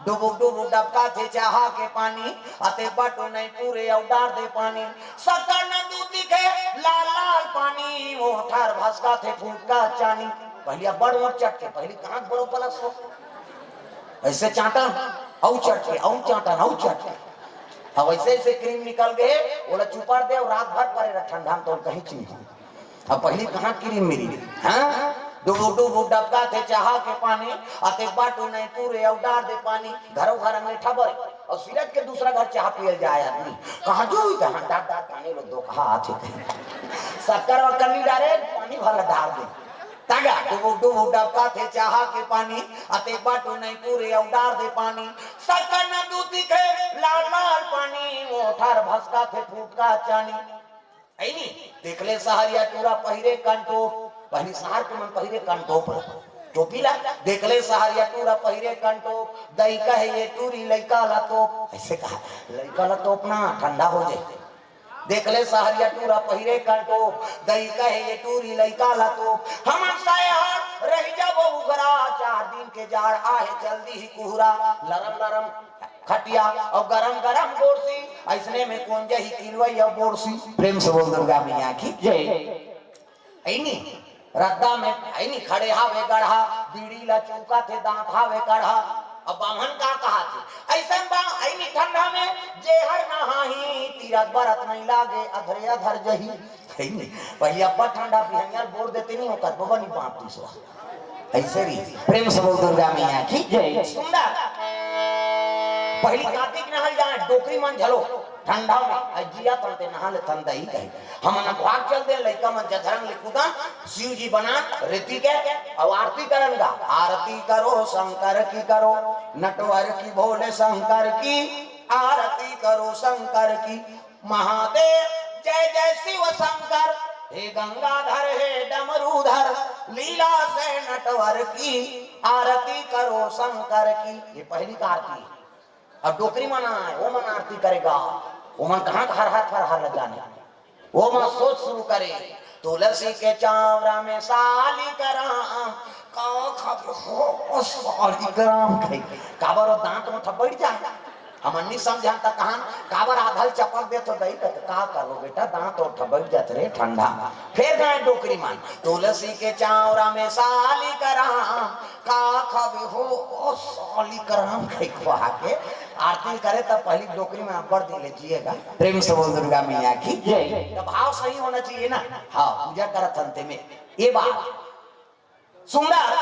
डुबुक डुबुक डबका थे चाहा के पानी, अते बटो नहीं पूरे अउ डार दे पानी। शक्कर न दूध दिखे, लाल लाल पानी, वो ठर भसका थे फूटका चानी। पहली अब्बड़ ओट चटके, पहली कहाँ बड़ो पलस हो? ऐसे चांटा, अउ चटके, अउ चांटा, अउ चटके। अब ऐसे ऐसे क्रीम निकल गए, ओला चुपर दे और रात भर परे रह ठंडा में, तो कहीं चीज। अब पहली कहाँ क्रीम मिली? हाँ, डुबुक डुबुक डबका थे चाहा के पानी, अते बाटू नहीं पूरे अउ डार दे पानी। घरों घर अंगेठा बरे और सिरज के दूसरा घर चाह पियल जाए आदमी। कहाँ जो ही कहाँ डार डार पानी लो, दो कहा आथे कहीं। शक्कर वक्कर नहीं डारे, पानी भला डार दे। तगा डुबुक डुबुक डबका थे चाहा के पानी, अते बाटू नहीं पूरे अउ डार दे पानी। शक्कर न दूध दिखे, लाल लाल पानी, वो ठर भसका थे फूटका चानी। ऐनी, देख ले सहरिया टूरा पहिरे कंटोप, पहली सहर के मन पहिरे कंटोप, टोपी ला। देख ले सहरिया टूरा पहिरे कंटोप, दई कहे ये टूरी लइका ला तोप। ऐसे कहा, लइका ला तोप ना, ठंडा हो जाए। देख ले सहरिया टूरा पहिरे कंटोप, दई कहे ये टूरी लइका ला तोप। हमन सहर रह जाबो उघरा, चार दिन के जाड़ आहे जल्दी ही कुहरा। लरम लरम खटिया और गरम गरम गोरसी, ऐसने में कोन जही किलवई और बोरसी। प्रेम से बोल दुर्गा मैया की जय। ऐनी रद्दा में ऐनी खड़े हावे गढ़ा, बीड़ी ला चूका थे दांत हावे कढ़ा। अब बामन का कहा थे, ऐसन बा ऐनी ठंडा में जेहर नहाही, तीरथ बरत नहीं लागे अधरे अधर जही। ऐनी पहले अब्बा ठंडा बिहनिया बोर देते नहीं होकर बबा नहीं बांप दूसरा। ऐसे भी प्रेम से बोल दुर्गा मैया की जय। सुंदर पहली कातिक नहल जाए डोकरी मन झलो ठंडा में अजिया तन ते नहा ले तन दही कही। हमन भाग चल दे लइका मन जधरंग ले कूदन शिव जी बना रेती के अउ आरती करन गा। आरती करो शंकर की करो नटवर की भोले शंकर की आरती करो शंकर की। महादेव जय जय शिव शंकर हे गंगाधर हे डमरूधर लीला से नटवर की आरती करो शंकर की। ये पहली का आरती है। अब डोकरी मन आए, वो मन आरती करेगा, वो मन कहाँ का हर हर फर हर जाने, वो मन सोच शुरू करे, तुलसी के चावरा में साली कराम, का खब हो साली कराम कहे, काबर वो दांत में थपड़ जाए। हमन नी समझन त कहन, काबर आधा ल चपक देथो दई? त का करो बेटा, दांत ओठ बइठ जात रे ठंडा। फेर गाय डोकरी मन, तुलसी के चावरा में साली कराम, का खाबे हो ओ साली कराम, कहि खुआ के आरती करे, तब पहली डोकरी मन अब्बड़ दिन ले जिएगा। प्रेम से बोल दुर्गा मैया की जय। त भाव सही होना चाहिए ना। हाँ, पूजा करत हन ते में ये बात सुंदर।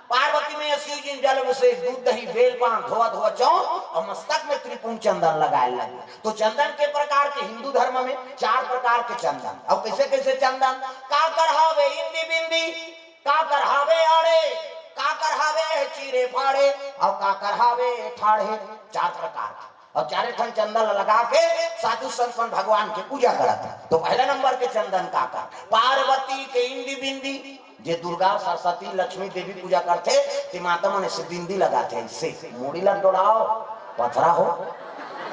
पार्वती में शिव जी जल अभिषेक, दूध दही बेल पान धोआ धोआ चौन और मस्तक में त्रिपुंड चंदन लगाए लगे। तो चंदन के प्रकार के हिंदू धर्म में चार प्रकार के चंदन। अब कैसे कैसे चंदन? काकर हावे इंदी बिंदी, काकर हावे आड़े, काकर हावे चीरे फाड़े और काकर हावे ठाढ़े। चार प्रकार के। और चारे ठन चंदन लगा के साधु संत मन भगवान के पूजा करत हे। तो पहला नंबर के चंदन काकर? पार्वती के इंदी बिंदी। जे दुर्गा, सरस्वती, लक्ष्मी देवी पूजा करथे, ते माता मन से बिंदी लगाथे, ऐसे मुड़ी ला डोलाओ, पथरा हो,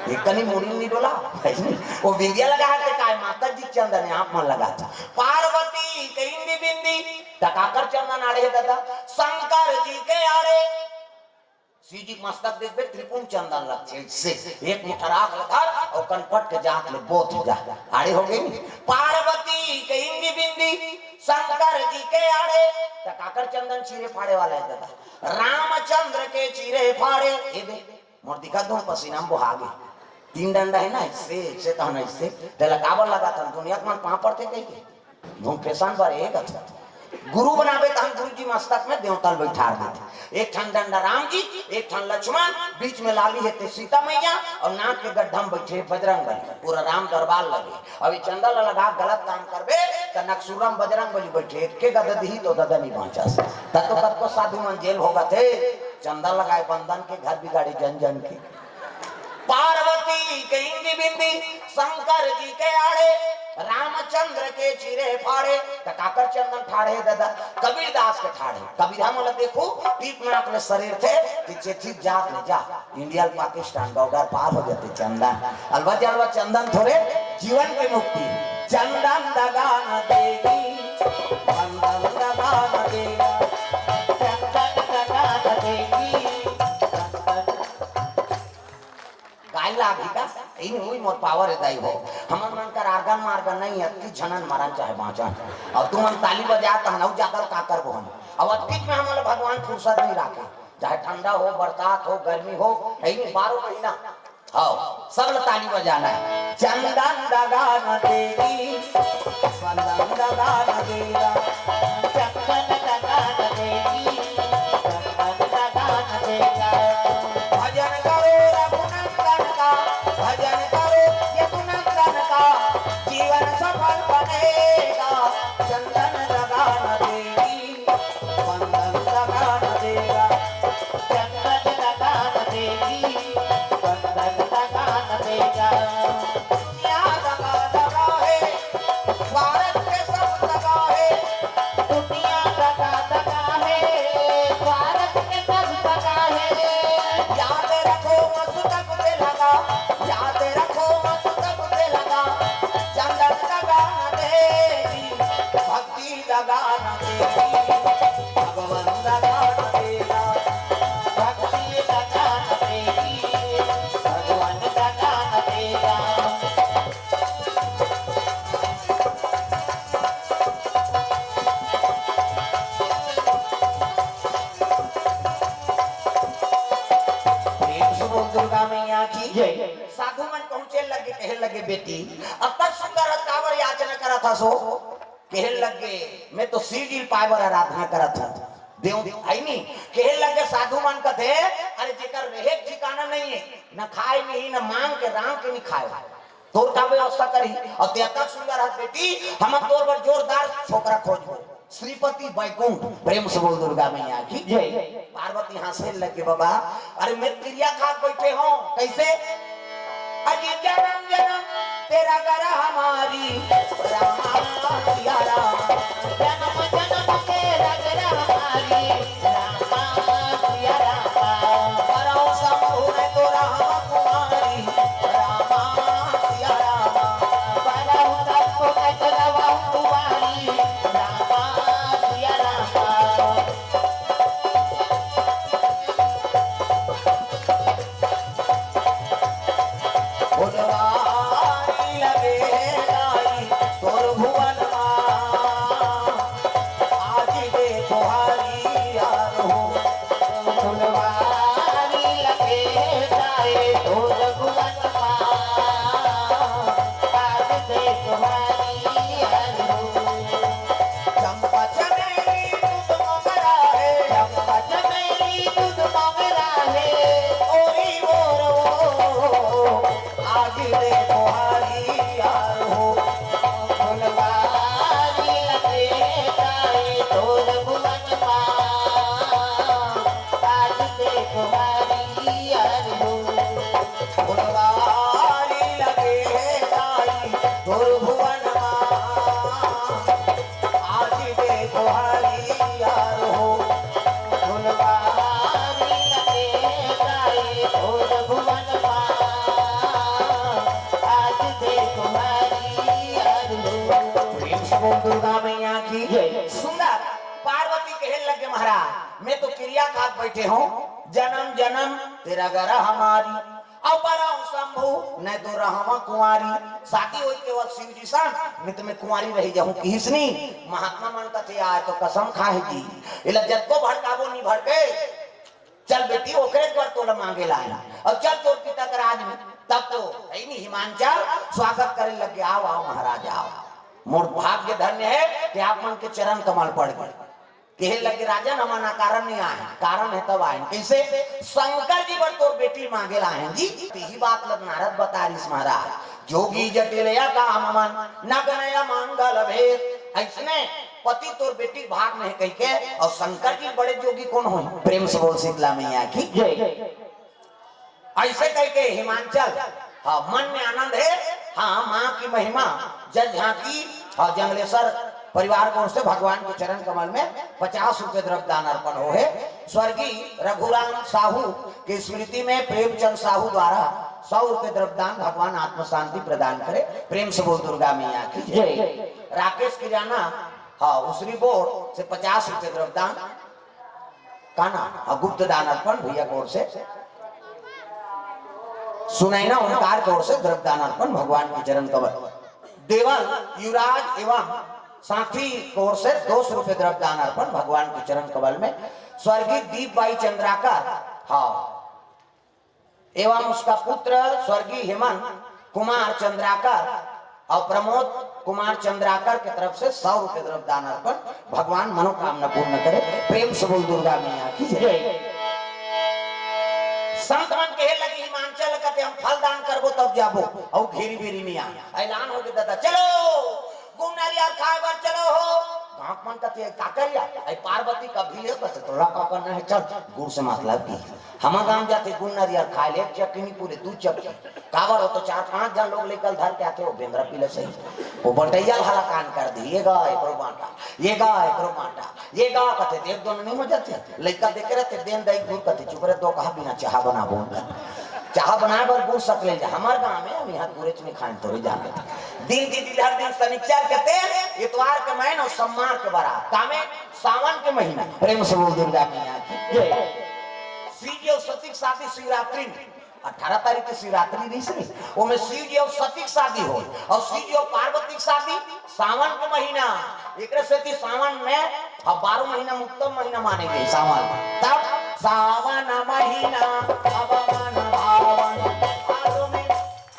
एक कनी मुड़ी नी डोला, ऐसे वो बिंदिया लगा के काय माता जी चंदन आप मन लगाथे। पार्वती के इंदी बिंदी, त काकर चंदन आड़े हे दादा, शंकर जी के आड़े। शिव जी के मस्तक देखबे, त्रिपुंड चंदन लगथे, से एक मुठा राख ल धर और कनपट के जात ले बोत जा। आड़े हो गई। पार्वती के इंदी बिंदी, शंकर जी के आड़े, त काकर चंदन चीरे फाड़े वाला हे दादा? रामचंद्र के चीरे फाड़े। ए दे, मोर दिखा दो पसीना में बोहा गे। तीन डंडा हे ना, ऐसे, ऐसे तहन ऐसे। तेला काबर लगाथन? दुनिया के मन पाँव पड़थे कहिके। धूम फेसन बर एक अच्छा। गुरु बनाबे तहन गुरु जी मस्तक में देवता ल बैठार देथे। एक ठन डंडा राम जी, एक ठन लक्ष्मण, बीच में लाली हे ते सीता मैया और नाक के गड्ढा में बैठे बजरंग बली। पूरा राम दरबार लगे। अब ये चंदा ला लगा गलत काम करबे त नकसुरम बजरंग बली बैठे, एक के गदा दिही तो ददा नहीं बांचस। तब तो कतको साधु मन जेल भोगत हे, चंदा लगाए बंदन के घर बिगाड़े जन जन के। पार्वती के इंदी बिंदी, शंकर जी के आड़े, रामचंद्र के चीरे फाड़े, त काकर चंदन ठाढ़े दादा? कबीरदास के ठाढ़े। कबीर हम ला देखू, पीप नाक ले शरीर थे, कि चेथी जात ले जा, इंडिया पाकिस्तान बॉर्डर पार हो जाते चंदन। अलवा जलवा चंदन थोरे जीवन के मुक्ति। चंदन दगा न देगी, चंदन दगा न देगा, चंदन दगा न देगी, चंदन गाय लागही का? ई नहीं हुई मोर पावर है दाई हो। हमन मन कर आर्गन मार्गन नहीं है, अतकी झनन मरन चाहे बाँचन। और तुमन ताली बजा तहन अउ ज्यादा का करबो हम। अब अतकी में हमन ला भगवान फुर्सत नहीं राखे। चाहे ठंडा हो, बरसात हो, गर्मी हो, है नहीं, बारह महीना। हाँ, सब ला ताली बजाना है। चंदन दगा न देगी, चंदन दगा न देगा, चंदन दगा न देगी, चंदन दगा न देगा। भजन करो रघुनंदन का, भजन करो यदुनंदन का, जीवन सफल बनेगा। चंदन दगा न देगी, चंदन दगा न देगा, चंदन दगा न देगी, चंदन दगा न देगा। दुनिया दगा दगा है, स्वार्थ के सब दगा है। दुनिया दगा दगा है, स्वार्थ के सब दगा है। याद रखो मस्तक पे लगा, याद रखो मस्तक पे लगा। चंदन दगा न देगी, भक्ति दगा न देगी, भगवान दगा न देगा। भक्ति दगा न देगी, भगवान दगा न देगा। प्रेम से बोल दुर्गा मैया की जय। साधु मन पहुंचे लगे, कहे लगे, "बेटी, अतक सुंदर हस, काबर याचना करत हस हो?" कहे लगे, "मैं तो शिव जी पाए बर आराधना करत हूँ, देव है नहीं।" कहे लगे साधु मन कथे, "अरे जेकर रहे ठिकाना नहीं है, न खाए नहीं, न मांग के राम के नहीं खाए।" तोर का व्यवस्था करही? और ते अतक सुंदर हस बेटी, हम तोर बर जोरदार छोकरा खोजबो। श्रीपति बैकुंठ, प्रेम से बोल दुर्गा मैया की जय। पार्वती हंसे लगे, "बाबा, अरे मैं किरिया खा के बैठे हूँ।" कैसे? "अजी जन्म जन्म तेरा गरह हमारी, रामा सिया रामा, जन्म जन्म तेरा गरह हमारी।" हरियर हो, फुलवारी लगे गाए भोर भुवन मा। आज देखो हरियर हो। प्रेम से बोल दुर्गा मैया की जय। सुंदर पार्वती कहे लगे, महाराज, मैं तो किरिया खात बैठे हूँ, जन्म जन्म तेरा गरा हमारी। अब बड़ा हूँ शंभू, नहीं तो रहवा कुंवारी। शादी होई केवल शिव जी संग, नहीं तो मैं कुंवारी रही जाऊँ। किसनी महात्मा मन कथे आए तो कसम खाए जी, एला जतको भड़काबो नहीं भड़के। चल बेटी, ओकरे पर तोला मांगे लाए, और चल तोर पिता के राज में। तब तो है नहीं हिमांचल, स्वागत करे लगे, आओ, आओ महाराज, आओ। मोर भाग्य धन्य है कि आप मन के चरण कमल पड़ गए। कहे लगे, राजन, हमन अकारण नहीं आए, कारण है तब आए। कैसे? शंकर जी बर तोर बेटी मांगे ला हैं जी। यही बात लग नारद बता रहीस महाराज, जोगी जटिल या काम मन, न गणय मंगल भेद। ऐसने पति तोर बेटी भाग में है कह के, और शंकर जी बड़े जोगी कौन हो? प्रेम से बोल शीतला मैया की जय। ऐसे कह के हिमांचल, हाँ, मन में आनंद है। हाँ, माँ की महिमा, जय झांकी। हाँ, जंगलेश्वर परिवार की ओर से भगवान के चरण कमल में पचास रुपए द्रव्य दान अर्पण हो है। स्वर्गीय रघुराम साहू की स्मृति में प्रेमचंद साहू द्वारा सौ रुपए द्रव्य दान, भगवान आत्म शांति प्रदान करे। प्रेम से बोल दुर्गा मैया की जय। जय। राकेश किराना, हाँ, उसरी बोर्ड से पचास रुपए द्रव्य दान, का नाम? हाँ, गुप्त दान अर्पण भैया की ओर से, सुनैना ओंकार की ओर से द्रव्य दान अर्पण भगवान के चरण कमल। देवल युवराज एवं साथी की ओर से दो सौ रुपए द्रव्य दान अर्पण भगवान के चरण कमल में। स्वर्गीय दीप बाई चंद्राकर, हाँ, एवं उसका पुत्र स्वर्गीय हेमंत कुमार चंद्राकर और प्रमोद कुमार चंद्राकर की तरफ से सौ रुपए द्रव्य दान अर्पण भगवान मनोकामना पूर्ण करे। प्रेम से बोल दुर्गा मैया की जय। जय। संत मन कहे लगे, हिमांचल कते हम फल दान करबो तब जाबो, और घेरी बेरी नहीं आ। ऐलान हो गया, दादा चलो गुड़ नरियर खाए बर चलो हो। गाँव मन कते का करिया, ऐ पार्वती का भी ले बस तोला का करना है, चल गुड़ से मतलब की। हमर गांव जाथे गुड़ नरियर खाए ले, एक चक्की नहीं पूरे दू चक्की। काबर हो तो चार पांच झन लोग लेकर धर के आथे, वो बेंदरा पीले सही। वो बटैया हलाकान कर दी, ये गा एकरो बांटा, ये गा एकरो बांटा, ये गा कथे, देख दोनों नहीं हो जाते। लइका देखे रहते, देन दाई गुड़ कथे, चुप रहे, दो कहा बिना चाह बना बोल कर। चाह बनाए बर गुड़ सक ले जा। हमर गांव में हम यहाँ गुरेच नहीं खाए, थोड़ी जाने। दिन दीदी हर दिन शनिचर के तेल, इतवार के मैन और सोमवार के बरात। कामे सावन के महीना। प्रेम से बोल दुर्गा मैया की जय। शिव जी और सती के शादी शिवरात्रि में, अठारह तारीख की शिवरात्रि रही से, वो में शिव जी और सती के शादी हो, और शिव जी और पार्वती के शादी सावन के महीना। एक सेती सावन में, अब बारह महीना में उत्तम महीना माने गए सावन। तब सावन महीना अब मन भावन, आजो में,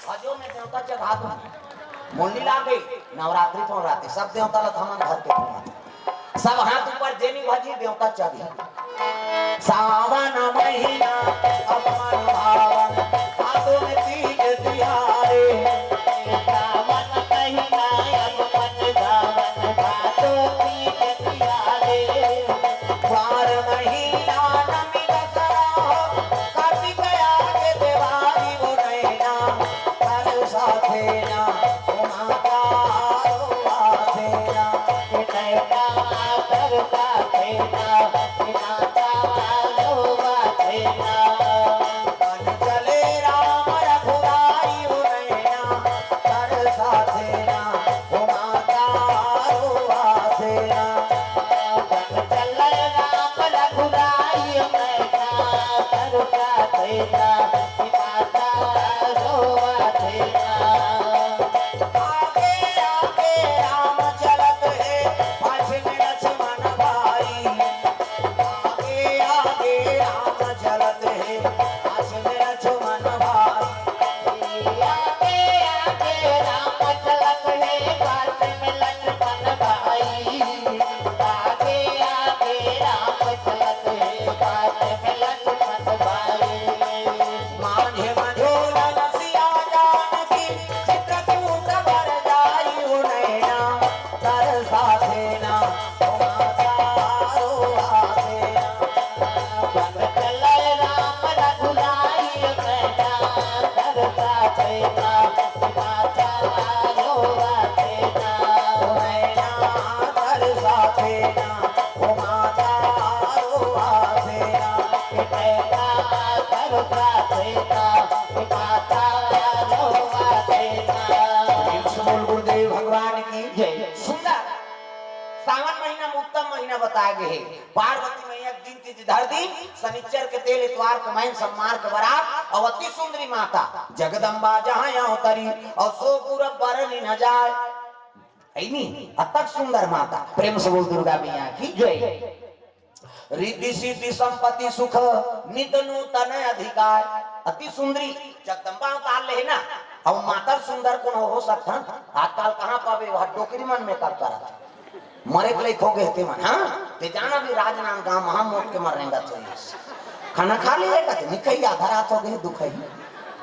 अजो में देवता चढ़ा दो। मुन्नी लागे, नवरात्रि तो राते, सब देवता ला थमन धर के घुमा। सब हाथ ऊपर, जेनी भजी देवता चढ़ी। सावन महीना अब मन भावन, भादो में तीज तिहारे। सावन महीना अब मन भावन, भादो तीज तिहारे। बार महीना नमी दसरा हो, कार्तिक आगे देवारी वो नैना। कर साथे ना, ओ माता, ओ माथे ना। ए नैना, कर साथे ना, ए माता, ओ माथे ना। बन चले राम महीना बताए गे हे। पार्वती मैया एक दिन तिथि धर दी, शनिचर के तेल, इतवार के मैन, सोमवार के बरात, अउ अति सुंदरी माता जगदम्बा जहाँ यहाँ अवतरी, अउ सो गुरु बरनि न जाए। है नी, अतक सुंदर माता। प्रेम से बोल दुर्गा मैया की जय। रिद्धि सिद्धि संपत्ति सुख नित नूतन अधिकार। अति सुंदरी जगदम्बा अवतार ले हे ना, अउ मातर सुंदर कोन हो, हो सकथन? आजकल कहाँ पाबे, वह डोकरी मन मेकअप करत। मरे के लइक हो गे हे ते मन, हाँ? ते जाना भी राजनांदगांव महा मोट के मर रेंगत होइस। खाना खा लिए का ते? नहीं खाई, आधा रात हो गे, दुखई।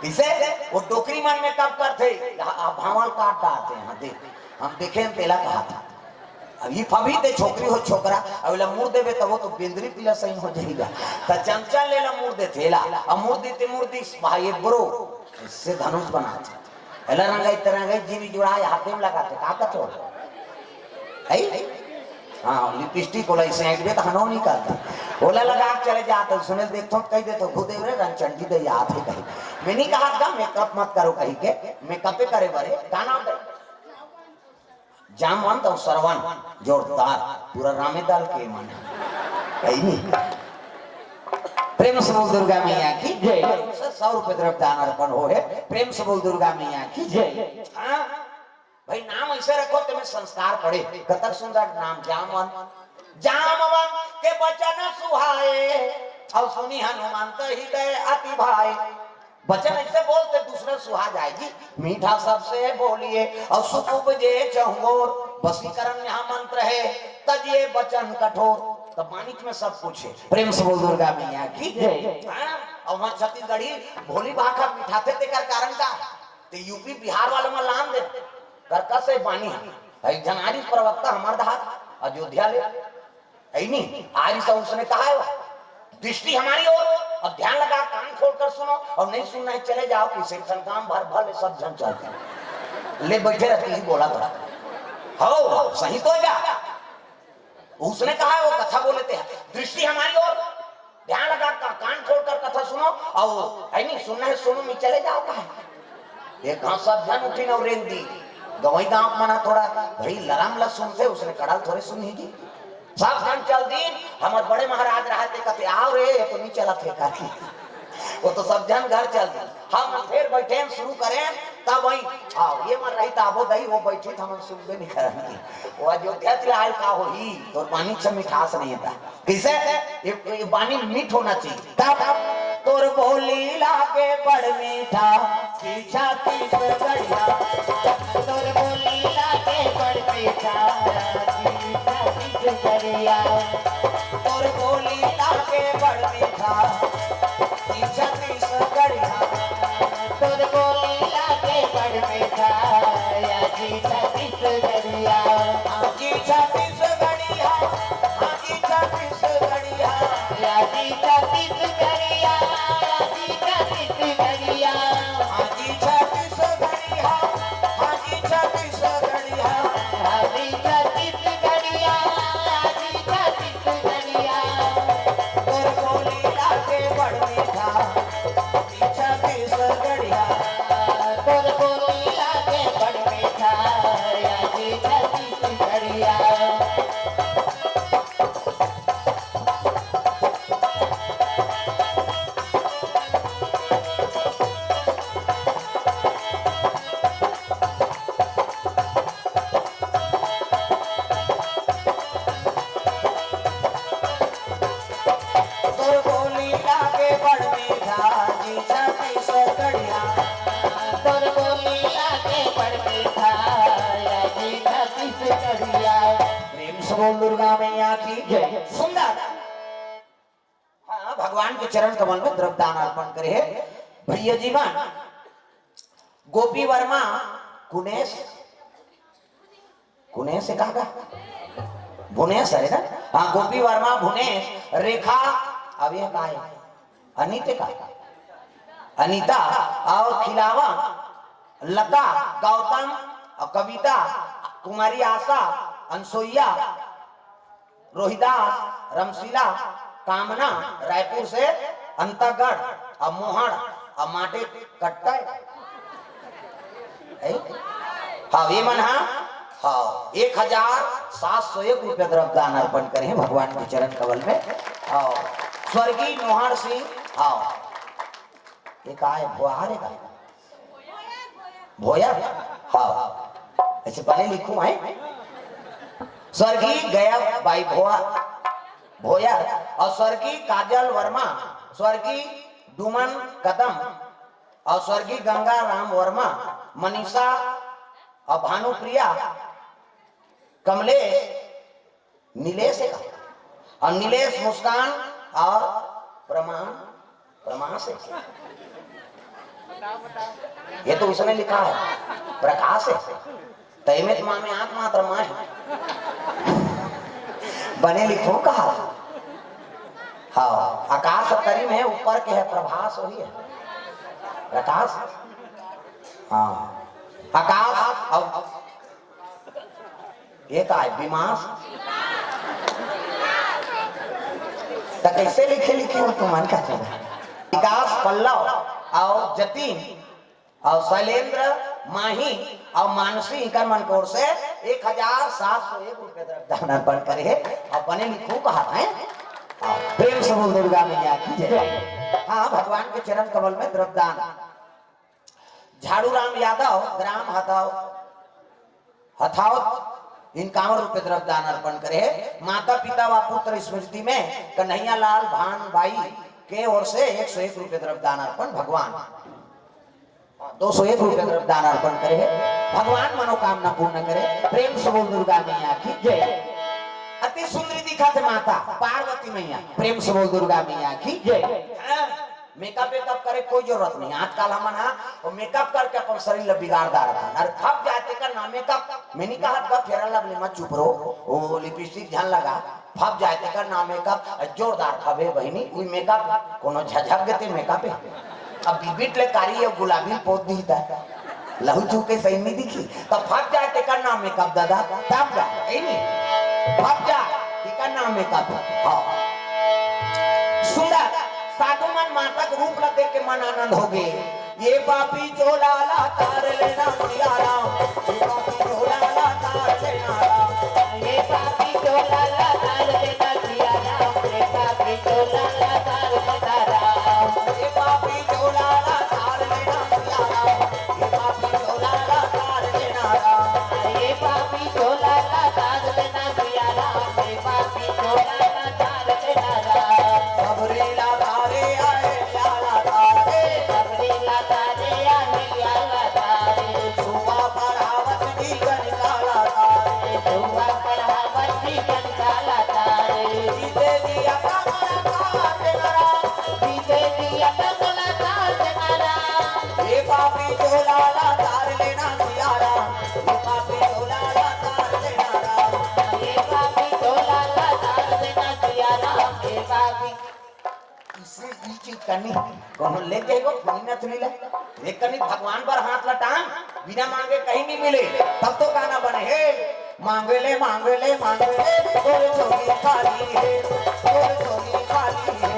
किसे? वो डोकरी मन मेकअप करथे, आ, आ, भांवल काट डारथे, हाँ, देख। हम देखे हन, तेला कहा था। अभी फभी ते छोकरी हो छोकरा, अब ला मुड़ देबे तब वो तो बेंदरी पिला सही हो जाएगा। त चंचल ले ला मुड़ दे थेला, अब मुड़ दी ते मुड़ दी, भाई ये ब्रो, इससे धनुष बनाथे। एला रंगाई ते रंगाई, जीवी जुड़ाए हाथे में लगाथे, का कथो? है? हाँ, लिपस्टिक ओला इसे ऐंठबे त हनो निकलता। ओला लगा के चले जात हो, सुने देखथो त कही देथो, "घुदेव रे, रंगचंडी दे याद है," कही। मैं नहीं कहा था मेकअप मत करो कही के, मेकअपे करे बरे, का नाम दे? जामवंत अउ सरवन, जोरदार, पूरा रामे दल के मन। है नी? प्रेम से बोल दुर्गा मैया की जय। सौ रुपए द्रव्य दान अर्पण हो हे। प्रेम से बोल दुर्गा मैया की जय। हाँ, भाई नाम ऐसे रखो, तुम्हें संस्कार पड़े। कतक सुंदर नाम, जामवंत। जामवंत के बचन सुहाए, अउ सुनि हनुमंत हृदय अति भाए। बचन ऐसे बोलते दूसरा सुहा जाए जी। मीठा सबसे बोलिए अउ सुख उपजे चहुओर। वशीकरण यहाँ मंत्र है, तजिए बचन कठोर। तब मानिक में सब कुछ है। प्रेम से बोल दुर्गा मैया की जय। हाँ, अउ वहाँ छत्तीसगढ़ी भोली भाखा मिठाथे, तेकर कारण का है? ते यूपी बिहार वाले में लान दे। करका से बानी है। भाई जनारी प्रवक्ता हमार दहार अयोध्या ले। है नी? आज सब उसने कहा है, दृष्टि हमारी ओर, अब ध्यान लगा, कान खोलकर सुनो, और नहीं सुनना है चले जाओ, किसी ठन काम भर भर ले सब जन चलते। ले बैठे रहती ही बोला था। हो, सही तो है क्या? उसने कहा है, वो कथा बोले थे, दृष्टि हमारी ओर, ध्यान लगा, का-, कान खोलकर कथा सुनो, और है नहीं सुनना है सुनो, नहीं चले जाओ कहा। ये गांव सब जन उठी ना रेंग दी। गवई गांव मना थोड़ा भाई लराम ला सुनते, उसने कड़ाल थोड़े सुनी जी। सब जन चल दीन, हमर बड़े महाराज रहते कहते, "आओ रे, ये तो नहीं चला थे," कहती। वो तो सब जन घर चल दीन। हम फिर बैठे, शुरू करें, तब वही, "आओ, ये मन रही, ताबो दई, वो बैठी, तो हम सुनबे नहीं करन की। वो अयोध्या चला आयल का होही, तो पानी से मिठास नहीं था।" कैसे? ये, ये बानी मीठ होना चाहिए। तब तोर बोली लागे बड़ मीठा, तीखा तीस गड़िया। तोर बोली लागे बड़ मीठा, तीखा तीस गड़िया। तोर बोली लागे बड़ मीठा, तीखा तीस गड़िया। तोर बोली लागे बड़ मीठा, या तीखा तीस गड़िया। हाँ, तीखा तीस गड़िया। हाँ जी छत्तीसगढ़िया, या जी छत्तीसगढ़िया, या जी छत्तीसगढ़िया। हाँ जी छत्तीसगढ़िया, हाँ जी छत्तीसगढ़िया। हाँ जी छत्तीसगढ़िया, या जी छत्तीसगढ़िया। तोर बोली लागे बड़ मीठा, जी छत्तीसगढ़िया। तोर बोली लागे बड़ मीठा, या जी छत्तीसगढ़िया। तोर बोली लागे बड़ मीठा, जी छत्तीसगढ़िया। तोर बोली लागे बड़ मीठा, या जी छत्तीसगढ़िया। प्रेम से बोल दुर्गा मैया की जय। सुंदर। हाँ, भगवान के चरण कमल में द्रव्यदान अर्पण करे हे भैया जी मन। गोपी वर्मा, गुणेश, गुणेश हे का? भुनेश हे ना? हाँ, गोपी वर्मा, भुनेश, रेखा, अब ये का हे? अनित का? अनिता अउ खिलावन, लता, गौतम अउ कविता, कुमारी आशा, अनसुईया, रोहिदास, रमशीला, कामना, रायपुर से अंतागढ़, अउ मोहन, अउ माटे कट्टा हे। हाँ, ये मन हा हाँ, एक हजार सात सौ एक रुपया द्रव्य दान अर्पण करे हे भगवान के चरण कमल में। हाँ, स्वर्गीय नोहर सिंह। हाँ, ये का हे? भोहर हे का? भोयर? हाँ, ऐसे पहले लिखूं है। स्वर्गीय गया बाई भोया, भोयर और स्वर्गीय काजल वर्मा, स्वर्गीय डुमन कदम और स्वर्गीय गंगा राम वर्मा, मनीषा और भानुप्रिया, कमलेश, नीलेश है और नीलेश मुस्कान और प्रमाण, प्रमाश है। ये तो उसने लिखा है, प्रकाश है। तय में तो माँ में आंख मात्र माँ है। बने लिखो कहा। हाँ, आकाश तरी में ऊपर के है, प्रभास वही है। प्रकाश। हाँ, आकाश। अब ये का है? विमास। तो कैसे लिखे, लिखे हो तुमन का? विकास पल्लव और जतीन और शैलेंद्र माही और मानसी, इकर मन के ओर से एक हजार सात सौ एक रुपये द्रव्य दान अर्पण करे हे। और बने लिखो कहा है। हाँ, प्रेम से बोल दुर्गा मैया की जय। हाँ, भगवान के चरण कमल में द्रव्य दान। झाड़ू राम यादव, ग्राम हथाव, हथावत, इनकावन रुपये द्रव्य दान अर्पण करे हे। माता पिता व पुत्र स्मृति में कन्हैया लाल भान बाई के ओर से एक सौ एक रुपये द्रव्य दान अर्पण भगवान। दो सौ एक रुपये द्रव्य दान अर्पण करे हे। भगवान मनोकामना पूर्ण करे। प्रेम से बोल दुर्गा मैया की जय। अति सुंदरी दिखत हे माता पार्वती मैया। प्रेम से बोल दुर्गा मैया की जय। हाँ, मेकअप वेकअप करे कोई जरूरत नहीं। आजकल हमन हा वो मेकअप करके अपन शरीर ला बिगाड़ डारत हन। अरे फप जाए तेकर नाम मेकअप। मैं नहीं कहत गा फेयर लवली मत चुप रहो, वो लिपस्टिक झन लगा। फप जाए तेकर नाम मेकअप। जोरदार फबे बहिनी, उई मेकअप कोनो झझक गेते मेकअप है। अब बिबिट ले कारी अउ गुलाबी पोत दी ता लहू चू के सही नहीं दिखी। तो फट जाए तेकर नाम मेकअप दादा, तब जा, ए नहीं? फट जा, तेकर नाम मेकअप। हाँ। सुंदर साधु मन माता के रूप ला देख के मन आनंद हो गए। ये पापी चोला ला तार लेना सिया राम, ये पापी चोला ला तार लेना राम, ये पापी चोला ला तार लेना सिया राम, ये पापी चोला ला तार लेना राम, ये पापी चोला ला तार लेना सिया राम, ये पापी चोला ला तार लेना राम, ये पापी चोला ला तार लेना सिया राम, ये पापी चोला ला तार लेना राम। सबरी ला तारे आए, या ला तारे, सबरी ला तारे आए, या ला तारे। सुबह पढ़ावत जी कनिका ला तारे, सुबह पढ़ावत जी कनिका ला तारे। जीते जी अकमला तार लेना राम, जीते जी अकमला तार लेना राम। ये पापी चोला ला तार लेना सिया राम, ये पापी चोला ला तार लेना राम, ये पापी चोला ला तार लेना सिया राम, ये पापी। इसे ई चीज करनी, कोनो ले जाएगो, फुनी नथुनी ले। एक करनी भगवान पर हाथ लटान, बिना मांगे कहीं नहीं मिले। तब तो गाना बने, हे, मांगे ले, मांगे ले, मांगे ले, तोर झोली खाली है, तोर झोली खाली है।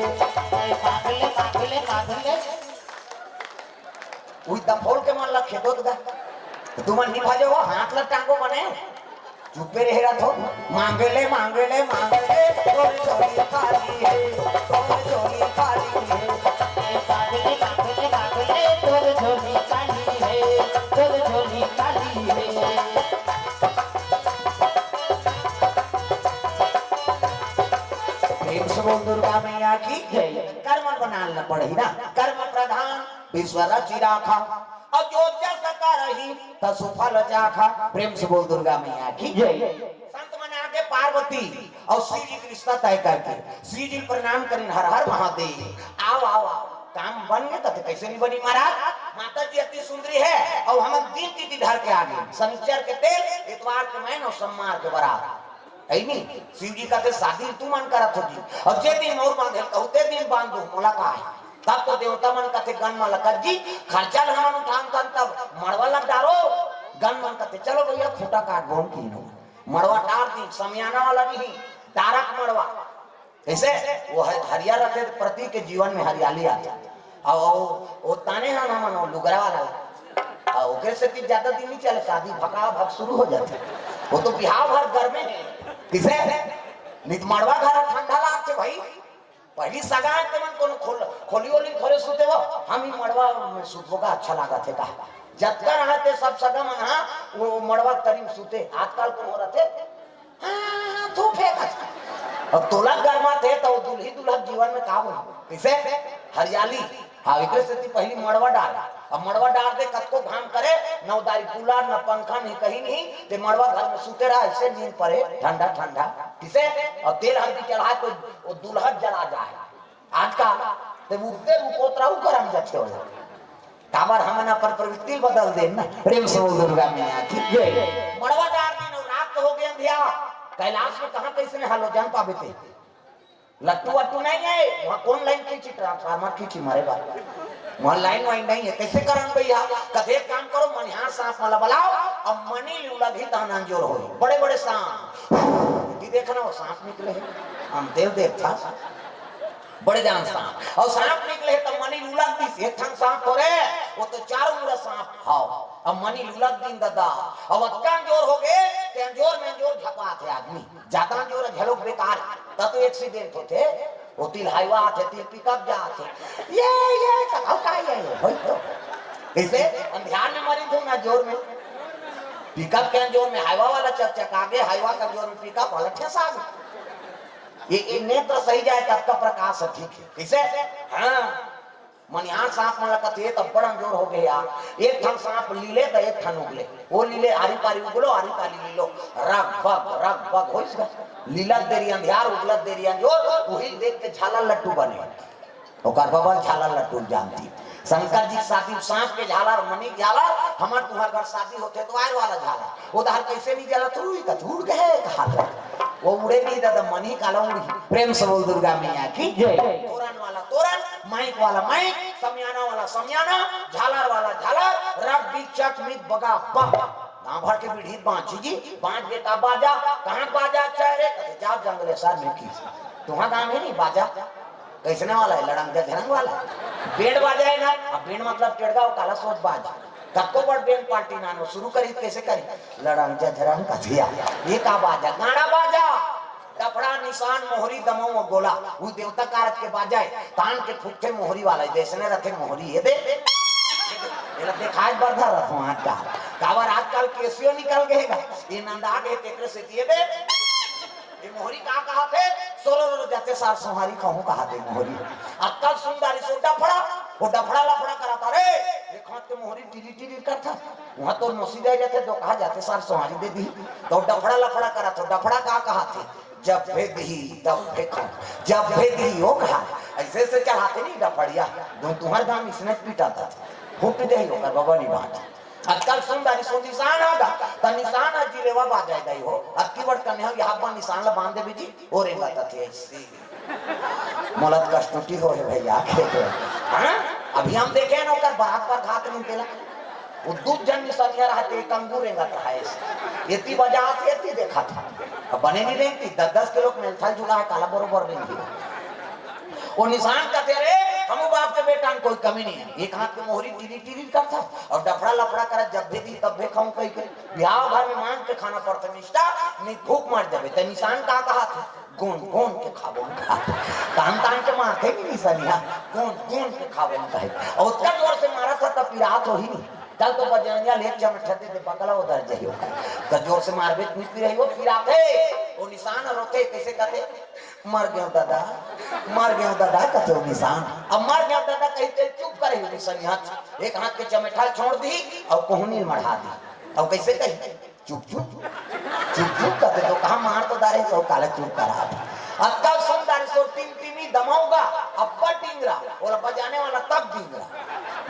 ए, मांग ले, मांग ले, मांग ले। उई दफोल के मन ला खेदोत गा। तो तुमन नहीं भाजो, वो हाथ ला टांगो बने। चुप्पे रहे रहा थो। मांगे ले, मांगे ले, मांगे ले, तोर झोली खाली है, तोर झोली खाली है। ए, मांग ले, मांग ले, मांग ले, तोर झोली खाली है, तोर झोली खाली है। प्रेम से बोल दुर्गा मैया की जय। कर्म बनाना पड़ही ना, कर्म प्रधान विश्व रचि राखा, और जो जस करही तसु फल चाखा। प्रेम से बोल दुर्गा मैया की जय। संत मन आके पार्वती और शिव जी के रिश्ता तय करके शिव जी प्रणाम करिन, हर हर महादेव। आओ, आओ, आओ, काम बन गए। कहते, कैसे नहीं बनी महाराज? माता जी अति सुंदरी है और हम दिन तिथि धर के आ गए, शनिचर के तेल, इतवार के मैन और सोमवार के बरात। है नी? शिव जी कहते, शादी तू मन करत हो जी, और जे दिन मोर बांधे कहू ते दिन बांध दो, मोला का है? तब तो देवता मन कहते, गन मन लकत जी, खर्चा ल हमन उठान तन, तब मड़वा लग डारो। गन मन कहते, चलो भैया, खूंटा काट बोन की नो। मड़वा डार दी, समियाना वाला नहीं, डारक मड़वा। कैसे? वो ह-, हरियर रखे तो प्रति के जीवन में हरियाली आती। और वो, वो ताने हम, हम, वो लुगरा वाला। और ओकरे से भी ज्यादा दिन नहीं चले, शादी भका भक शुरू हो जाती। वो तो बिहाव भर गर्मी हे। किसे? नित मड़वा घर ठंडा लागथे भाई। पहली सगा हे ते मन कोनो खोल-, खोली ओली खोले सुते वो। हम ही मड़वा में सुतबो का अच्छा लागथे का। जतका रहते सब सगा मन हा वो मड़वा तरी में सुते। आजकल कोनो रथे? हाँ, हाँ, हाँ, थू फेंकत। अब तोला गरमाथे त वो दुल्ही दुल्हा जीवन में का बोल? किसे? हरियाली। हाँ, एकरे सेती पहली मड़वा डार। अब मड़वा डार दे, कतको घाम करे, न उदारी कूलर, न पंखा, नहीं कहीं नहीं, ते मड़वा घर में सुते रहा, ऐसे नींद पड़े, ठंडा ठंडा। किसे? और तेल हल्दी चढ़ा तो वो दुल्हा जला जाए। आज का ते उठते रुकोत रहा, ऊ गरम जथे होला। काबर हमन अपन प्रवृत्ति बदल देन ना। प्रेम से बोल दुर्गा मैया की जय। मड़वा डार दिन और रात हो गए अंधिया। कैलाश में कहाँ कैसे हालो जान पाबे ते? लट्टू वट्टू नहीं है, वहाँ कौन लाइन खींची, ट्रांसफार्मर खींची मारे बाप। वहाँ लाइन वाइन नहीं है, कैसे करन भैया? कथे एक काम करो, मनिहार सांप मला बुलाओ, अब मनी लूला भी तान अंजोर हो, बड़े बड़े सांप। ये देखना, वो सांप निकले हैं, हम देव देव था, बड़े जान सांप, और सांप निकले हैं, तब मनी लूला भी एक ठन सांप हो रहे, वो तो चारों मुड़ा सांप। हाँ, अब मनी लूला दिन दादा, अब अतका अंजोर हो गए, ते अंजोर में अंजोर झपा थे आदमी। जादा जोर झलोक बेकार, त तो एक्सीडेंट होथे। वो तिल हाईवा आथे, तिल पिकअप जाथे। ये, ये, कथाऊ का ये, ये, होई तो। इसे अंधियार में मरी थू ना जोर में। पिकअप के जोर में हाईवा वाला चकचका गे, हाईवा का जोर में पिकअप वाला ठेसा गे। ये, ये नेत्र सही जाए तब का प्रकाश है, ठीक है। इसे, हाँ। मनिहार सांप मन ल कथे, "ए त बड़ अंजोर हो गे यार, एक ठन सांप लीले त एक ठन उगले, वो लीले आरी पारी उगलो, आरी पारी लीलो, रग बग, रग बग होइस गा। लीलत देरी अंधियार, उगलत देरी अंजोर, उही देख के झालर लट्टू बने।" ओकर बबल झालर लट्टू जानती। शंकर जी के शादी में सांप के झालर, मनी के झालर, हमर तुहर घर शादी होथे तो आयर वाला झालर। वो दहर कैसे नहीं जलत, रुई का उड़ गए कहा। वो उड़े नहीं दादा, मनी काला उड़ी। प्रेम से बोल दुर्गा मैया की जय। तोरन वाला तोरन, माइक वाला माइक, समियाना वाला समियाना, झालर वाला झालर, रग बीच चक मित बगा बग। गांव भर के बीड़ी बांची जी, बांच बेटा बाजा, कहाँ बाजा अच्छा है रे? कथे, "जाओ जंगलेसर में की।" तुहां गांव में नहीं बाजा? कैसने वाला है? लड़ंग झरंग वाला। बेंड बाजा है ना? अब बेंड मतलब टेड़गा, वो काला सोच बाज। कतको बड़ बेंड पार्टी नानो शुरू करी, कैसे करी? लड़ंग झरंग कथिया। ये का बाजा? गाड़ा बाजा। डफड़ा, निशान, मोहरी, दमऊ अउ गोला, वो देवता कारज के बाजा है। तान के फूकथे मोहरी वाला, जैसने रथे मोहरी, ये दे। ये ला देखाए बर धर रखो आज का। काबर आजकल केसियो निकल गए गा। ये नंदा गए तेकरे से दिए दे। ये मोहरी का कहा थे? सोलो रो जाते सार सोहारी कहूँ कहा थे मोहरी। अक्कल सुंदरी सो डफड़ा, वो डफड़ा लफड़ा करा था रे। एक हाथ के मोहरी टिरी टिरी करता। वहाँ तो नोसी दे जाते, दो कहा जाते सार सोहारी दे दी। तो डफड़ा लफड़ा करा था, डफड़ा का कहा थे? जब भेद ही, तब फेंको। जब भेद ही हो कहा, ऐसे ऐसे चढ़ाते नहीं डफड़िया। दो तुहर दाम इसने पीटा था, फूट दे ही होकर बाबा नहीं बात। आजकल सुंदरी सो निशान आ गा, त निशान आ जिलेवा बाजाय दई हो। अतकी बड़ कन्या हो, यहाँ पर निशान ला बांध दे जी, ओ रेंगा तथे ऐसे। मोला त कष्टुटी हो है भैया, के तो। हाँ? अभी हम देखे ना, ओकर बारात पर घात नहीं देला। वो दू जन निशानिया रहते, एक अंगूर रेंगा तथा ऐसे। ये ती बजा से, ये ती देखा था। अब बने नहीं रेंगती, दस दस किलो के मेलथल जुला है, काला बरोबर रेंगती। वो निशान कहते, "अरे, हम बाप के बेटा में कोई कमी नहीं है।" एक हाथ के मोहरी टिरी टिरी करता और डफड़ा लफड़ा करा, "जब भी दी, तब भी खाऊं," कही के। ब्याह घर में मांग के खाना पड़ता, मिस्टर, नहीं भूख मर जावे। ते निशान का कहा था? "गोन, गोन के खाबो, खा।" तान, तान के मारते नहीं निशानिया, "गोन, गोन के खाबो," कहे। और उतना जोर से मारा था, तब पिरात हो ही नहीं। चल तो बजरंगिया ले चमट दे दे, बकला उधर जाइयो। तो जोर से मारबे, कुछ भी रही हो, पिरात है। वो निशान रोते, कैसे कहते? "मर गयो दादा, मर गयो दादा," कथे वो निशान। अब "मर गयो दादा" कही ते चुप करे हो निशानिया। एक हाथ के चमेठा छोड़ दी और कोहनी मढ़ा दी। अब कैसे कही? "चुप चुप, चुप चुप," कथे तो कहा, "मार तो दारे सो काला चुप करा।" अब कल सुन दारे सो टिमटिमी दमाऊंगा, अब्बा डिंगरा, बोला बजाने वाला तब डिंगरा।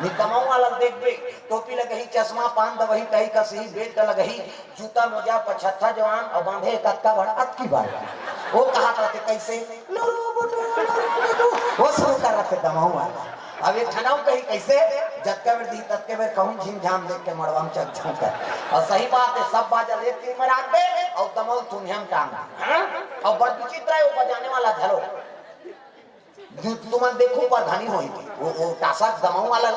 नहीं दमाऊ वाला देख बे, टोपी लगही, चश्मा, पान दवही, टाई कसही, बेल्ट लगही, जूता मोजा पछत्था जवान अउ बांधे कतका बड़ अतकी बड़। वो कहा करते कैसे? लुरु बुटु, लुरु बुटु। वो शुरू कर रखे दमाऊ वाला। अब एक ठनाऊ कही कैसे? "जतके बेर दी ततके बेर कहूँ झिम झाम देख के मड़वा में चक झोंक कर।" और सही बात है, सब बाजा लेत तीर में राख दे और दमाऊ थुनिया में टांग दे। हाँ? और बड़ विचित्र है वो बजाने वाला झलो। तुमन देखो प्रधानी होई थी, वो, वो टासा दमाऊ वाला।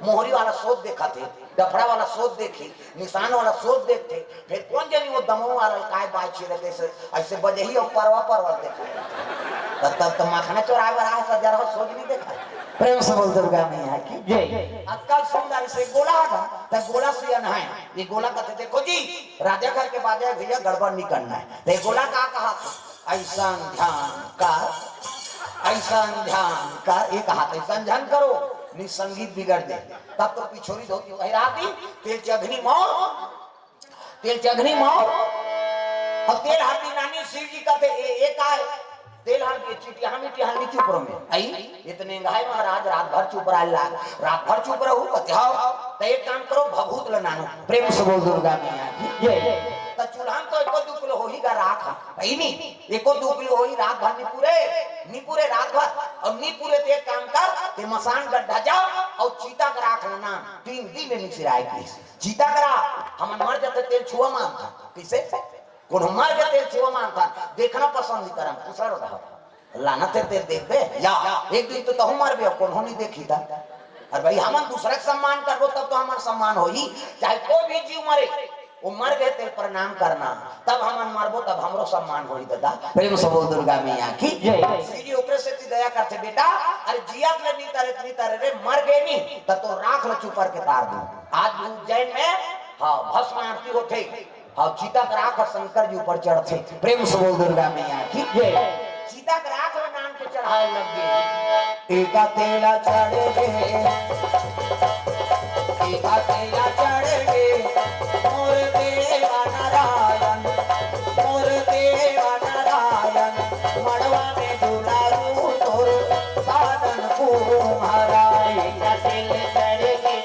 मोहरी वाला सोच देखत हे, डफड़ा वाला सोच देखी, निशान वाला सोच देखथे, फिर कोन जनी वो दमऊ वाला काय बाय छिरे तइसे, अइसे बजही अउ परवा परवा देखा। तब, तब तो मखना चोराय बर आए सजर हो, सोच नहीं देखा। प्रेम से बोल दुर्गा मैया की जय। आजकल सुंदर से गोला आगा, त गोला से अनहाय, ये गोला कथे, "देखो जी, राजा घर के बाजा है भैया, गड़बड़ नहीं करना है।" त ये गोला का कहा? "अइसन ध्यान कर, अइसन ध्यान कर," ये कहा, "अइसन ध्यान करो, नहीं संगीत बिगड़ दे।" तब तो पिछोरी धोती पहिरा दी, तेल चघनी मौर, तेल चघनी मौर, अउ तेल हरदी नानी शिव जी कथे, "ए, ए का है?" तेल हरदी चिटिया मिटिया नहीं चुप रहो में। आई, इतने गाय महाराज रात भर चुप रहा लाग, रात भर चुप रहू, कथे, "हाँ।" त एक काम करो, भभूत ल नानो। प्रेम से बोल दुर्गा मैया की जय। त चूल्हा में तो एको दू किलो होही गा राख, आई नहीं, एको दू किलो होही रात भर निपुरे, निपुरे रात भर, अउ निपुरे त एक काम कर, ते मसान गड्ढा जा, अउ चीता के राख ल नान, तीन दिन में निसिराय पीस। चीता करा, हमन मर जथे तेल छुआ मानथन। कइसे? कोनो मर के तेल छुआ मानथन, देखना पसंद नहीं करन, कुशल रह। लानत हे तेल देखबे? या, एक दिन तो तहूँ मरबे, कोनो नहीं देखी था। अरे भाई, हमन दूसरा के सम्मान करबो, तब तो हमर सम्मान होही। चाहे कोई भी जीव मरे, वो मर गए तेल प्रणाम करना, तब हमन मरबो, तब हमरो सम्मान होही दादा। प्रेम से बोल दुर्गा मैया की जय। श्री जी ओकरे से ती दया करथे, "बेटा, अरे जियत ले नी तरे, नी तरे रे, मर गए नी, त तो राख ल चुपर के तार दू।" आज भी उज्जैन में, हाँ, भस्म आरती होथे, हाँ, चीता के राख शंकर जी ऊपर चढ़थे। प्रेम से बोल दुर्गा मैया की जय। चीता के राख में नान के चढ़ाए लग गए। एका तेला चढ़ गे, एका तेला चढ़ गे, मोर देवा नारायण, मोर देवा नारायण, मड़वा में दुलारू तोर साधन कुम्हराई। एका तेल चढ़ गे,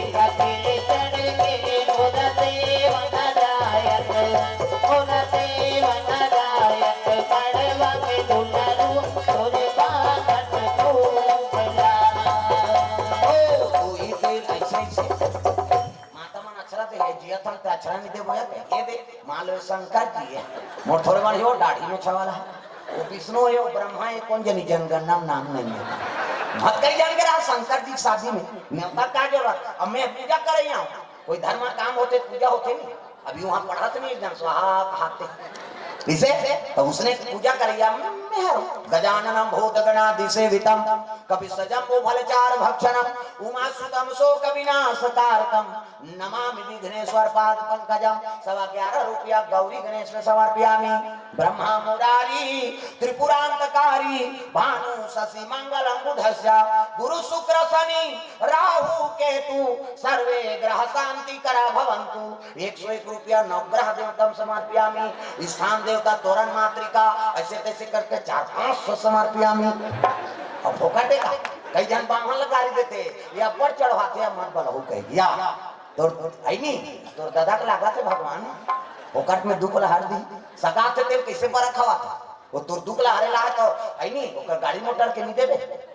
एका तेल चढ़ गे, मोर देवा नारायण, मोर देवा नारायण, मड़वा में दुलारू तोर साधन कुम्हराई। ओ, तू ही तेल ऐसे, ऐसे। माता मन अक्षरा दे हे, जिया थन ते अक्षरा नहीं दे बोया, ये दे, मान लो शंकर जी है। मोर थोड़े बार यो दाढ़ी में छवाला है। वो विष्णु है, वो ब्रह्मा है, कौन जनी जनगणना में नाम नहीं है। मत कही जान के रहा शंकर जी की शादी में। मैं उनका क्या जरूरत? अब मैं पूजा कर रही हूँ। कोई धर्म काम होते, पूजा होते नहीं। अभी वहाँ पढ़त नहीं एक जन स्वाहा कहाते। इसे तो उसने पूजा करिया। मैं गजाननम भूत गणादिसेवितम कपि सजम भल चार भक्षणम उमा सुतम शोक विनाश कारकम नमामि विघ्नेश्वर पाद पंकजम। सवा ग्यारह रुपया गौरी गणेश में समर्पयामी। ब्रह्मा मुरारी त्रिपुरांतकारी भानु शशि मंगलम बुधस्य गुरु शुक्र शनि राहु केतु सर्वे ग्रह शांति करा भवंतु। एक सौ एक रुपया नवग्रह देवतम समर्पयामी। स्थान देवता तोरण मातृका ऐसे तैसे करके चार पांच सौ समर्पयामी। अब फोकटे का कई जन बाहन लगा देते, या पर चढ़वाते, या मत बलहू कह दिया। तोर, आई नहीं, तोर दादा के लागत हे भगवान, फोकट में दुख लहर दी, सगा के तेल कैसे बरा खवा था? वो तोर दुख लहरे ला तो, आई नहीं, ओकर गाड़ी मोटर के नहीं देबे।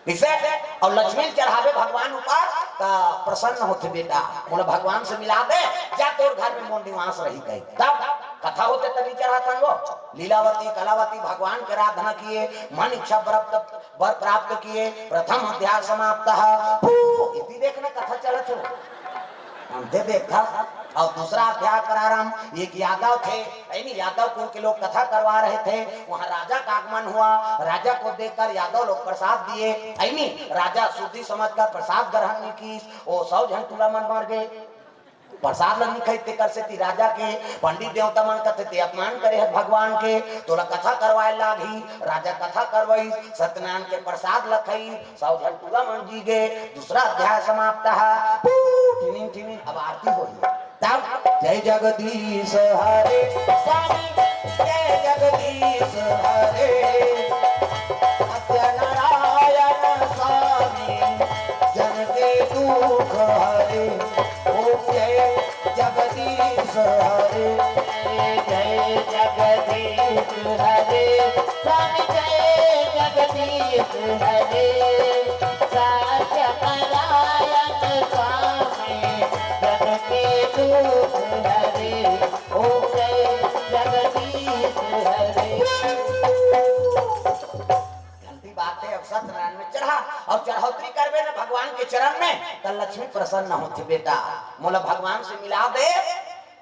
किसे? और लक्ष्मी चढ़ावे भगवान ऊपर, त प्रसन्न होथे बेटा, बोला, "भगवान से मिला दे, जा तोर घर में मोर निवास रही," कही। तब कथा होते तभी चढ़ाथन वो। लीलावती, कलावती भगवान के आराधना किए, मन इच्छा प्राप्त, वर प्राप्त किए, प्रथम अध्याय समाप्त। पू, इति देखना कथा चलत हो। हम दे देखा। और दूसरा अध्याय प्रारंभ, एक यादव थे, यानी यादव कुल के लोग कथा करवा रहे थे, वहां राजा का आगमन हुआ। राजा को देखकर यादव लोग प्रसाद दिए, यानी राजा शुद्धि समझकर प्रसाद ग्रहण नहीं की, वो सौ झन टूला मन मर गए। प्रसाद ल नहीं खाई, तेकर सेती राजा के पंडित देवता मन कथे, "ते अपमान करे हस भगवान के, तोला कथा करवाए लागही।" राजा कथा करवाई, सत्यनारायण के प्रसाद ल खाई, सौ झन टूला मन जी गे। दूसरा अध्याय समाप्त है। पू, टिनिन, टिनिन, अब आरती होही। तब, "जय जगदीश हरे स्वामी, जय जगदीश हरे, सत्यनारायण स्वामी, जन के दुख हरे, ओम जय जगदीश हरे।" जय जगदीश हरे, स्वामी जय जगदीश हरे, सत्यनारायण स्वामी, जन के दुख हरे, ओम जय जगदीश हरे। गलती बात है, अब सत्यनारायण में चढ़ा और चढ़ौतरी करबे न त लक्ष्मी प्रसन्न होथे, "बेटा, मोला भगवान से मिला दे,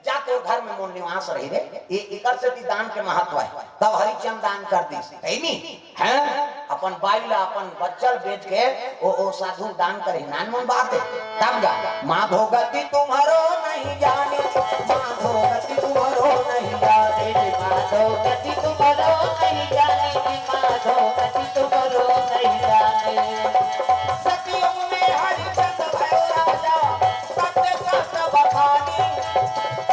जा तोर घर में मोर निवास रही रे।" ए, एकर सेती दान के महत्व हे। तब हरिचंद दान कर दिस, हे नी? हैं? अपन बाई ला, अपन बच्चा ल बेच के ओ, ओ साधु दान करे, नानमुन बात हे। तब गा, "माधो गति तुम्हरो नहीं जानी, माधो गति तुम्हरो नहीं जानी।" माधो गति तुम्हरो नहीं जानी, माधो गति तुम्हरो नहीं जानी। सतयुग में हरिचंद भय राजा, सत्य सत बखानी।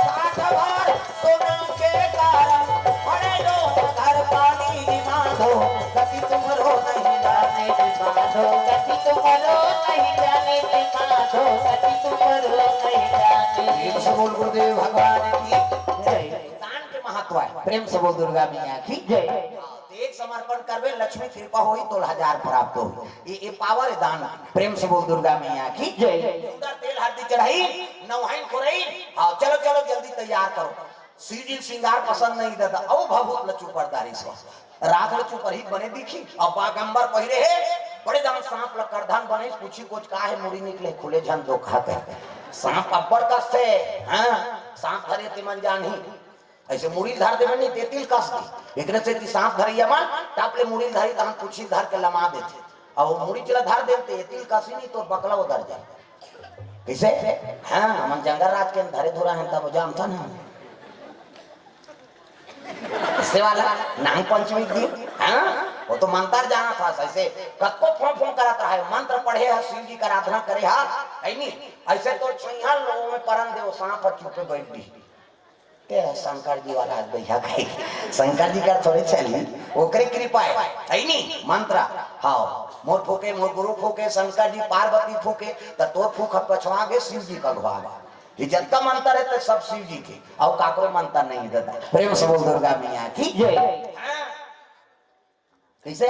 साठ भार सोना के कारण, भरे लोग घर पानी। माधो गति तुम्हरो नहीं जानी, माधो गति तुम्हरो नहीं जानी, माधो गति तुम्हरो नहीं जानी। प्रेम से बोल गुरुदेव भगवान की जय। दान के महत्व हे। प्रेम से बोल दुर्गा मैया की जय। हाँ, तो एक समर्पण करबे, लक्ष्मी कृपा होही, तोला हजार प्राप्त होही। ये, ये पावर हे दान। प्रेम से बोल दुर्गा मैया की जय। सुंदर तेल हल्दी चढ़ाई, नवहाइन खोरई। हाँ, चलो, चलो, जल्दी तैयार करो। सीढ़ी सिंगार पसंद नहीं दादा, अउ भभूत लचू पड़ता रही सो। रात लचू पर ही बने दिखी, अब बागंबर पहिरे हे, बड़े दान सांप ल करधन बने, पूछी कोच का हे, मुड़ी निकले, खुले झन दो खाते। सांप अब्बड़ कस हे, हाँ, सांप धरे तिमन जानही। अइसे मुड़ी धर देबे नहीं, ते तिल कस दी। एकरे सेती सांप धरइया मन, टाप ले मुड़ी धरी, तहन पूछी धर के लमा देथे। अउ मुड़ी चला धर देते, ये तिल कसी नहीं, तो बकला उधर जाए। कइसे? हाँ, हमन जंगल राज के धरे धुरा हन, तब जानथन हम। अइसे वाला नांग पंचमी के दिन, हाँ, वो तो मंत्र जानत हस, अइसे कतको फों फों करत रहे, मंत्र पढ़े ह, शिव जी के आराधना करे ह, हे नी? अइसे तो छुइहा लोगों में परन दे, वो सांप ह चुपे बैठ दी। ते शंकर जी वाला भैया भाई, शंकर जी का थोड़े चली, ओकरे कृपा हे, हे नी? मंत्र, हाँ, मोर फूके, मोर गुरु फूके, शंकर जी पार्वती फूके, त तोर फूक ह पछवा गे, शिव जी का घुआ गे। ये जतका मंत्र हे, त सब शिव जी के, अउ काकरो मंत्र नहीं दादा। प्रेम से बोल दुर्गा मैया की जय। हाँ। कइसे?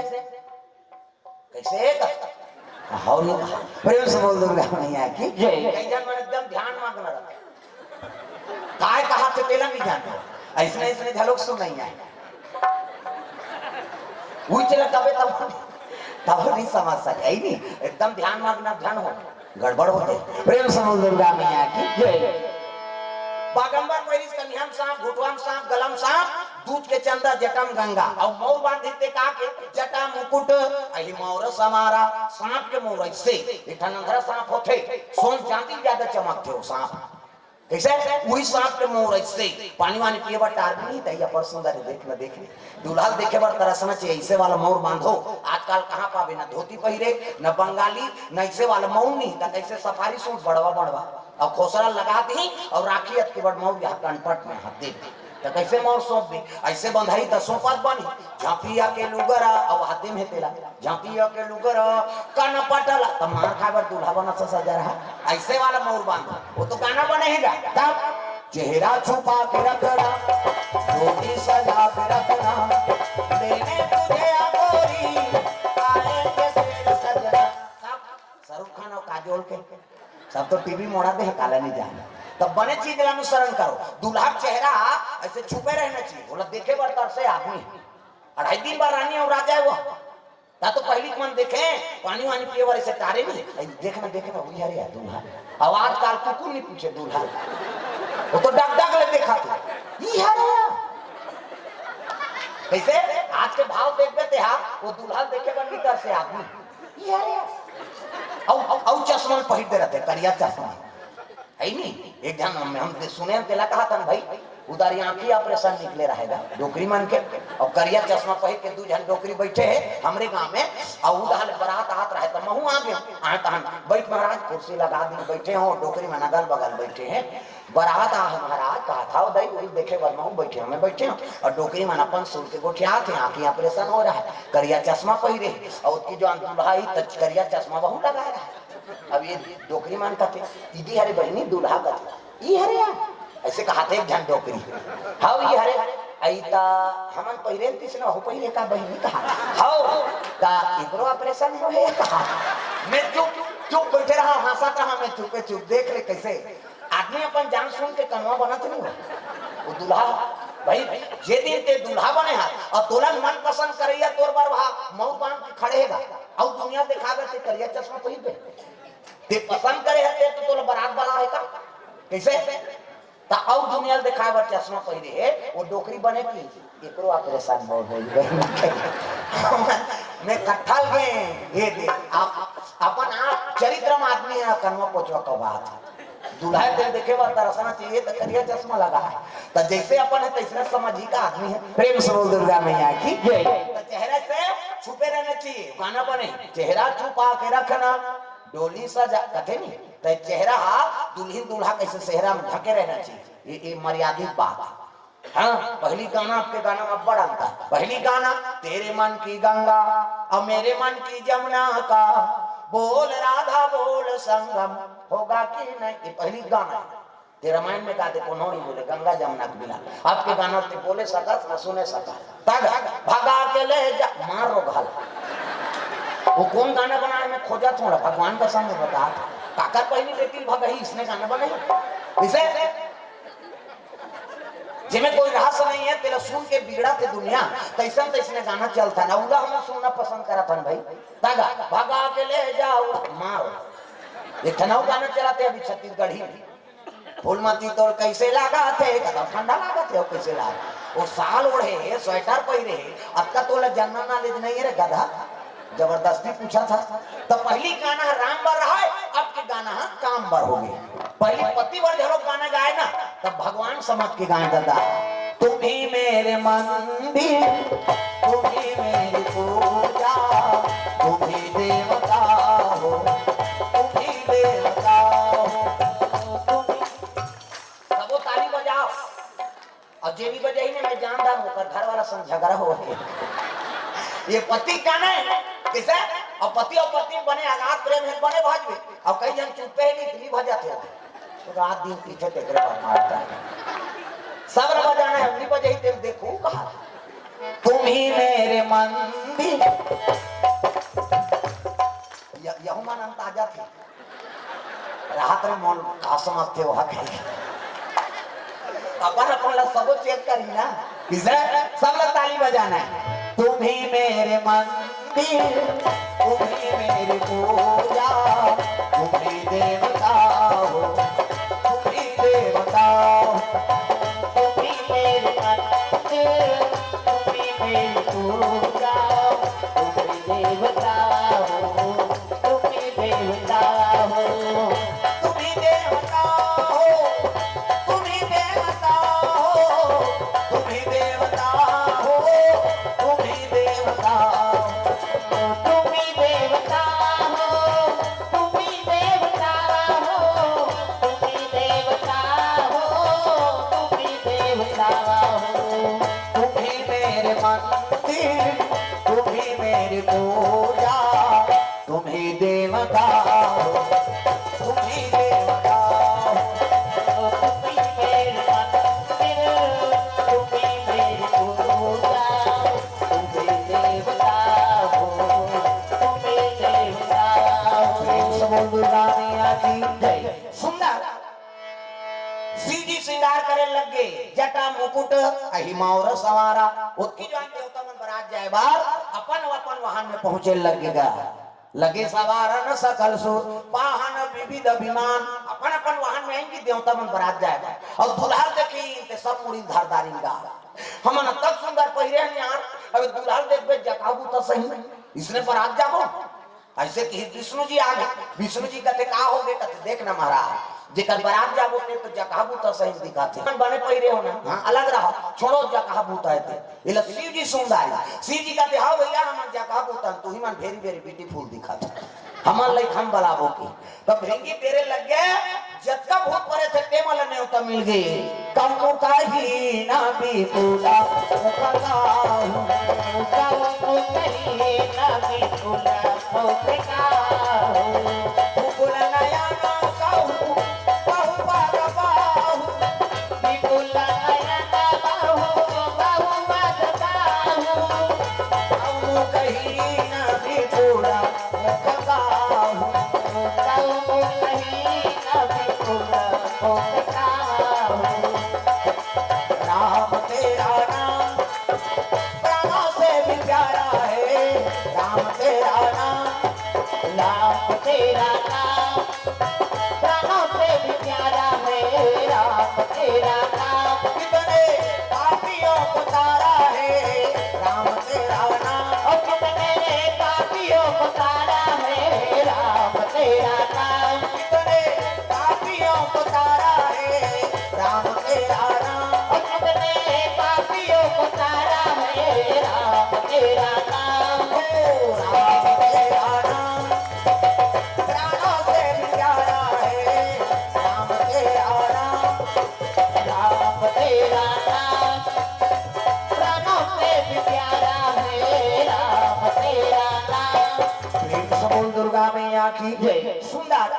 कइसे? हव नु? प्रेम से बोल दुर्गा मैया की जय। कई झन मन एकदम ध्यान मग्न रहथे। काय कहाथे तेला नहीं जानथे। अइसने, अइसने घलोक सुनइया हे। उही चला तबे तब, तब नहीं समझ सके, हे नी? एकदम ध्यान मग्न झन हो। गड़बड़ होथे। प्रेम से बोल दुर्गा मैया की जय। बागंबर पहिरिस कनिहा म सांप, घुटवा म सांप, गला म सांप, दूज के चंदा जटा म गंगा। अउ मउर बांधिस ते का के जटा मुकुट, अहि मउर समारा। सांप के मउर अइसे, एक ठन अंधरा सांप होथे, सोन चांदी जादा चमकथे वो सांप। कइसे? उही सांप के मउर अइसे, पानी वानी पिए बर टार भी नहीं, तही अपर सुंदर हे, देख न देख ले। दूल्हा ल देखे बर तरसना चाहिए, अइसे वाला मउर बांधो। आजकल कहाँ पाबे, न धोती पहिरे, न बंगाली, न अइसे वाला मउर नहीं, त कइसे सफारी सूट बड़वा बड़वा, अउ खोसरा लगा दी, अउ राखी अतकी बड़ मउर यहाँ कनपट में हाथ दे दी। त कइसे मउर सौंप दी? अइसे बंधाई त सौंपत बनी, झांपिया के लुगरा, अउ हाथे में तेला। झांपिया के लुगरा, कनपट ला, त मार खाए बर दूल्हा बना सा सजा रहा। अइसे वाला मउर बांधो, वो तो गाना बने ही गा। तब चेहरा छुपा के रखना, डोली सजा के रखना, लेने तुझे आ गोरी, आएंगे तेरे सजना। तब शाहरुख खान अउ काजोल के, सब तो टीवी मोड़ा दे हे, काला नहीं जाने। तब बने चीज ला अनुसरण करो। दूल्हा के चेहरा अइसे छुपे रहना चाहिए, बोला देखे बर तरसे आदमी। अढ़ाई दिन बाद रानी अउ राजा हे वो। ता तो पहिली के मन देखे, पानी वानी पिए बर अइसे टारे नहीं। अइ देख ना, देख ना, उही हरे दूल्हा। अउ आजकल कुकुर नहीं पूछे दूल्हा। वो तो डग डग ले देखा थे। ई हरे। कइसे? आज के भाव देखबे ते हा, वो दूल्हा देखे बर नहीं तरसे आदमी। ई हरे। अउ, अउ, अउ चश्मा पहिर दे रहते, करिया चश्मा। हे नी? एक झन हम, हम सुने हन, तेला कहाथन भाई, उधारी आँखी ऑपरेशन निकले रहेगा, डोकरी मन के, अउ करिया चश्मा पहिर के दू झन डोकरी बइठे हे हमरे गाँव में, अउ उधार ले बरात आत रहे, त महूँ आ गेंव, आए तहन, "बइठ महाराज, कुर्सी लगा दी, बइठे हो," डोकरी मन अगल बगल बइठे हे, बरात आ हे महाराज, कहाथंव, "दई, उही देखे बर महूँ बइठे हो, मैं बइठे हो," अउ डोकरी मन अपन सुर के गोठियात हे, आँखी ऑपरेशन हो रहा हे, करिया चश्मा पहिरे हे, अउ ओतकी जोन दूल्हा ही त करिया चश्मा वहू लगाए रहा हे। अब ये डोकरी मन कथे, "इदी हरे बहिनी दूल्हा," कथे, "ई हरे या?" अइसे कहाथे एक झन डोकरी। "हव, ई हरे।" "अई त हमन पहिरे तिसने हो पहिरे का बहिनी?" कहा। "हव।" "त एकरो ऑपरेशन हो हे?" कहा। मैं चुप, चुप बइठे रहा, हंसत रहा, मैं चुपे चुप, देख ले कइसे आदमी अपन जान सुन के कनवा बनत नहीं हो। वो दूल्हा, भाई, जे दिन ते दूल्हा बने हा, अउ तोला मन पसंद करइया तोर बर वहा मउर बांध के खड़े हे गा, अउ दुनिया देखावे ते करिया चश्मा पहिर दे। ते पसंद करे हते तो तोला बरात वाला है का? कैसे? त अउ दुनिया ल दिखाए बर चश्मा पहिरे हे, वो डोकरी बने की एकरो ऑपरेशन बहुत हो गए। मैं कट्ठल में ये दे, आप अपन आप चरित्र में आदमी है, कनवा पोचवा का बात। दूल्हा के देखे बर तरसना चाहिए तो करिया चश्मा लगा है। तो जैसे अपन है तैसने समझी का आदमी है। प्रेम से बोल दुर्गा मैया की जय। तो चेहरे से छुपे रहना चाहिए, गाना बने, चेहरा छुपा के रखना, डोली सजा, कथे नहीं, तो चेहरा हा दुल्हन दूल्हा कैसे सेहरा में ढके रहना चाहिए। ये, ये मर्यादित बात है। हाँ, पहली गाना, आपके गाना में बड़ा अंतर। पहली गाना, तेरे मन की गंगा और मेरे मन की जमुना का, बोल राधा बोल संगम होगा कि नहीं, ये पहली गाना है। ते रामायण में गा दे, कोनो नहीं बोले, गंगा जमुना के बिना। आपके गाना ते बोले सकत, ना सुने सकत। तग भगा के ले जा, मार रो घाल। वो कौन गाना बनाए में खोजा थोड़ा, भगवान का संग बता। काकर पहली बेटी भगही, इसने गाना बनाई। इसे जेमे कोई रहस्य नहीं है, तेला सुन के बिगड़ा थे दुनिया। तैसन तैसने गाना चलता ना, उला हम सुनना पसंद करत हन भाई। तगा भगा के ले जाओ, मारो। एक ठन अउ गाना चलाते अभी छत्तीसगढ़ी में, फूलमती तोर कैसे लागा थे, एकदम ठंडा लागा थे, कैसे लागा? वो साल ओढ़े हे, स्वेटर पहिरे हे, अतका तोला जनरल नॉलेज नहीं है रे गधा, जबरदस्ती पूछा था। तो पहली गाना राम बर रहा है, अब के गाना है काम बर हो गए। पहली पति बर घलो गाना गाए ना, तब भगवान समझ के गाए दादा। तुम ही मेरे मंदिर, तुम ही मेरी पूजा, तुम ही देवता हो, तुम ही देवता हो, तुम ही। सबो ताली बजाओ। और जे भी बजाई ने, मैं जानदार हूँ, ओकर घर वाला संग झगड़ा हो है। ये पति का नहीं, किसे? और पति और पत्नी बने अगाध प्रेम है, बने भाजबे। और कई जन चुप्पे ही नहीं, इतनी भजा थे। तो रात दिन पीछे तेरे बाप मारता है। सब ला बजाना है, अपनी बजाई तेरे देखो कहा। तुम ही मेरे मंदिर। य-, यहू मन अंदाजा थे। रात में मन का समझते हो हक है। अपन अपन ला सबो चेक करी ना। किसे? सब ला ताली बजाना है। तुम ही मेरे मंदिर, तुम ही मेरी पूजा, तुम ही देवता हो, तुम ही देवता हो, तुम ही मेरे मंदिर, तुम ही मेरी पूजा, तुम ही देवता हो, तुम ही देवता हो, तुम ही देवता हो, तुम ही देवता हो, तुम ही देवता हो, तुम ही देवता हो, तुम ही देवता हो, तुम ही देवता हो, तुम ही देवता हो, तुम ही देवता हो, तुम ही मेरे मंदिर, तुम ही मेरी पूजा, तुम ही देवता हो, तुम ही देवता हो, तुम ही मेरे मंदिर, तुम ही मेरी पूजा, तुम ही देवता हो, तुम ही देवता हो। प्रेम से बोल दुर्गा मैया की जय। सुंदर शिव जी श्रृंगार करे लग गे, जटा मुकुट अहि मौर संवारा। ओतकी जवान देवता मन बरात जाए बार अपन अपन वाहन में पहुंचे लग गे गा। लगे सवारन सकल सुर, वाहन विविध विमान, अपन अपन वाहन में आएंगी देवता मन बरात जाए बार। और दुल्हा देखी ते सब मुड़ी धारदारी गा। हमन तक सुंदर पहिरे हन यार, अब दुल्हा देखबे जकाबू तो सही, इसने बरात जाबो। ऐसे कि विष्णु जी आ गए। विष्णु जी कहते, "का हो गए?" कहते, "देख ना महाराज, जेकर बरात जाबो ते तो जगह बूता सही दिखाते। बने पहिरे हो ना, हाँ, अलग रहो, छोड़ो जगह बूता है ते।" ये लो शिव जी सुंदर है। शिव जी कहते, "हाँ भैया, हम जगह बूता, तू ही मन very very beautiful दिखाते। हमार लाइक हम बलाबो की।" तब भिंगी तेरे लग गए, जतका भूत परे थे, ते मन ल नेवता मिल गे। कहूँ कही ना बिपुला, कहूँ कहूँ कही ना बिपुला, कहूँ कहूँ। बिपुला नया ना कहूँ, कहूँ बाग बाहू। बिपुला नया ना कहूँ, कहूँ बाग बाहू। कहूँ कही ना बिपुला, कहूँ कहूँ कही ना बिपुला, कहूँ कहूँ। राम तेरा नाम प्राणों से भी प्यारा। की जय। सुंदर।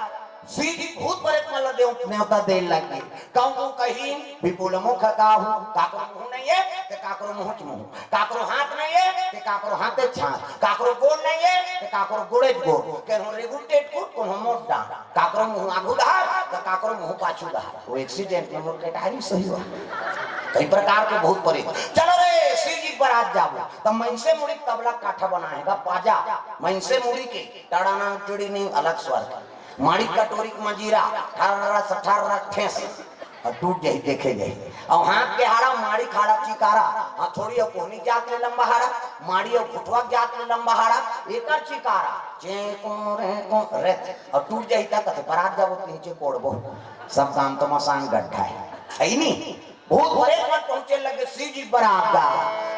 शिव जी भूत प्रेत मन ल देव-, नेवता दे लग गे। कहूं कहीं विपुल मुख काहू, काकरो मुंह नहीं है, ते काकरो मुंह के मुंह, काकरो हाथ नहीं है, ते काकरो हाथे छांत, काकरो गोड़ नहीं है, ते काकरो गोड़े गोड़, केनहो रेगुल टेटकुट, कोनो मोट डांड, काकरो मुंह आगू डहार, ते काकरो मुंह पाछू डहार। वो एक्सीडेंट में मोर कटारी सही हुआ। कई प्रकार के भूत प्रेत। चलो रे, शिव जी के बरात जाबो। तब मनसे मुड़ी के तबला काठा बनाए हे गा, बाजा। मनसे मुड़ी के टड़ाना टिड़ी नी अलग स्वर के। माड़ी कटोरी के मंजीरा, ठर्रा सठर्रा ठेस। अउ टूट जाही, देखे जाही। अउ हाथ के हाड़ा, माड़ी के हाड़ा चिकारा। हथौड़ी अउ कोहनी जात ले लंबा हाड़ा, माड़ी अउ घुटवा जात ले लंबा हाड़ा, एकर चिकारा। चे को रे को रे। अउ टूट जाही त कथे, बरात जाबो त नीचे कोड़बो। सब काम तो मसान गड्ढा है। है ही नहीं। भूत प्रेत मन पहुंचे लगे शिव जी बरात गा।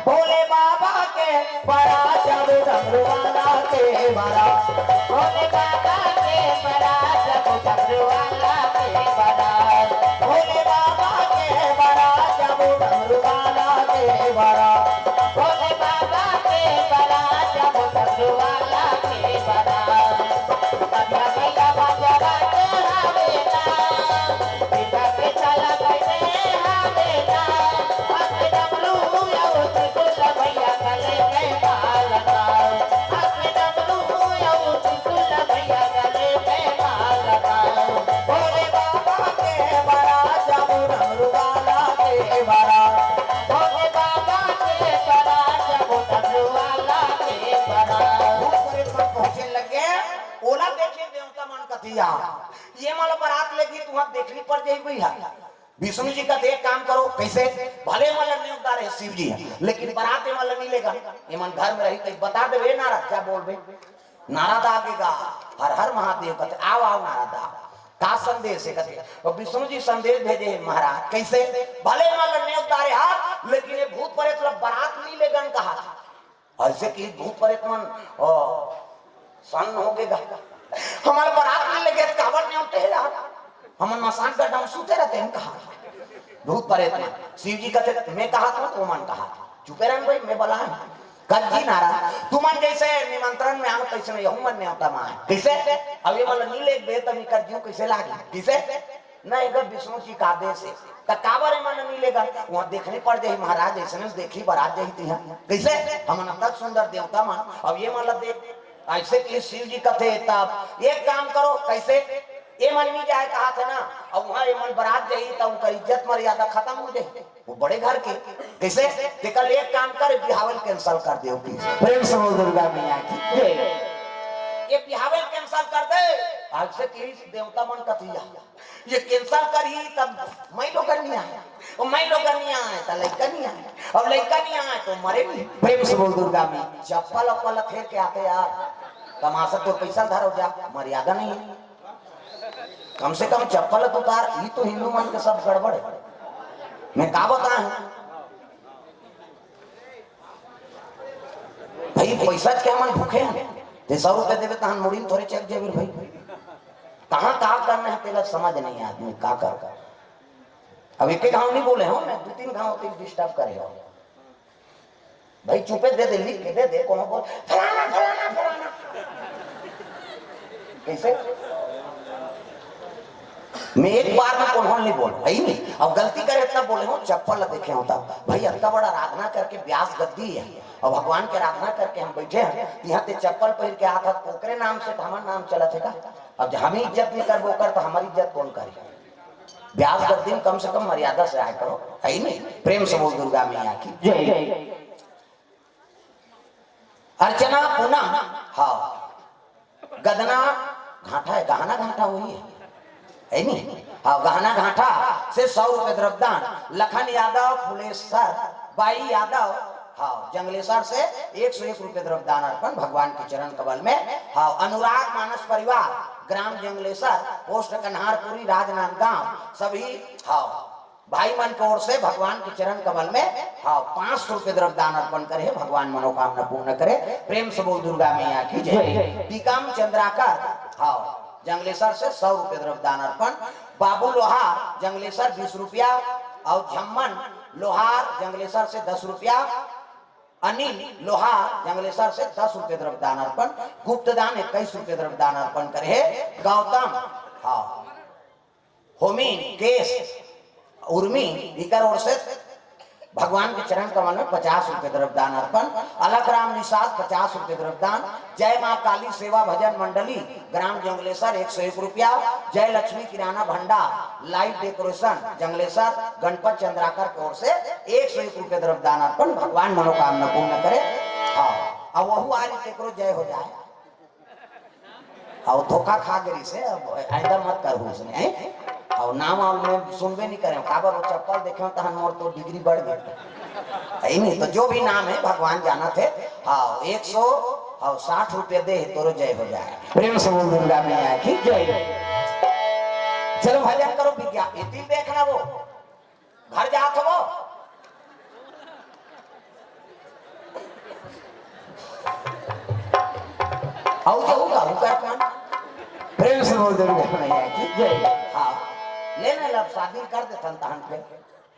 भोले बाबा के बरात, जब डमरू वाला के बरात। भोले बाबा के बरात, जब डमरू वाला के बरात। भोले बाबा के बरात, जब डमरू वाला के बरात। भोले बाबा के बरात, जब डमरू वाला के बरात। भूत प्रेत मन पहुंचे लगे, ओला देखे देवता मन कथे, ये मन ल बरात लेगी, तुहां देखनी पड़ जाही भैया। विष्णु जी कथे, एक काम करो, कैसे? भले मन ल नेवता रहे शिव जी, लेकिन बरात ए मन ल नहीं लेगा, ए मन घर में रही, कहीं बता देबे, नारद, क्या बोलबे? नारद आगे गा, हर हर महादेव कथे, आओ, आओ नारद, आओ। का संदेश है कथे? तो विष्णु जी संदेश भेजे हे महाराज, कैसे? भले मन ल नेवता रहे हा, लेकिन ये भूत प्रेत ल बरात नहीं लेगन कहा। ऐसे कि भूत प्रेत मन, ओ, सन्न हो गे गा। हमर बरात नहीं लेगे, काबर नेवते हे यार? हमन मसान गड्ढा में सूते रहते हैं कहा। भूत प्रेत मन। शिव जी कथे, मैं कहा था, तो मन कहा था। चुपे रह भाई, मैं बला है। कल जी नारद, तुमन जैसे निमंत्रण में आओ, तैसे में यहू मन नेवता में आए। कैसे? अब ये मन नहीं लेगबे, तब इकर जीव कैसे लागे? कैसे? न, एकर विष्णु जी का आदेश हे। त काबर ए मन नहीं लेगन? वहां देखने पड़ जाही महाराज, ऐसे में देखी बरात जाही तिहां। कैसे? हमन अतक सुंदर देवता मन, अब ये मन ल देख। ऐसे कि शिव जी कथे, तब एक काम करो, कैसे? ए मन नहीं जाए कहा थे ना, अब वहां ए मन बरात जाही, तब उनकर इज्जत मर्यादा खत्म हो जाही। वो बड़े घर के, कैसे? तेकर ले एक काम कर, बिहाव ल cancel कर दे, ओके। प्रेम से बोल दुर्गा मैया की जय। ये बिहाव ल cancel कर दे। आज से कि देवता मन कथिया, ये cancel करही तब मैं लोगन नहीं आए, और मैं लोगन नहीं आए तो लइका नहीं आए, और लइका नहीं आए तो मरे नहीं। प्रेम से बोल दुर्गा मैया। चप्पल अप्पल फेर के आते यार, तमाशा तो पैसा धरो जा, मर्यादा नहीं है। कम से कम चप्पल तो उतार, ये तो हिंदू मन के सब गड़बड़ है। मैं का बताऊं भाई, पैसा के हमन भूखे हैं। ते सौ रुपया देबे तहन मुड़ी में थोड़े चेक जेबे भाई। कहाँ का करना है तेला समझ नहीं आदमी का कर। अब एक एक घाव नहीं बोले हो, मैं दो तीन घाव तो disturb करे हो। भाई चुपे दे दे, लिख के दे दे, कोनो बोल फलाना फलाना फलाना। कैसे? मैं एक बार में कोनो नहीं बोल भाई नहीं। अब गलती करे तब बोले हो, चप्पल देखे हो तब। भाई इतना बड़ा आराधना करके ब्यास गद्दी है और भगवान के आराधना करके हम बैठे हैं, यहाँ ते चप्पल पहन के आता, ओकरे नाम से तो हमार नाम चलत है का? अब जब हम ही इज्जत नहीं करबो ओकर तो हमारी इज्जत कौन करे? ब्यास गद्दी में कम से कम मर्यादा से आया करो, है ही नहीं। प्रेम से बोल दुर्गा मैया की जय। अर्चना पूनम, हाँ, गदना घाटा है, गहना घाटा वही है, है नहीं? हाँ, गहना घाटा से सौ रुपए द्रव्यदान, लखन यादव फुलेसर, बाई यादव, हाँ, जंगलेसर से एक सौ एक रुपए द्रव्यदान अर्पण भगवान के चरण कमल में। हाँ, अनुराग मानस परिवार, ग्राम जंगलेसर, पोस्ट कन्हारपुरी, राजनांदगांव, सभी, हाँ, भाई मन के ओर से भगवान के चरण कमल में, हाँ, पाँच सौ रुपए द्रव्यदान अर्पण करे हे। भगवान मनोकामना पूर्ण करे। प्रेम से बोल दुर्गा मैया की जय। टीकम चंद्राकर, हाँ, जंगलेसर से सौ रुपए द्रव्यदान अर्पण। बाबू लोहार जंगलेसर बीस रुपया और झम्मन लोहार जंगलेसर से दस रुपया। अनिल लोहार जंगलेसर से दस रुपये द्रव्य दान अर्पण, गुप्त दान इक्कीस रुपये द्रव्य दान अर्पण करे हे। गौतम, हाँ, होमी, केस, उर्मी, इकर ओर से भगवान के चरण कमल में पचास रुपये द्रव्य दान अर्पण। अलख राम निषाद पचास रुपये द्रव्य दान। जय माँ काली सेवा भजन मंडली ग्राम जंगलेसर एक सौ एक रुपया। जय लक्ष्मी किराना भंडार लाइट डेकोरेशन जंगलेसर गणपत चंद्राकर की ओर से एक सौ एक रुपये द्रव्य दान अर्पण। भगवान मनोकामना पूर्ण करे। हाँ, अब वहू आज केकरो जय हो जाए। अउ धोखा खा गे रिहिसे, अब आइंदा मत करहू उसने, हैं? अउ नाम वाम में सुनबे नहीं करे, काबर वो चप्पल देखे तहन मोर तो डिग्री बढ़ गई। है नहीं, तो जो भी नाम है भगवान जानथे। हाँ, एक सौ, हाँ, साठ रुपये दे, तोरो जय हो जाए। प्रेम से बोल दुर्गा मैया की जय। चलो भजन करो, विद्या इतनी देखना वो घर जात हो। आऊ जाऊ का, आऊ का कौन? प्रेम से बोल दुर्गा मैया की जय। हाँ, लेने लब शादी कर दे तहन पे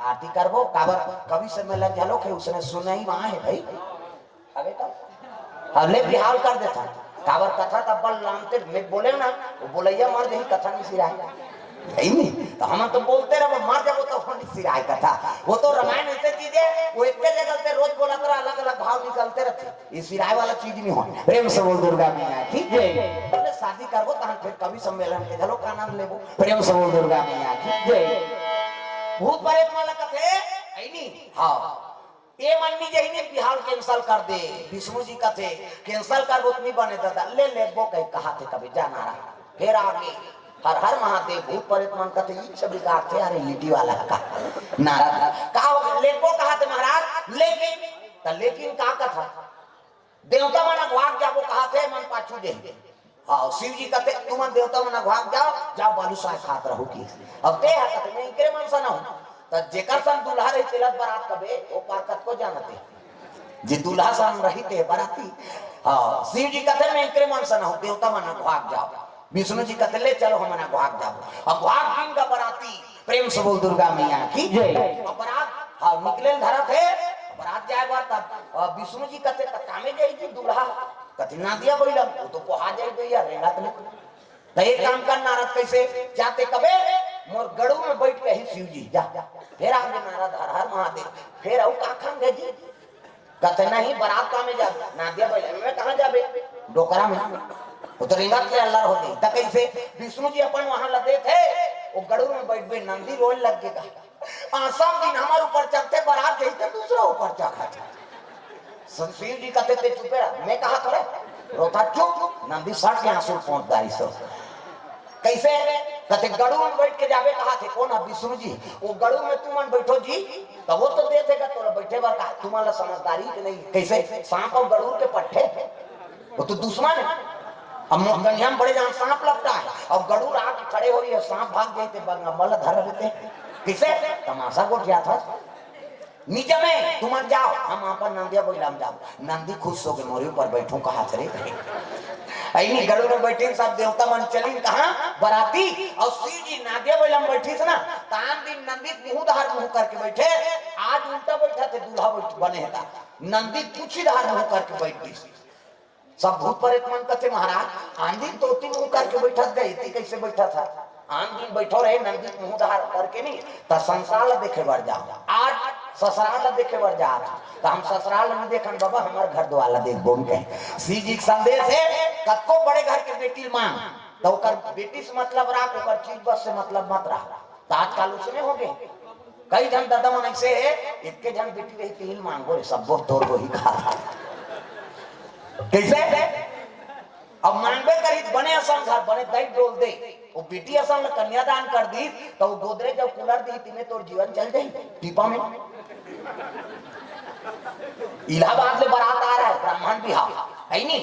आरती करबो। काबर कवि सम्मेलन झलो के उसने सुनई वहाँ है भाई। अबे तो, हाँ, ले बिहाल कर देथन। काबर कथा त बल लामते, मैं बोले ना, वो बोलैया मर जाही, कथा नहीं सिराए। है नहीं? तो हम तो बोलते रहो, मर जाबो तो नहीं सिराए कथा। वो तो रामायण ऐसे चीज है, वो एक जगह से रोज बोलत रहा, अलग-अलग भाव निकलते रहते। ये सिराए वाला चीज नहीं हो। प्रेम से बोल दुर्गा मैया की जय। बोले शादी करबो तहन फिर कवि सम्मेलन के झलो का आनंद लेबो। प्रेम से बोल दुर्गा मैया की जय। भूत प्रेत वाला कथे, है नहीं? हाँ। ए मन नी जही ने बिहाव cancel कर दे। विष्णु जी कथे, cancel करबो त नी बने दादा, ले लेबो कही कहाथे कबे जा नारा। फेर आगे, हर हर महादेव, भूत प्रेत मन कथे, "ई सब बिगाड़थे, अरे लिट्टी वाला का नारा था।" का हो गया? लेबो कहाथे महाराज, लेकिन, त लेकिन का कथा? देवता मन अघवाक जाबो कहाथे, मन पाछू जे। हाँ, शिव जी कथे, "तुमन देवता मन अघवाक जाओ, जाओ बालूशाह खात रहो" की। अब ते हा कथे, "मैं इकरे मन सन हूँ।" त जेकर सन दूल्हा रही, तेला बरात कबे, वो पार कतको जानते। जे दूल्हा सन रही, ते बराती। हाँ, शिव जी कथे, "मैं इकरे मन सन हूँ, देवता मन अघवाक जाओ।" विष्णु जी कथे, "ले चलो, हमन अघवाक जाबो।" अघवाक दिन का बराती, प्रेम से बोल दुर्गा मैया की जय। अब बरात, हाँ, निकले धरत है, बरात जाए बर तब, अ, विष्णु जी कथे, "त कामे जाई जी दूल्हा?" कथे, "नांदिया बइला, वो तो कोहा जाई भैया, रेंगत नहीं।" त एक काम कर नारद, कैसे जाते कबे, "मोर गड़ू में बैठ के ही शिव जी जा।" फिर आगे नारद, "हर हर महादेव।" फिर अउ का खान गए जी? कथे, "नहीं, बरात का में जाबे, नांदिया बइला में कहाँ जाबे? डोकरा में।" वो तो रिंगत ले अल्लर हो गई। त कैसे विष्णु जी अपन वहां लदे थे, वो गड़ू में बैठबे, नंदी रोए लग गेगा। आसम दिन हमारे ऊपर चढ़ते, बरात गई तो दूसरा ऊपर चढ़ा। शिव जी कथे, "ते चुपे रह।" मैं कहा थोड़े रोथा, चुप। नंदी सट के आंसू पहुंच दाई सो। कैसे? कथे, "गड़ू में बैठ के जाबे" कहाथे, "कौन है?" "विष्णु जी।" "वो गड़ू में तुमन बैठो जी, त वो तो दे देगा तोला बैठे बर का, तुमन ला समझदारी के नहीं।" कैसे? सांप अउ गड़ू के पट्ठे, वो तो दुश्मन है। अब मोहगनिया में बड़े जान सांप लपटा है, अब गड़ू आके खड़े हो रही है, सांप भाग जाते, बंगा मल धर रहते। कैसे? तमाशा गोठियाथा। "निजमे, तुमन जाओ, हम अपन नंदिया बइला में जाबो।" नंदी खुश होके मोरे ऊपर बैठो कहाथे रे। अइनी गड़ू में बैठिन सब देवता मन, चलिन कहाँ? बराती। अउ शिव जी नंदिया बइला में बैठिस ना, त आन दिन नंदी मुंह धार मुंह करके बैठे, आज उल्टा बैठा थे, दूल्हा बैठ बने था। नंदी पूछी धार मुंह करके बैठ गई। सब भूत प्रेत मन कथे, "महाराज, आन दिन तो ओती मुंह करके बैठत गए, एती कैसे बैठत हा?" आन दिन बैठो रहे नंदी मुंह धार करके नहीं, त संसार ला देखे बर जाओ, आज ससुराल ला देखे बर जात। त हम ससुराल ला नहीं देखन बाबा, हमार घर द्वार ला देख बोल के। शिव जी के संदेश है, कतको बड़े घर के बेटी मांग, त ओकर बेटी से मतलब राख, ओकर चीज बस से मतलब मत राख। त आजकल उसने हो गए, कई झन दादा मन ऐसे है, एक के झन बेटी रही, तिहिल मांगो रे, सब बहुत तोर वही कहा। कैसे? अब मांगबे करी त बने असन घर, बने दई डोल दे। वो बेटी असन ल कन्यादान कर दी, त वो गोदरेज अउ कूलर दी, तिने तोर जीवन चल जाई टीपा में। इलाहाबाद ले बारात आ रहा है, ब्राह्मण बिहाव, है नी?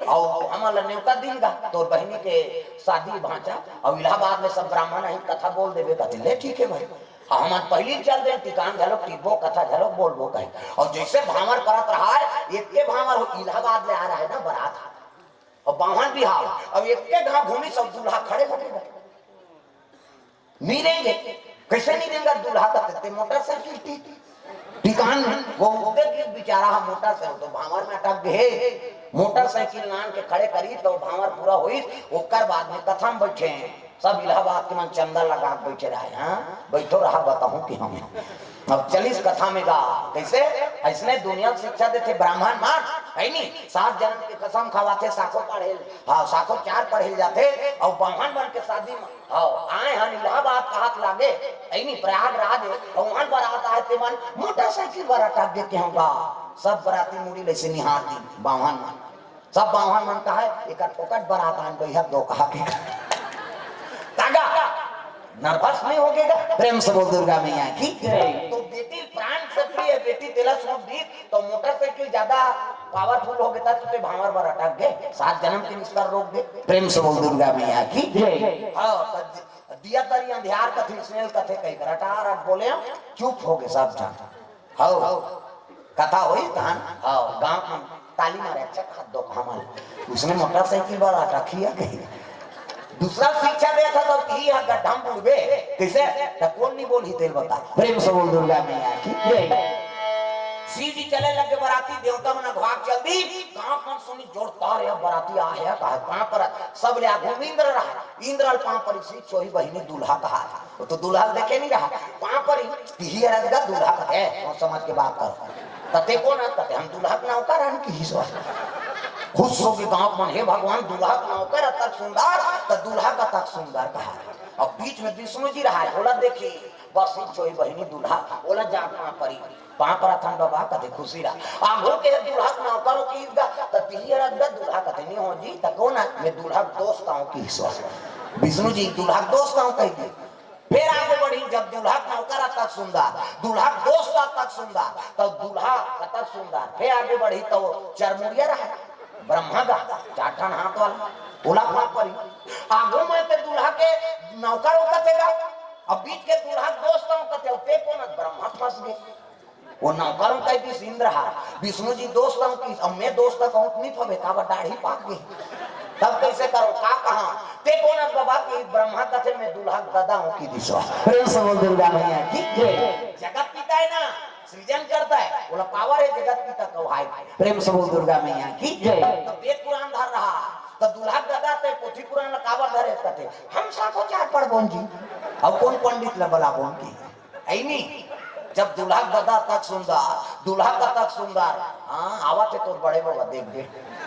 अउ हमन ल नेवता दिन गा, तोर बहिनी के शादी भांचा, अउ इलाहाबाद ले सब ब्राह्मण है, कथा बोल देबे, कथे, "ले ठीक है भाई।" अउ हमन पहिली चल दे, टिकान घलो टिकबो, कथा घलो बोलबो कहे। अउ जैसे भांवर परत रहा है, एक के भांवर हो, इलाहाबाद ले आ रहा है ना बारात, अउ बाम्हन बिहाव, अउ एक के घाव घूमी, सब दूल्हा खड़े हो गए। नी रेंगे। कैसे नी रेंगा? दूल्हा का ते मोटरसाइकिल टीटी। ठिकान वो उठे कि बेचारा ह मोटरसाइकिल तो भांवर में अटक गे हे। मोटरसाइकिल लान के खड़े करी तो भांवर पूरा होइस, ओकर बाद में कथा में बैठे हैं। सब इलाहाबाद के मन चंदा लगा के बैठे रहे, हाँ, बैठो रहा, बताहूँ कि हम अब चलिस कथा में गा। कैसे? ऐसने दुनिया ल शिक्षा देथे ब्राह्मण मन, है नी? सात जन्म के कसम खवाथे, साखो पढ़े, हाँ, साखो चार पढ़े जाथे, और बाम्हन मन के शादी में, हाँ, आए हन इलाहाबाद कहात लागे, है नी? प्रयागराज, और वहां बरात आए ते मन मोटरसाइकिल पर अटक गे, के हम गा। सब बराती मुड़ी ले से निहार दी, बाम्हन मन। सब बाम्हन मन कहा, "एकर फोकट बरात आन बइहा दो कहा के।" तागा, नर्वस नहीं हो गेगा? प्रेम से बोल दुर्गा मैया की। जय। तो बेटी प्राण से प्रिय बेटी तेला सूट दी, तो मोटरसाइकिल ज्यादा पावरफुल हो गया, तो ते भांवर बर अटक गए, सात जन्म के निस्तर रोक दे। प्रेम से बोल दुर्गा मैया की। जय। हाँ, तो दि-, दिया तरी अंधियार कथे, स्नेल कथे कही कर, अटार अट बोले, चुप हो गए सब जन। हौ, कथा होई तहन, हौ, गांव में ताली मारे, "अच्छा, खा दो हमन।" उसने मोटरसाइकिल वाला रखिया कही। दूसरा शिक्षा दे था, तो ई हा गड्ढा में बुड़बे, कैसे? त कौन नहीं बोलही तेल बता। प्रेम से बोल दुर्गा मैया की। जय। शिव जी चले लगे बराती, देवता मन अघवा के चल दी, गांव मन सुनी जोरदार या बराती आ है, कहा, कहां पर? सब ले आगू में इंद्र रहा, इंद्र पांव पर इसी चोही बहिनी दूल्हा कहा। वो तो दूल्हा देखे नहीं रहा, पांव पर ही, तिही अरग गा दूल्हा कथे, और समझ के बात करो। कते को ना कते, हम दूल्हा के नौकर हन कि हिसवा। खुश हो के गांव मन, "हे भगवान, दूल्हा के नौकर अतक सुंदर, त दूल्हा का तक सुंदर कहा।" अब बीच में विष्णु जी रहा, बोला, "देखी, बस ही चोई बहिनी दूल्हा।" बोला, "जा पांव परी, पांव पर अथन बाबा," कते खुशी रहा। आगू के दूल्हा के नौकर हो की गा, त तिही अरग गा दूल्हा कते नहीं हो जी, त कौन है? मैं दूल्हा के दोस्त आऊं कि हिसवा। विष्णु जी दूल्हा के दोस्त आऊं कह दिए। फिर आगे बढ़ी, जब दूल्हा के नौकर अतक सुंदर, दूल्हा के दोस्त अतक सुंदर, तो दूल्हा कतक सुंदर। फिर आगे बढ़ी तो चरमुड़िया रहा, ब्रह्मा गा, चार ठन हाथ वाला, बोला पांव परी। आगू में ते दूल्हा के नौकर हो कते गा, अब बीच के दूल्हा के दोस्त हो कते, ते कौन? ब्रह्मा फंस गए। वो नौकर हो कह दिस इंद्र हा, विष्णु जी दोस्त हो कि, अब मैं दोस्त कहूं तो नहीं फबे, काबर दाढ़ी पाक गई। तब कैसे करो, का कहा? ते कौन है बाबा कि ब्रह्मा कथे मैं दूल्हा के ददा हूं कि दिसवा। प्रेम से बोल दुर्गा मैया की जय। जगत पिता है ना, सृजन करता है, बोला पावर है जगत पिता को हाय। प्रेम से बोल दुर्गा मैया की जय। तो वेद पुराण धर रहा, तो दूल्हा के ददा ते पोथी पुराण काबर धरे कथे, हम साखो चार पढ़ बोन जी। अब कौन पंडित ल बला बोन की? ऐनी, जब दूल्हा के ददा तक सुंदर, दूल्हा का तक सुंदर, हाँ, आवत है तोर बड़े बाबा, देख दे।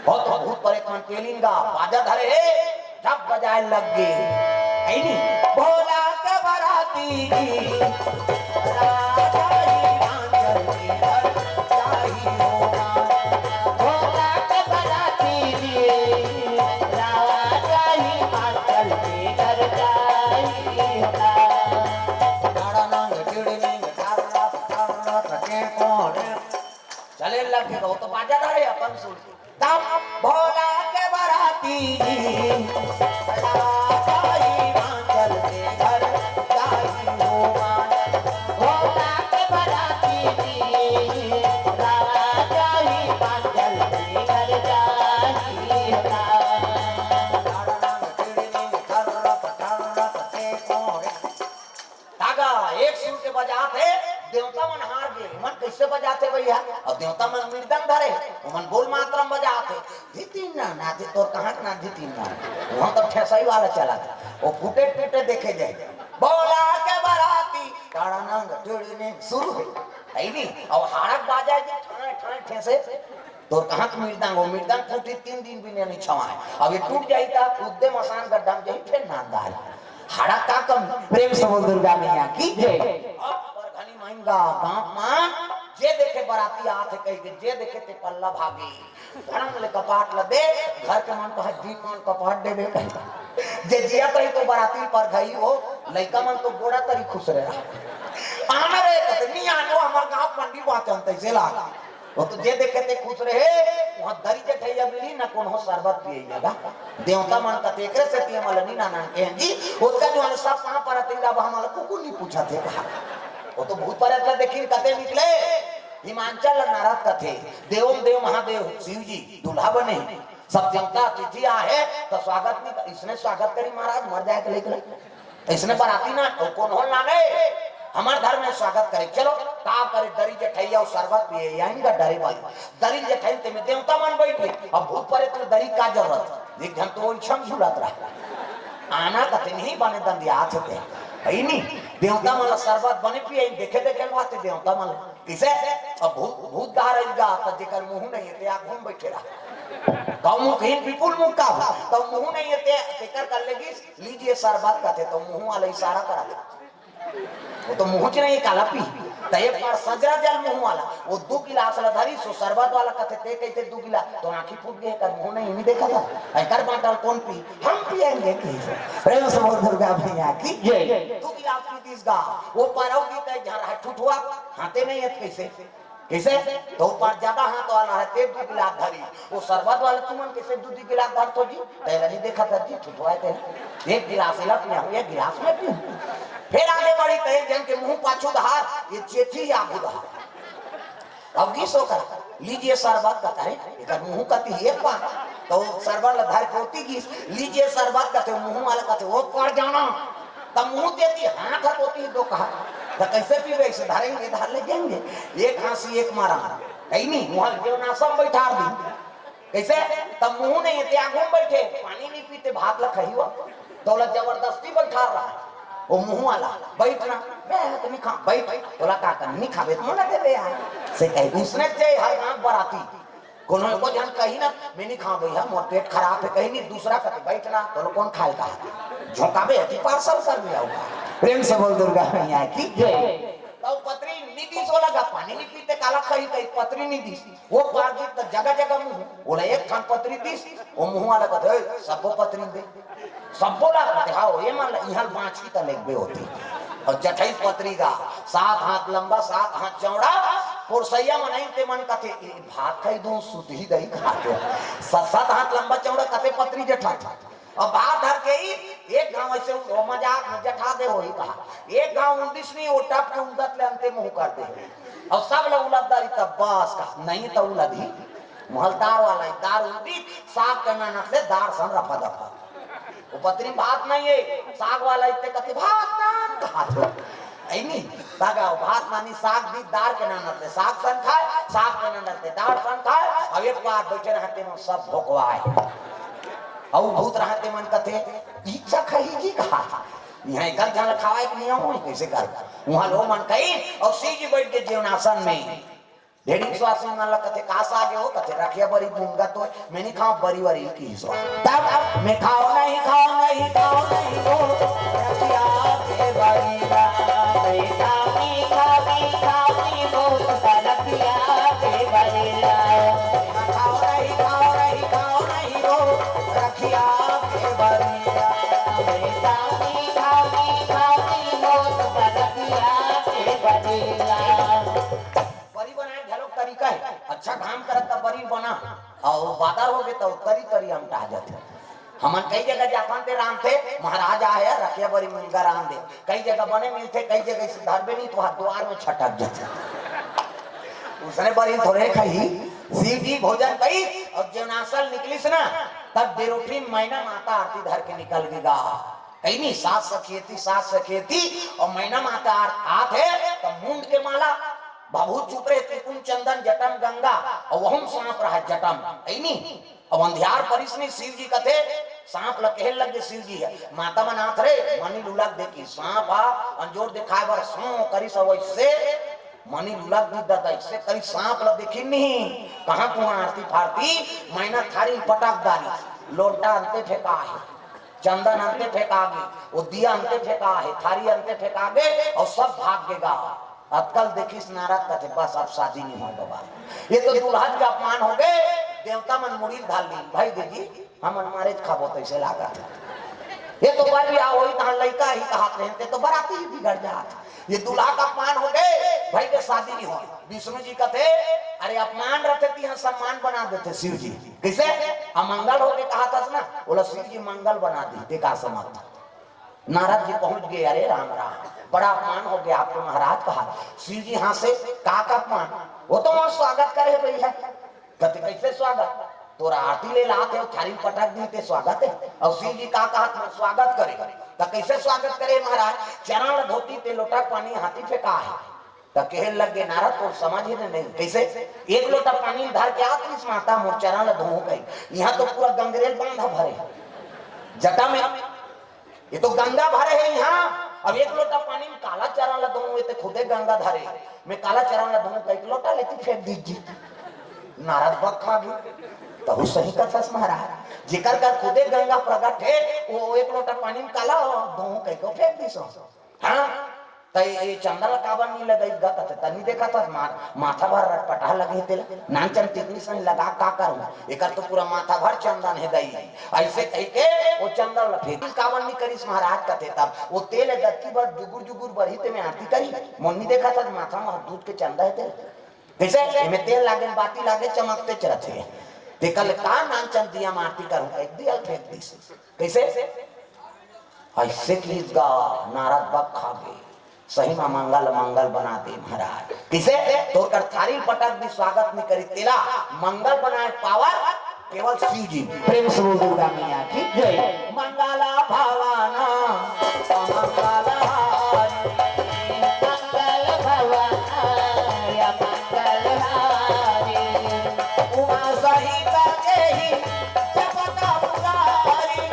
बहुत भूत प्रेत मन पेलिन गा, बाजा धरे हे, जब बजाए लग गए। ऐनी, भोला के बराती जी, राजा हिमाचल के घर जाई होगा। भोला के बराती जी, राजा हिमाचल के घर जाई होगा। चले लग गए, वो तो बाजा धरे अपन सुन। तब भोला के बराती जी, राजा हिमाचल के घर जाई हो माना। भोला के बराती जी, राजा हिमाचल के घर जाई हो माना। तागा एक सुर के बजात हे, देवता मन हार गे। मन कैसे बजात हे भैया? और देवता मन मृदंग धरे हे, ओमन बोल मात्रा में बजात हे, धितिन ना नाचे, तोर कहाँ के ना धितिन ना। वहाँ तो ठेसई वाला चला था, वो फूटे टूटे देखे जाए। बोला के बराती, टाड़ा नंग, टुड़ने शुरू है, है नी? और हाड़क बाजा जी, ठाए ठाए ठेसे, तोर कहाँ के मृदंग, वो मृदंग फूटी तीन दिन भी नहीं छवाए। अब ये टूट जाई ता, उद्दे मसान गड्ढा में जाई, फिर नांदा है। हाड़ा का कम, प्रेम से बोल दुर्गा मैया की जय। अब परघनी माइन गा, गांव मान, जे देखे बराती आत हे कही के, जे देखे ते पल्ला भागे। धड़ंग ले कपाट ल दे, घर के मन कहे, "दी मन कपाट दे दे," कहे। जे जिया तरी तो बराती परघई हो, लइका मन तो गोड़ा तरी खुश रहे। आना रे, कते नहीं आनो, हमार गांव मंडी बाचन तैसे लाग। वो तो जे देखे ते खुश रहे, वहाँ दरी जठैया मिली ना, कोनो शरबत पिए लगा। देवता मन का तेकरे से पिए वाला नहीं ना नान के हैं जी, उसका जो है सब पाँव पर अतिंगा, अब हमारा कुकुर नहीं पूछा थे कहा। वो तो भूत प्रेत ला देखिन कते निकले, हिमांचल नारद कथे, देवम देव महादेव शिव जी दूल्हा बने, सब देवता अतिथि आहे, तो स्वागत नहीं कर, इसने स्वागत करी महाराज, मर जाए के लेकर, इसने बराती ना, तो कौन हो ना गए, हमार धर्म में स्वागत करे, चलो। का करे, दरी जठइया अउ सरबत पिए, यहीं का डरे वाली। दरी जठइन ते में देवता मन बइठे, अब भूत परेत ल दरी का जरूरत? एक झन तो ओइछम झूलत रहा। आना कते नहीं बने दंदियात हे ते। हई नी, देवता मन ल सरबत बने पिए, देखे देखे बात हे देवता मन ल। किसे? अब भूत, भूत डहर अइगा, त जेकर मुंह नहीं हे, ते आगू म बइठे रहा। कहूं मुखहीन विपुल मुख का हो, त मुंह नहीं हे, ते, तेकर कर लेगिस, "लीजिए सरबत," कथे, त मुंह वाला इशारा करा दे। वो तो मुंह च नहीं, काला पी। त एक बार सजरा जल मुंह वाला, वो दू गिलास ला धरिस, वो सरबत वाला कथे, "ते कइसे दू गिलास?" तो आंखी फूट गे, कर मुंह नहीं, नहीं देखा था। एकर बांटल कौन पी? हम पिएंगे, कहिस। प्रेम से बोल दुर्गा मैया की जय। दू गिलास पी दिस गा, वो परऊ गी ते झन रहा ठुठुआ, हाथे नहीं हे कइसे? कइसे? तो ऊपर ज्यादा हाथ वाला हे, ते दू गिलास धरी। वो सरबत वाले तुमन कइसे दू दू गिलास धरथो जी? तेला नहीं देखा था जी, ठुठुआ हे ते। एक गिलास एला पिया हूं, एक गिलास मैं पीहूं। फिर आगे बढ़ी त एक झन के मुंह पाछू डहर, ये चेथी आगू डहर। अब गिस ओकर, "लीजिए सरबत," कथे, एकर मुंह कती हे पा। तो सरबत ला धर के ओती गिस, "लीजिए सरबत," कथे, मुंह वाला कथे, "वो पड़ जाना।" त मुंह देती, हाथ ह ओती दो कहा। त कइसे पीबे? अइसे धरेंगे, धर ले जाएंगे। एक हांसी, एक मारा। कहीं नहीं, वहां जेवनासन बइठार दी। कइसे? त मुंह नहीं हे ते आगू म बइठे, पानी नहीं पीते, भात ला खही हो। तोला जबरदस्ती बइठार रहा। वो मुंह वाला, "बइठ ना।" "मैं तो नहीं खा।" "बइठ।" "तोला का करना? नहीं खाबे त मोला देबे यार।" से कही, उसने जे हर गांव बराती। कोनो एको झन कही ना, "मैं नहीं खाऊं भैया, मोर पेट खराब हे," कही नहीं, दूसरा कथे, "बइठ ना, तोला कौन खाए का हे?" झोंकाबे, अति पार्सल कर दिया होगा। प्रेम से बोल दुर्गा मैया की जय। तब पतरी नहीं दिस ओला गा, पानी नहीं पीते, काला खही कही, पतरी नहीं दिस। वो पार गिस त जगह जगह मुंह, ओला एक ठन पतरी दिस, वो मुंह वाला कथे, "ए, सब्बो पतरी दे।" सब्बो ला कथे, "हाँ, ये मन ला, इहां बांच की त लेगबे होती।" अउ जठई पतरी गा, सात हाथ लंबा, सात हाथ चौड़ा, पोरसैया मनई ते मन कथे, "ए, भात खाई दूं, सुतही दई खा के।" सात, सात हाथ लंबा चौड़ा कथे पतरी जठा। अब भात धर के ही एक घांव अइसे ओ मजाक में जठा दे होही कहा, एक घांव उलदिस नहीं, वो टप के उलदत ले अंते मुंह कर दे। अउ सब ला उलद डारी तब बस का, नहीं त उलदही। महलदार वाला ही दार उलदी, साग के मेहनत ले दार सन रफा दफा। वो पतरी भात नहीं हे, साग वाला इतने कथे, "भात नान," कहा थे। ऐ नहीं, तागा वो भात नानी साग दी, दार के मेहनत ले साग सन खाए, साग के मेहनत ले दार सन खाए। अब एक बार बइठे रहते मन सब भोकवाए। अउ भूत रहते मन कथे, "इच्छा खही जी कहा था। यहाँ एक झन खवाए के नियम होई, कइसे कर?" वहां लो मन कही, अउ शिव जी बइठ के जेवनासन में। ढेड़ी विश्वासी मन ला कथे, "का साग हे वो?" कथे, "रखिया बरी मुनगा तो मैं नहीं खाऊं, बरी वरी की सो।" तब मैं खाऊं नहीं, खाऊं नहीं, खाऊं नहीं वो रखिया के बरी ला। मैं खाऊं नहीं, खाऊं नहीं, खाऊं नहीं वो रखिया के बरी ला। मैं खाऊं नहीं, खाऊं नहीं, खाऊं नहीं वो रखिया के बरी ला। मैं खाऊं नहीं, खाऊं नहीं, खाऊं नहीं वो रखिया के बरी ला। बरी बनाए घलोक तरीका हे। अच्छा घाम करत त बरी बना, अउ बादर होगे त तरी तरी अमटा जाथे। हमन कई जगह जाथन ते रांधथे, "महाराज आए हे, रखिया बरी मुनगा रांध दे।" कई जगह बने मिलथे, कई जगह अइसे धरबे नहीं त वहां दुवार में छटक जाथे। उसने बरी थोरे खही, सीधी भोजन कही अउ जेवनासन निकलिस ना, तब डेरोठी मैना माता आरती धर के निकल गे गा। कही नहीं, सात सखी एती, सात सखी एती, अउ मैना माता आर-, आत हे, त मुंड के माला, भभूत चुप रहे, त्रिपुन चंदन, जटम गंगा, अउ वहू म सांप रहा जटम, कही नहीं। अउ अंधियार परिस नहीं, शिव जी कथे, सांप ल कहे लग गे शिव जी हे, माता मन आत रे, मनी लुलक देखी, सांप हा अंजोर देखाए बर सों करिस, अउ वइसे मनी लुलक दी ददा, अइसे करिस सांप ल देखी नहीं, कहां तुहां आरती फारती, मैना थारी पटक डारी, लोटा अंते फेंका हे। चंदन अंते फेंका गे, वो दिया अंते फेंका हे, थारी अंते फेंका गे, अउ सब भाग गे गा। अतका ल देखिस नारद कथे, "बस अब शादी नहीं होय बाबा, ये तो दुल्हन का अपमान होगे।" देवता मन मुड़ी ल धर ली, "भाई दे जी, हमन मारे च खाबो तइसे लागत हे। ये तो बर बिहाव होई, तहां लइका ही कहत रहे, ते तो बराती ही बिगड़ जात। ये दुल्हा का अपमान होगे, भाई के शादी नहीं होय।" विष्णु जी कथे, "अरे अपमान रथे तिहां सम्मान बना देथे शिव जी।" कइसे? अमंगल होगे कहत हस ना, ओला शिव जी मंगल बना दी, ते का समझ? नारद जी पहुंच गे, "अरे राम राम, बड़ा अपमान होगे आपके महाराज," कहा। शिव जी हांसे, "का का अपमान? वो तो मोर स्वागत करे हे भैया।" कथे, "कइसे स्वागत? तोर आरती ले लात हे, थारी पटक दी ते स्वागत हे?" अउ शिव जी का कहत, "मोर स्वागत करे।" त कइसे स्वागत करे महाराज? चरण धोती ते लोटा पानी हाथी फेंका हे। त कहे लगे, नारद, तोर समझ हे नहीं। कैसे? एक लोटा पानी धर के आत रिस, माता मोर चरण ल धोहूं कही। इहां तो पूरा गंगरेल बांधा भरे जटा में। ये तो गंगा भरे हे इहां। अब एक लोटा पानी में काला चरण ल धोहूं, ये तो खुदे गंगा धरे। मैं काला चरण ल धोहूं कही, एक लोटा लेती फेंक दीजिए। नारद बक खा गए। तहु सही कथस महाराज, जेकर कर खुदे गंगा प्रगट हे, वो एक लोटा पानी में काला धोहूं कही को फेंक दिस। हाँ, त ये चंदा ल काबर नी लगाई गा कथे, त नी देखत हस मा-, माथा भर रटपटा लगे हे तेला, नानचन टिकनी सही लगा का करूं, एकर तो पूरा माथा भर चंदन हे दई। ऐसे कह के वो चंदा ल फेंक काबर नी करिस महाराज कथे, तब वो तेल दत्ती बर जुगुर जुगुर बरही ते में आरती करी, मोन नी देखत हस माथा में दूध के चंदा हे तेला। कैसे? एमे तेल लागे, बाती लागे, चमकते चलत हे। तेकर ले का नानचन दिया म आरती करूं, कह दिया ल फेंक दिस। कैसे? ऐसे किहिस गा, नारद बक खा गे। सही म मंगल मंगल बना दे महाराज। किसे? तोर कर थारी पटक भी स्वागत नहीं करी, तेला मंगल बनाए पावर केवल शिव जी। प्रेम से बोल दुर्गा मैया की जय। मंगल भवन अमंगल हारी, मंगल भवन अमंगल हारी। उमा सहित देहि जपत पुरारी,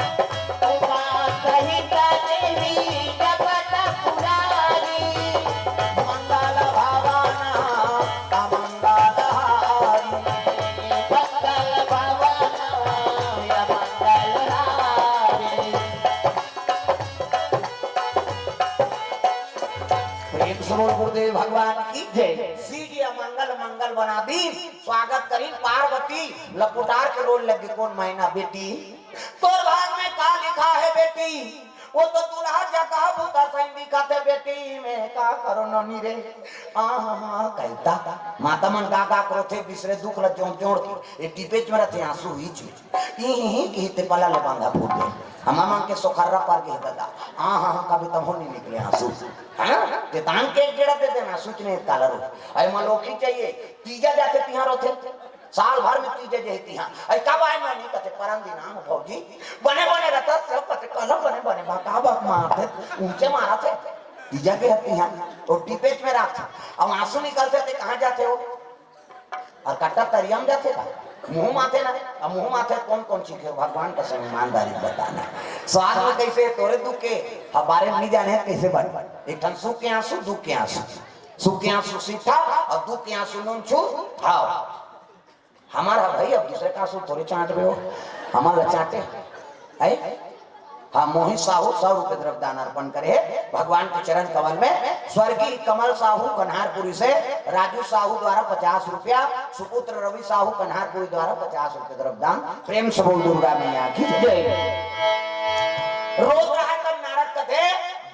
उमा सहित देहि जपत पुरारी। मंगल भवन अमंगल हारी, मंगल भवन अमंगल हारी। प्रेम से बोल गुरुदेव भगवान की जय। शिव जी अमंगल मंगल बना दी। स्वागत करीन पार्वती लपुटार के रोल लगे, कौन मैना बेटी, तोर भाग में का लिखा है बेटी? वो तो दूल्हा जगह भूता सही दिखत हे बेटी, मैं का करो नोनी रे। आ हा हा, कहता माता मन का का करो थे, बिसरे दुख ल जोड़ जोड़ के, ये टिपेच में रहते आंसू ही चीज। ई ही की ते पला ले बांधा फूट दे। हमा मन के सोखर्रा पार के दादा। आ हा हा, कभी तब नहीं निकले आंसू। हाँ? ते तान के एक गेड़ा दे देना, आंसू इतने काला रो। अरे मलोखी चाहिए, तीजा जाते तिहार होते। साल भर में तीजे जे तिहार। अरे कब आए मैं नहीं कहते, परन दिन आऊं भौजी। बने बने रहता सब कहते, कल बने बने बा, का बात मारते, ऊंचे मारा थे। तीजा के तिहार, तो टिपेच में रात। अब आंसू निकलते थे, कहाँ जाते हो? और कट्टा तरिया में जाते का? मुंह माथे ना। अब मुंह माथे कौन कौन चीज है? भगवान का समय ईमानदारी बताना। स्वाद में कैसे तोरे दुख के, हमारे नहीं जाने कैसे बन। एक ठन सुख के आंसू, दुख के आंसू। सुख के आंसू सीठा और दुख के आंसू नून छू। हाँ, हमारा भाई, अब दूसरे का आंसू थोड़े चाट रहे हो, हमारा चाटे है। हाँ, मोहित साहू सौ रुपए द्रव्य दान अर्पण करे हे भगवान के चरण कमल में। स्वर्गीय कमल साहू कन्हारपुरी से राजू साहू द्वारा पचास रुपया, सुपुत्र रवि साहू कन्हारपुरी द्वारा पचास रुपए द्रव्य दान। प्रेम से बोल दुर्गा मैया की जय। रोज रहा कर नारद कथे,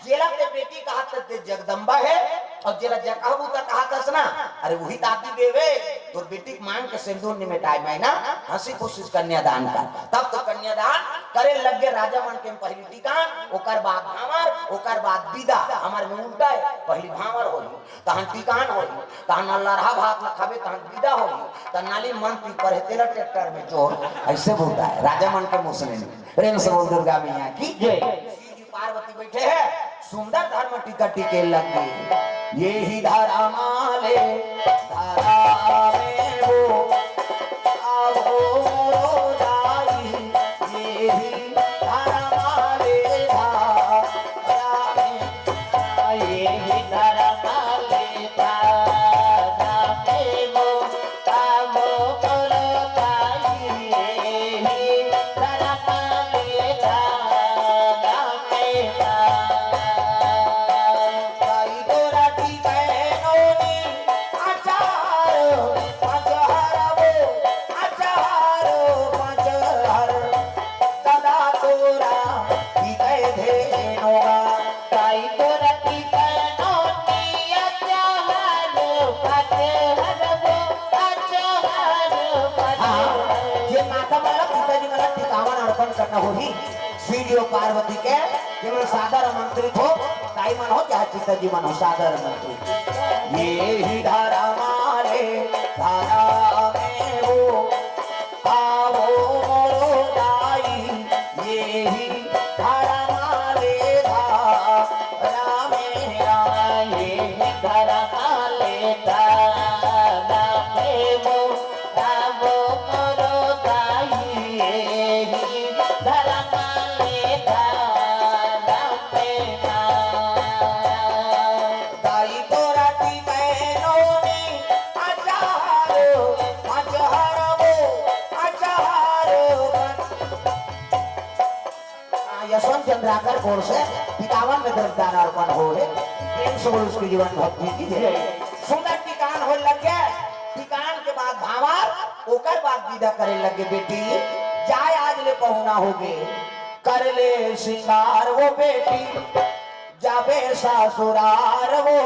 जेला ते बेटी कहा ते जगदम्बा है, और जेला जगह बूता कहा तस ना, अरे वही ताती देवे, तोर बेटी के मांग के सिंदूर निमेटाए मैं ना, हंसी खुशी से कन्यादान कर। तब तो कन्यादान करे लग गए राजा मन के पहली टिकान, ओकर बाद भांवर, ओकर बाद विदा। हमार में उल्टा है, पहली भांवर होई, तहन टिकान होई, तहन लरहा भात ल खाबे, तहन विदा होई, तहन नाली मंत्री पढ़े तेला ट्रैक्टर में जोर, ऐसे बोलता है राजा मन के मुसने में। प्रेम से बोल दुर्गा मैया की जय। शिव जी पार्वती बैठे हैं, सुंदर धर्म टीका टीके लग गई। ये ही धर्म आले धर्म में वो, आवो मोरो दाई, ये ही धर्म आले धर्म में, ये ही धर्म आले धर्म में वो, ताई तोरा की कहनो नी अचार पचहर वो, अचार पचहर। हाँ, ये माता मन ला पिताजी मन ला टिकावन अर्पण करना होही। शिव जी अउ पार्वती के, जेमन सादर आमंत्रित हो, दाई मन हो चाहे पिताजी मन हो, सादर आमंत्रित। ये ही धर्म आले धर्म में वो, आवो मोरो दाई, ये ही धर्म आले धर्म में, ये ही धर्म आले यशवंत चंद्राकर कोर से टिकावन में द्रव्यदान अर्पण हो हे। प्रेम से बोल उसकी जीवन भक्ति की जय। सुंदर टिकान हो लग गया। टिकान के बाद भांवर, ओकर बाद विदा करे लगे बेटी, जाय आज ले पहुना हो गे, कर ले श्रृंगार वो बेटी, जाबे ससुरार वो,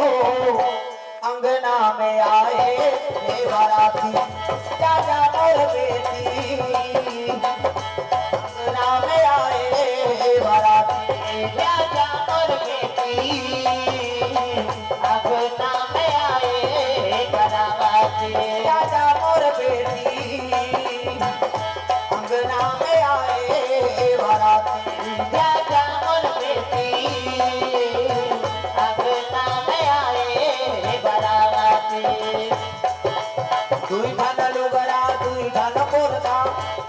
अंगना में आए हे बाराती, जा जा मोर बेटी। अंगना में आए हे बाराती, जा जा मोर बेटी। अंगना में आए हे बाराती, जा जा मोर बेटी। अंगना में आए हे बाराती, जा जा मोर बेटी। अंगना में आए हे बाराती। दुई ठन लुगरा, दुई ठन पोरखा,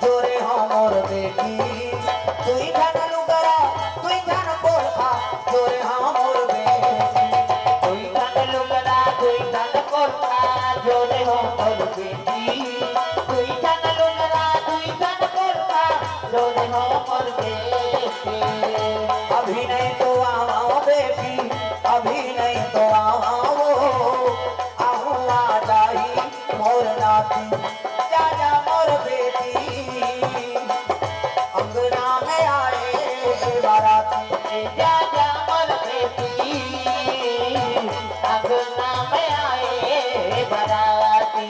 जोरे हो मोर बेटी। दुई ठन लुगरा, दुई ठन पोरखा, जोरे हो मोर बेटी। दुई ठन लुगरा, दुई ठन पोरखा, जोरे हो मोर बेटी। दुई ठन लुगरा, दुई ठन पोरखा, जोरे हो मोर बेटी। अभी नहीं तो आवा बेटी, अभी नहीं तो आवा वो, आहू आ जाही मोर नाती, जा जा मोर बेटी। अंगना में आए बाराती, जा जा मोर बेटी। अंगना में आए बाराती।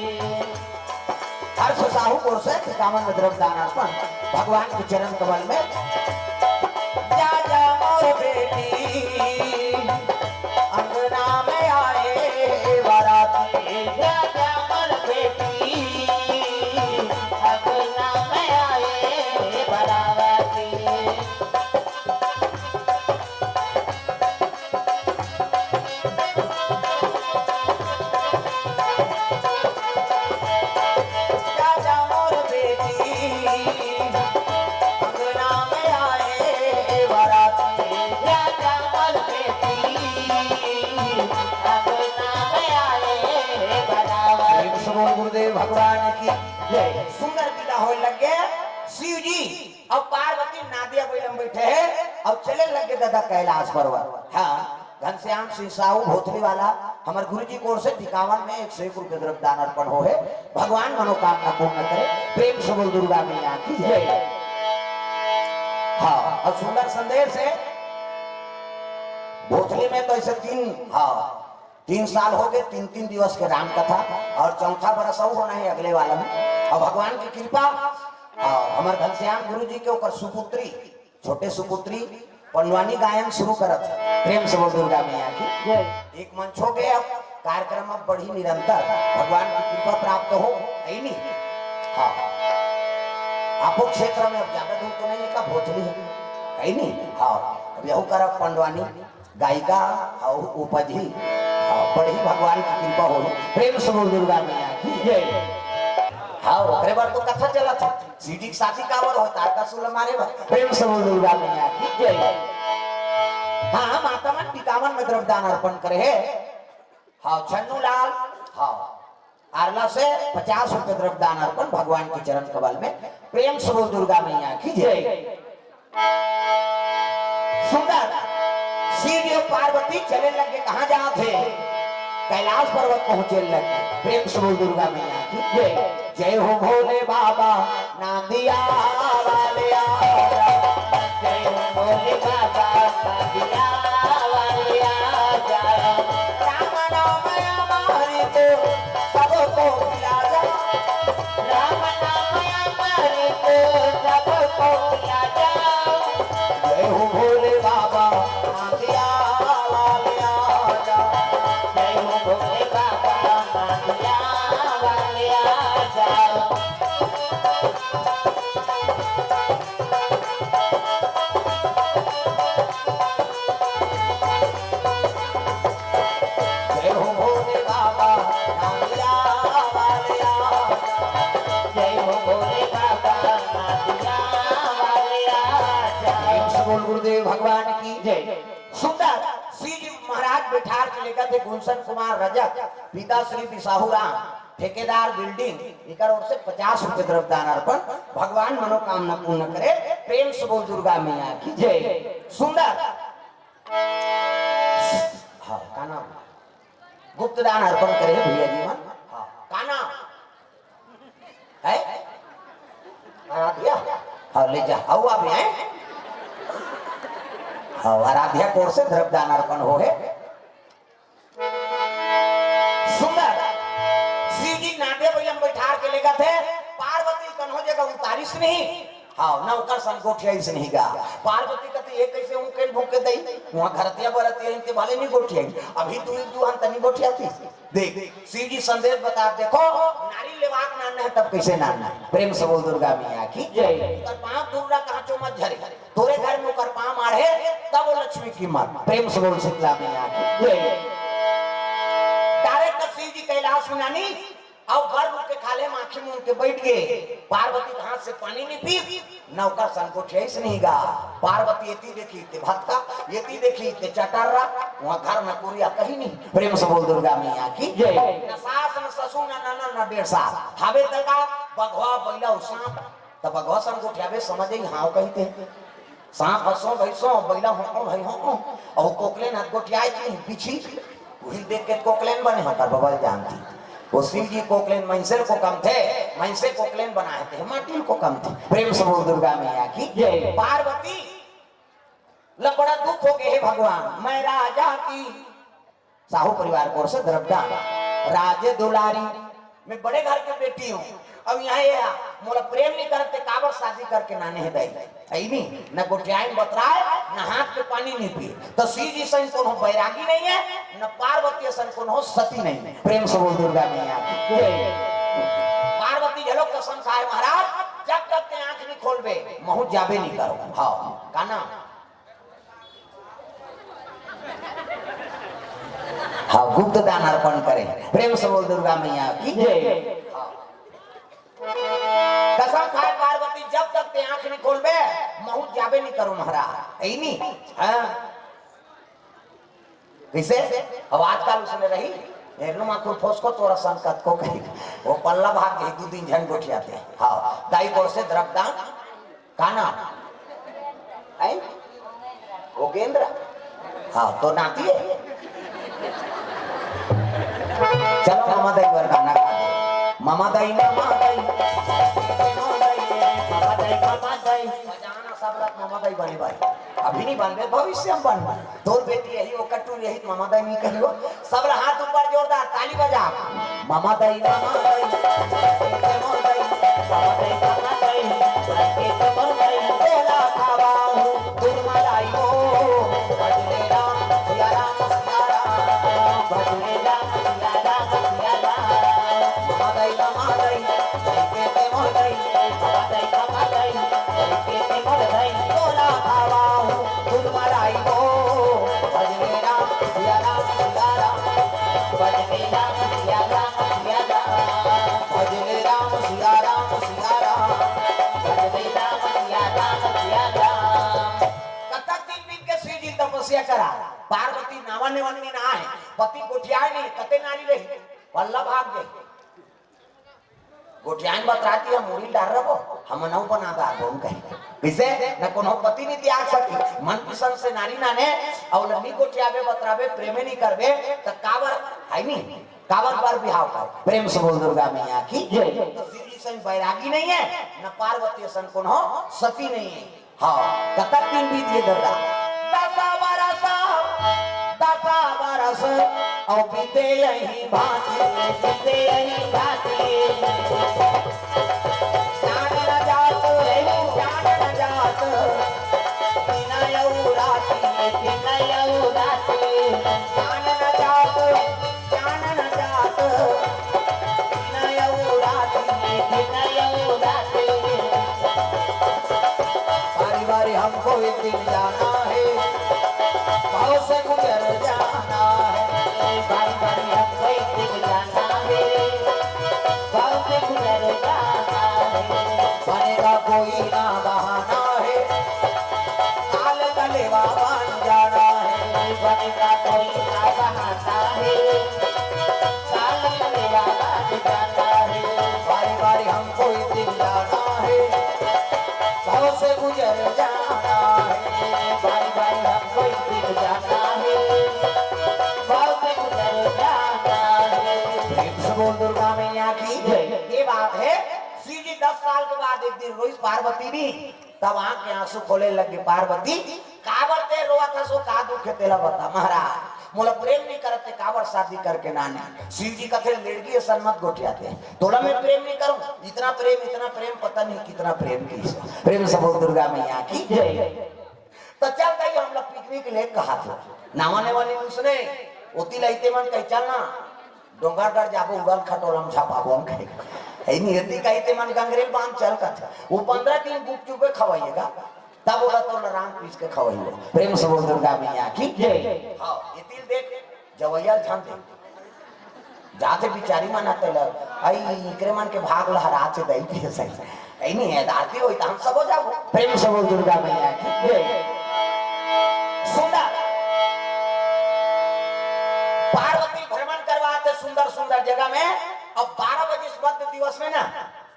हर्ष साहू कोर से टिकावन में द्रव्यदान अर्पण भगवान के चरण कमल में। जा जा मोर बेटी, अंगना में आए बाराती। जा जा मोर बेटी, अंगना में आए बाराती। जा जा मोर बेटी, अंगना में आए बाराती। जा जा मोर बेटी, अंगना में आए बाराती। प्रेम से बोल गुरुदेव भगवान की जय। सुंदर विदा होय लग गे शिव जी। अब पार्वती नादिया बइला में बइठे हे, अब चले लग गे दादा कैलाश पर्वत। हाँ, घनश्याम सिंह साहू भोथली वाला, हमर गुरुजी कोर से टिकावन में एक सौ एक रुपये द्रव्य दान अर्पण हो हे। भगवान मनोकामना पूर्ण करे। प्रेम से बोल दुर्गा मैया की जय। हाँ, और सुंदर संदेश हे। भोथली में तो ऐसे तीन, हाँ, तीन साल हो गे, तीन तीन दिवस के राम कथा, और चौथा बरस अउ होना हे अगले वाला में। और भगवान की कृपा, हाँ, हमर घनश्याम गुरुजी के ओकर सुपुत्री, छोटे सुपुत्री पंडवानी गायन शुरू करत हे। प्रेम से बोल दुर्गा मैया की जय। एक मंच हो गे, अब कार्यक्रम अब बढ़ी निरंतर, भगवान की कृपा प्राप्त हो, है नी? हाँ, आपो क्षेत्र में अब ज्यादा दूर तो नहीं हे का, भोथली हे, है नी? हाँ, अब यहू करब पंडवानी गायिका अउ उपजही, हाँ, बढ़ी भगवान की कृपा होही। प्रेम से बोल दुर्गा मैया की जय। हाँ, ओकरे बर तो कथा चलत हे, सीढ़ी के शादी काबर होय, तारकासुर ल मारे बर। प्रेम से बोल दुर्गा मैया की जय। हाँ, माता मन टिकावन में द्रव्य दान अर्पण करे हे। हाँ, छन्नू लाल, हाँ, आरला से पचास रुपये द्रव्य दान अर्पण भगवान के चरण कमल में। प्रेम से बोल दुर्गा मैया की जय। सुंदर शिव जी अउ पार्वती चले लगे, कहाँ जात हे? कैलाश पर्वत पहुँचे लगे। प्रेम से बोल दुर्गा मैया की जय। जय हो भोले बाबा नांदिया वाले आजा। जय हो भोले बाबा नांदिया वाले आजा। राम नाम अमृत सबको पिला जा। राम नाम अमृत सबको पिला जा। जय हो भोले बाबा नांदिया वाले आजा। जय हो भोले बाबा नांदिया वाले आजा। जय हो भोले बाबा नांदिया वाले आजा। जय हो भोले बाबा नांदिया वाले आजा। प्रेम से बोल गुरुदेव भगवान की जय। सुंदर शिव जी महाराज बैठार के लेकर थे गुलशन कुमार रजक, पिता श्री बिसाहू राम, ठेकेदार बिल्डिंग, एकर ओर से पचास रुपये द्रव्य दान अर्पण, भगवान मनोकामना पूर्ण करे। प्रेम से बोल दुर्गा मैया की जय। सुंदर। हाँ, का नाम? गुप्त दान अर्पण करे हे भैया जी मन। हाँ, का नाम? है? आराध्या? हाँ, ले जा। हऊ आप हैं? हाँ, आराध्या कोर से द्रव्य दान अर्पण हो हे। सुंदर। शिव जी नाटे बइला म बैठार के लेगथे, पार्वती कन्हो जगह उतारिस नहीं। हाँ, न ओकर संग गोठियाइस नहीं गा। पार्वती कथे, "ये कैसे ऊँकेल भूँके दई? वहाँ घरतिया बरतिया इनके भले नहीं गोठियाई। अभी तू एक दुहान तनी गोठियाती।" देख, शिव जी संदेश बता, देखो, नारी लेवाक नान है, तब कैसे नान है? प्रेम से बोल दुर्गा मैया की जय। ओकर पाँव दूर रख, कहाँ चो मत झरे। तोरे घर में ओकर पाँव माढ़े, तब वो लक्ष्मी की माँ। प्रेम से बोल शीतला मैया की जय। डायरेक्ट शिव जी कैलाश में नानी, अउ बर रूप के खाल्हे म आँखी मूंद के बैठ गे। पार्वती के हाथ से पानी नहीं पी, न ओकर संग गोठियाइस नहीं गा। पार्वती एती देखी ते भक्ता, एती देखी ते चटर्रा, वहाँ घर न कुरिया कहीं नहीं। प्रेम से बोल दुर्गा मैया की जय। न सास, न ससुर, न ननद, न डेढ़ सास। हावे तका बघवा, बैला अउ सांप। त बघवा संग गोठियाबे, समझ आई, हाँ कहिते। सांप हंसो भैसो, बैला हो भई हो, अउ कोकलेन हाथ गोठियाए थी, बिछी, उहिल देख के कोकलेन बने हो, कर बबल जानती। वो शिव जी कोकलेन मंसेर को कम थे, मंसेर कोकलेन बनाए थे, माटिल को कम थे। प्रेम से बोल दुर्गा मैया की जय। पार्वती, ल बड़ा दुख हो गे हे भगवान, मैं राजा की साहू परिवार कोर से द्रव्य दान। राजे दुलारी, मैं बड़े घर के बेटी हूँ। अब यहाँ ये आ, मोला प्रेम नहीं करते, काबर शादी करके नाने हे दाई? है नहीं, न गोठियाइन बतराए, न हाथ के पानी नहीं पिए। तो शिव जी सही कोनो बैरागी नहीं है, न पार्वती सही कोनो सती नहीं है। प्रेम से बोल दुर्गा मैया की। पार्वती घलो कसम खाए, महाराज, जब तक ते आँख नहीं खोलबे, महूँ जाबे नहीं करो। हाँ, का नाम? हाँ, गुप्त दान अर्पण करे। प्रेम से बोल दुर्गा मैया की जय। हाँ। कसम खाए पार्वती, जब तक ते आँख नहीं खोलबे, महूँ जाबे नहीं करो महाराज। ऐ नहीं? हाँ। कैसे? अब आजकल उसने रही, एरनू माखुर फोस को तोरा संकत को कही। वो पल्ला भाग गई, दो दिन झन गोठियाते। हाँ, दाई कोर से द्रव्य दान का नाम? हैं? योगेंद्र? हाँ, तो नाती है। चलो, ममा दाई बर गाना गा दे। ममा दाई, ममा दाई, ममा दाई, ममा दाई, ममा दाई। बजाना सब लोग ममा दाई बने भाई। अभी नहीं बनबे, भविष्य में बनबे। तोर बेटी यही, वो कट्टू यही, ममा दाई नहीं कहियो। सब ला हाथ ऊपर जोरदार ताली बजा। ममा दाई, ममा दाई, ममा दाई, ममा दाई, ममा दाई, ममा दाई, बोला खावा हूँ, तुम मलाई हो, भजने राम, सिया राम, सिया राम, भजने राम, सिया राम, सिया राम। ममा दाई, ममा दाई, दाई के ते मोर दाई, ममा दाई, ममा दाई, दाई के ते मोर दाई, बोला खावा हूँ, तुम मलाई हो, भजने राम, सिया राम, सिया राम, भजने राम, सिया राम, सिया राम, भजने राम, सिया राम, सिया राम, भजने राम, सिया राम, सिया राम। कतक दिन बीत के शिव जी तपस्या करा, पार्वती नावा नेवन में ना है, पति गोठियाए नहीं, कते नारी रही, पल्ला भाग गई। गोठियाइन बतराती हम मुड़ी डार रहो, हम नौ बना दार बोल कही। किसे? न कोनो पति नहीं त्याग सकी। मन पसंद से नारी नाने, अउ लम्मी गोठियाबे बतराबे, प्रेमे नहीं करबे, त काबर, है नहीं? काबर पर बिहाव कर? प्रेम से बोल दुर्गा मैया की जय। तो शिव जी सन बैरागी नहीं है, न पार्वती सन कोनो सती नहीं है। हाँ, कतक दिन बीत गे दादा? दसा बरस, दसा बरस, अउ बीते यही भांति, बीते यही भांति। चान न जात, चान न जात, दिन अउ राति, दिन अउ राति। चान न जात, चान न जात, दिन अउ राति, दिन अउ राति। बारी बारी हमको एक दिन जाना है, भाव से गुजर जाना है। बारी बारी हमको एक दिन जाना है, भाव से गुजर जाना है। बनेगा कोई ना बहाना है, काल तलेवा बन जाना है। बनेगा कोई ना बहाना है, काल तलेवा बन जाना है। बारी बारी हमको एक दिन जाना है, भाव से गुजर जाना है, भाई भाई हमको एक दिन जाना है, भाव से गुजर जाना है। प्रेम से बोल दुर्गा मैया की जय। ये बात है, शिव जी दस साल के बाद एक दिन रोइस पार्वती भी, तब आंख के आंसू खोले लगे पार्वती। काबर ते रोवत हस, का दुख हे तेला बता महाराज, मोला प्रेम नहीं करत ते काबर शादी करके ना ने। शिव जी कथे, "लेड़गी असन मत गोठिया ते, तोला मैं प्रेम नहीं करूं।" इतना प्रेम, इतना प्रेम, पता नहीं कितना प्रेम की। प्रेम से बोल दुर्गा मैया की जय। तो चल गई हम लोग पिकनिक ले कहा थे, नावा नेवा नहीं उसने, ओती लइते मन कही, "चल ना, डोंगरगढ़ जाबो, उड़ल खटोला में झपाबो हम कहे।" है नहीं, एती कही ते मन गंगरेल बांध चल कथे। वो पंद्रह दिन गुपचुपे खवाइएगा, तब ओला तो राम पीस के खवाइए। प्रेम से बोल दुर्गा मैया की जय। हाँ, ये तिल देख, जवैया ल झन दे। जाथे बिचारी मन आते ल, आई इकरे मन के भाग लहराथे दई के सही। ऐ नहीं है, आरती होई त हम सब हो जाबो। प्रेम से बोल दुर्गा मैया की जय। सुंदर पार्वती भ्रमण करवाते सुंदर सुंदर जगह में। अब बारह बजे इस मध्य दिवस में ना,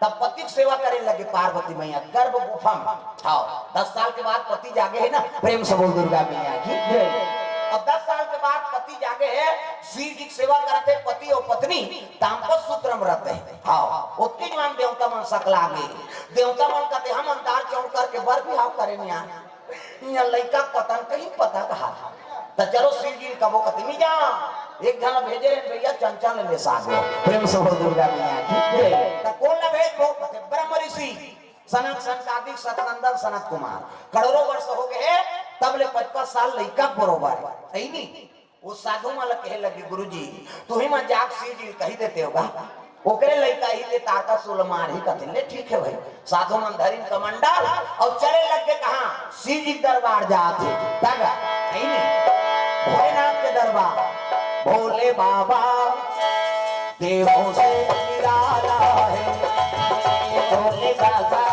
तब पति के सेवा करे लगे पार्वती मैया गर्भ गुफा में। हाँ, दस साल के बाद पति जागे है ना, प्रेम से बोल दुर्गा मैया की जय। अब दस साल के बाद पति जागे है, शिव जी की सेवा करते पति और पत्नी दाम्पत्य सूत्र में रहते हैं। हाँ, ओतके जुवान देवता मन सकला गे। देवता मन कहते, "हम अंधार चौड़ करके बर बिहाव करे नहीं आए।" इहाँ लइका पतन कहीं पता कहा था। त चलो शिव जी कबो कति नहीं जा। एक झन भेजे रहे भैया, चंचल ले साथ में। प्रेम से बोल दुर्गा मैया की जय। त कौन ला भेजबो? कथे ब्रह्म ऋषि, सनक सनकादिक सतनंदन सनत कुमार। करोड़ों वर्ष हो गए हैं, तब ले पचपन साल लइका बरोबर है। सही नहीं? वो साधु मन ल कहे लगे, "गुरुजी, तुही मन जाके शिव जी ल कही देते होगा, ओकरे लइका ही ते तारका सुलमार ही कथिन।" ले ठीक है भाई, साधु मन धरिन कमंडल और चले लग के कहाँ? शिव जी के दरबार जात हे। तब है नहीं? भोलेनाथ के दरबार, भोले बाबा देवों से निराला है, भोले बाबा।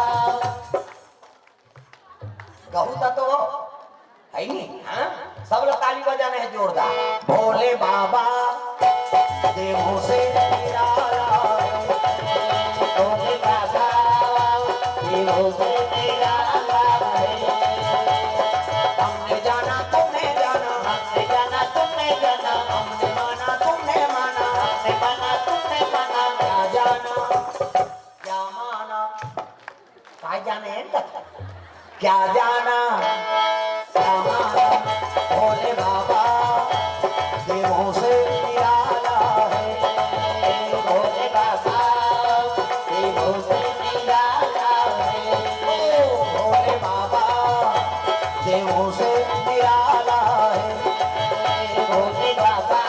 कहू त तो है नहीं, हाँ? सब लोग ताली बजाने हैं जोरदार। भोले बाबा देवों से निराला है, भोले बाबा देवों से निराला है। हमने जाना, तुमने जाना, हमने जाना, तुमने जाना, हमने माना, तुमने माना, हमने माना, तुमने माना, क्या जाना, क्या माना। काय जाने हैं कथा? क्या जाना, क्या माना, भोले बाबा देवों से निराला है। भोले बाबा देवों से निराला है। ओ भोले बाबा देवों से निराला है। भोले बाबा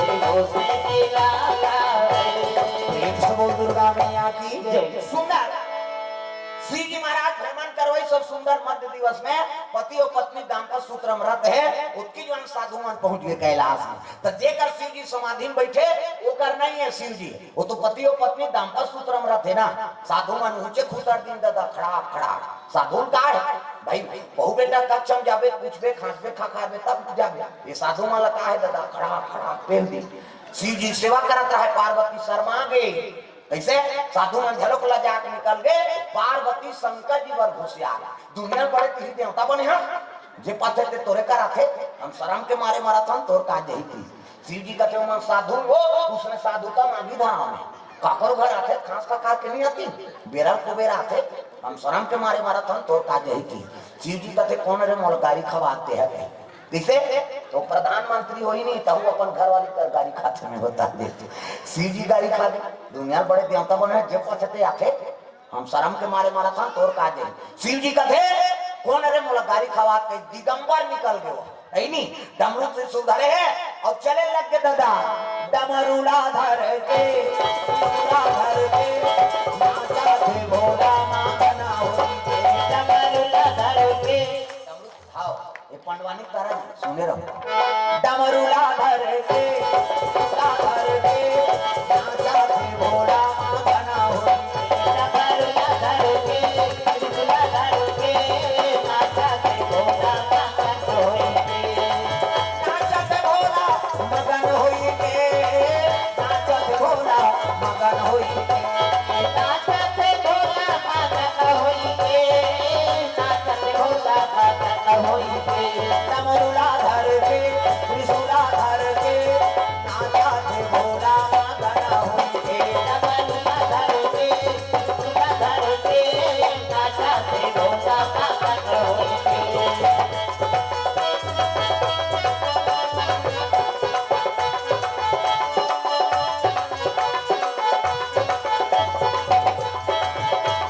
देवों से निराला है। प्रेम से बोल दुर्गा मैया की जय। सुंदर श्री जी महाराज भ्रमण करवाई सब सुंदर मध्य दिवस में पति और पत्नी दाम्पत्य सूत्र में रत है, ओतकी जुवान साधु मन पहुंच गए कैलाश में। तो जेकर शिव जी समाधि में बैठे, ओकर नहीं है शिव जी, वो तो पति और पत्नी दाम्पत्य सूत्र में रत है ना। साधु मन ऊंचे खुसर दिन दादा, खड़ाक खड़ाक। साधु का है भाई, बहू बेटा कक्ष में जाबे, पूछबे, खांसबे, खा खाबे, तब जाबे। ये साधु मन ला का है दादा, खड़ाक खड़ाक पेल दी। शिव जी सेवा करत रहे, पार्वती शर्मा गे। कैसे? साधु मन झलक ला जाके निकल गए, पार्वती शंकर जी बर घुसियार। दुनिया बड़े तिही देवता बने हैं, जे पाथे ते तोरे कर आथे, हम शरम के मारे मरत हन, तोर का जही की। शिव जी कहते, "ओमन साधु हो, उसने साधु का मांगी धाम है। काकर घर आथे, खांस का खा के नहीं आती, बेरा कुबेर आथे, हम शरम के मारे मरत हन, तोर का जही की।" शिव जी कहते, "कौन रे मोला गारी खवाते है?" कइसे? तो प्रधानमंत्री होही नहीं, तहू अपन घर वाली कर गारी खाथे में बता देते। शिव जी गारी खा दे, दुनिया बड़े देवता बने, जे पछते आथे, हम शरम के मारे मारा था, तोर का दे। शिव जी कथे, "कौन रे मोला गारी खवात?" के दिगंबर निकल गयो। है नी? डमरू से सुधरे है और चले लग गए दादा। डमरूला धर के, डमरूला धर के, नाचा थे भोला मांगना होई के। डमरूला धर के, हाँ, ये पंडवानी तारा जी, सुने रहो। डमरूला धर के, ला धर के, नाचा थे भोला मगन होई। डमरूला धर के, त्रिशूला धर के, नाचा थे भोला मगन होई। नाचा थे भोला मगन होई के, नाचा थे भोला मगन होई के, नाचा थे भोला मगन होई के। होइके, डमरुला धर के, त्रिशूला धर के, नाचा थे भोला मगन होइके। डमरुला धर के, त्रिशूला धर के, नाचा थे भोला मगन होइके।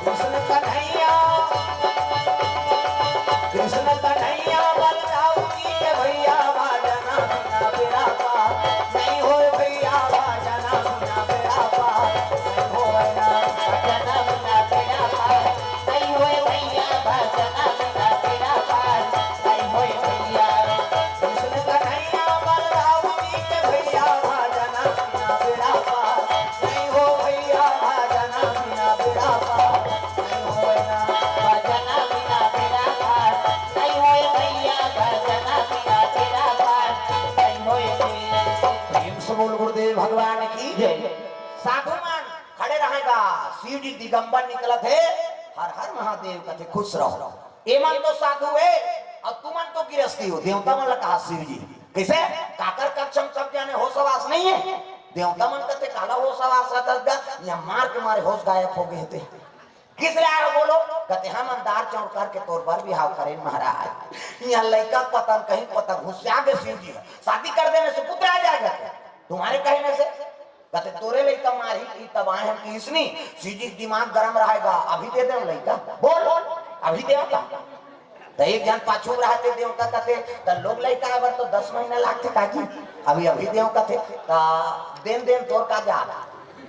कृष्ण कन्हैया, कृष्ण कन्हैया बलराम जी के भैया, बाजना बिना बेड़ा पार नहीं होय भैया, बाजना बिना बेड़ा पार नहीं होय ना। बाजना बिना बेड़ा पार नहीं होय भैया, बाजना बिना बेड़ा पार नहीं होय भैया। कृष्ण कन्हैया बलराम जी के भैया, बाजना बिना बेड़ा पार नहीं हो भैया, बाजना बिना बेड़ा पार नहीं होय ना। बाजना बिना बेड़ा पार नहीं होय भैया, बाजना बिना बेड़ा पार नहीं होय। प्रेम से बोल गुरुदेव भगवान की जय। साधु मन खड़े रहेगा, शिव जी दिगंबर निकलत हे, हर हर महादेव कथे खुश रहो। एमन तो साधु हे, अउ तुमन तो गिरस्ती हो, देवता मन ला कहा शिव जी। कइसे? काकर कक्षम कब जाने होश हवास नइ हे। देवता मन कथे काला होश हवास रहत गा, इहाँ मार के मारे होश गायब हो गे हे ते। किस ले आए हो बोलो? कथे हम अंधार चौड़ करके तोर बर बिहाव करेन महाराज। इहाँ लइका पतन कहीं पतन घुसिया गे शिव जी, शादी कर देने से पुत्र आ जाएगा क्या? तुम्हारे कहने से? कथे तोरे लइका मारही कि तब आए हम कि इसनी, शिव जी के दिमाग गरम रहेगा, अभी दे दे लइका, बोल, अभी दे का? त एक झन पाछू रहते देवता कथे, त लोग लइका आए बर तो दस महीना लागथे काजी, अभी, अभी देव कथे, त देन देन तोर का जा,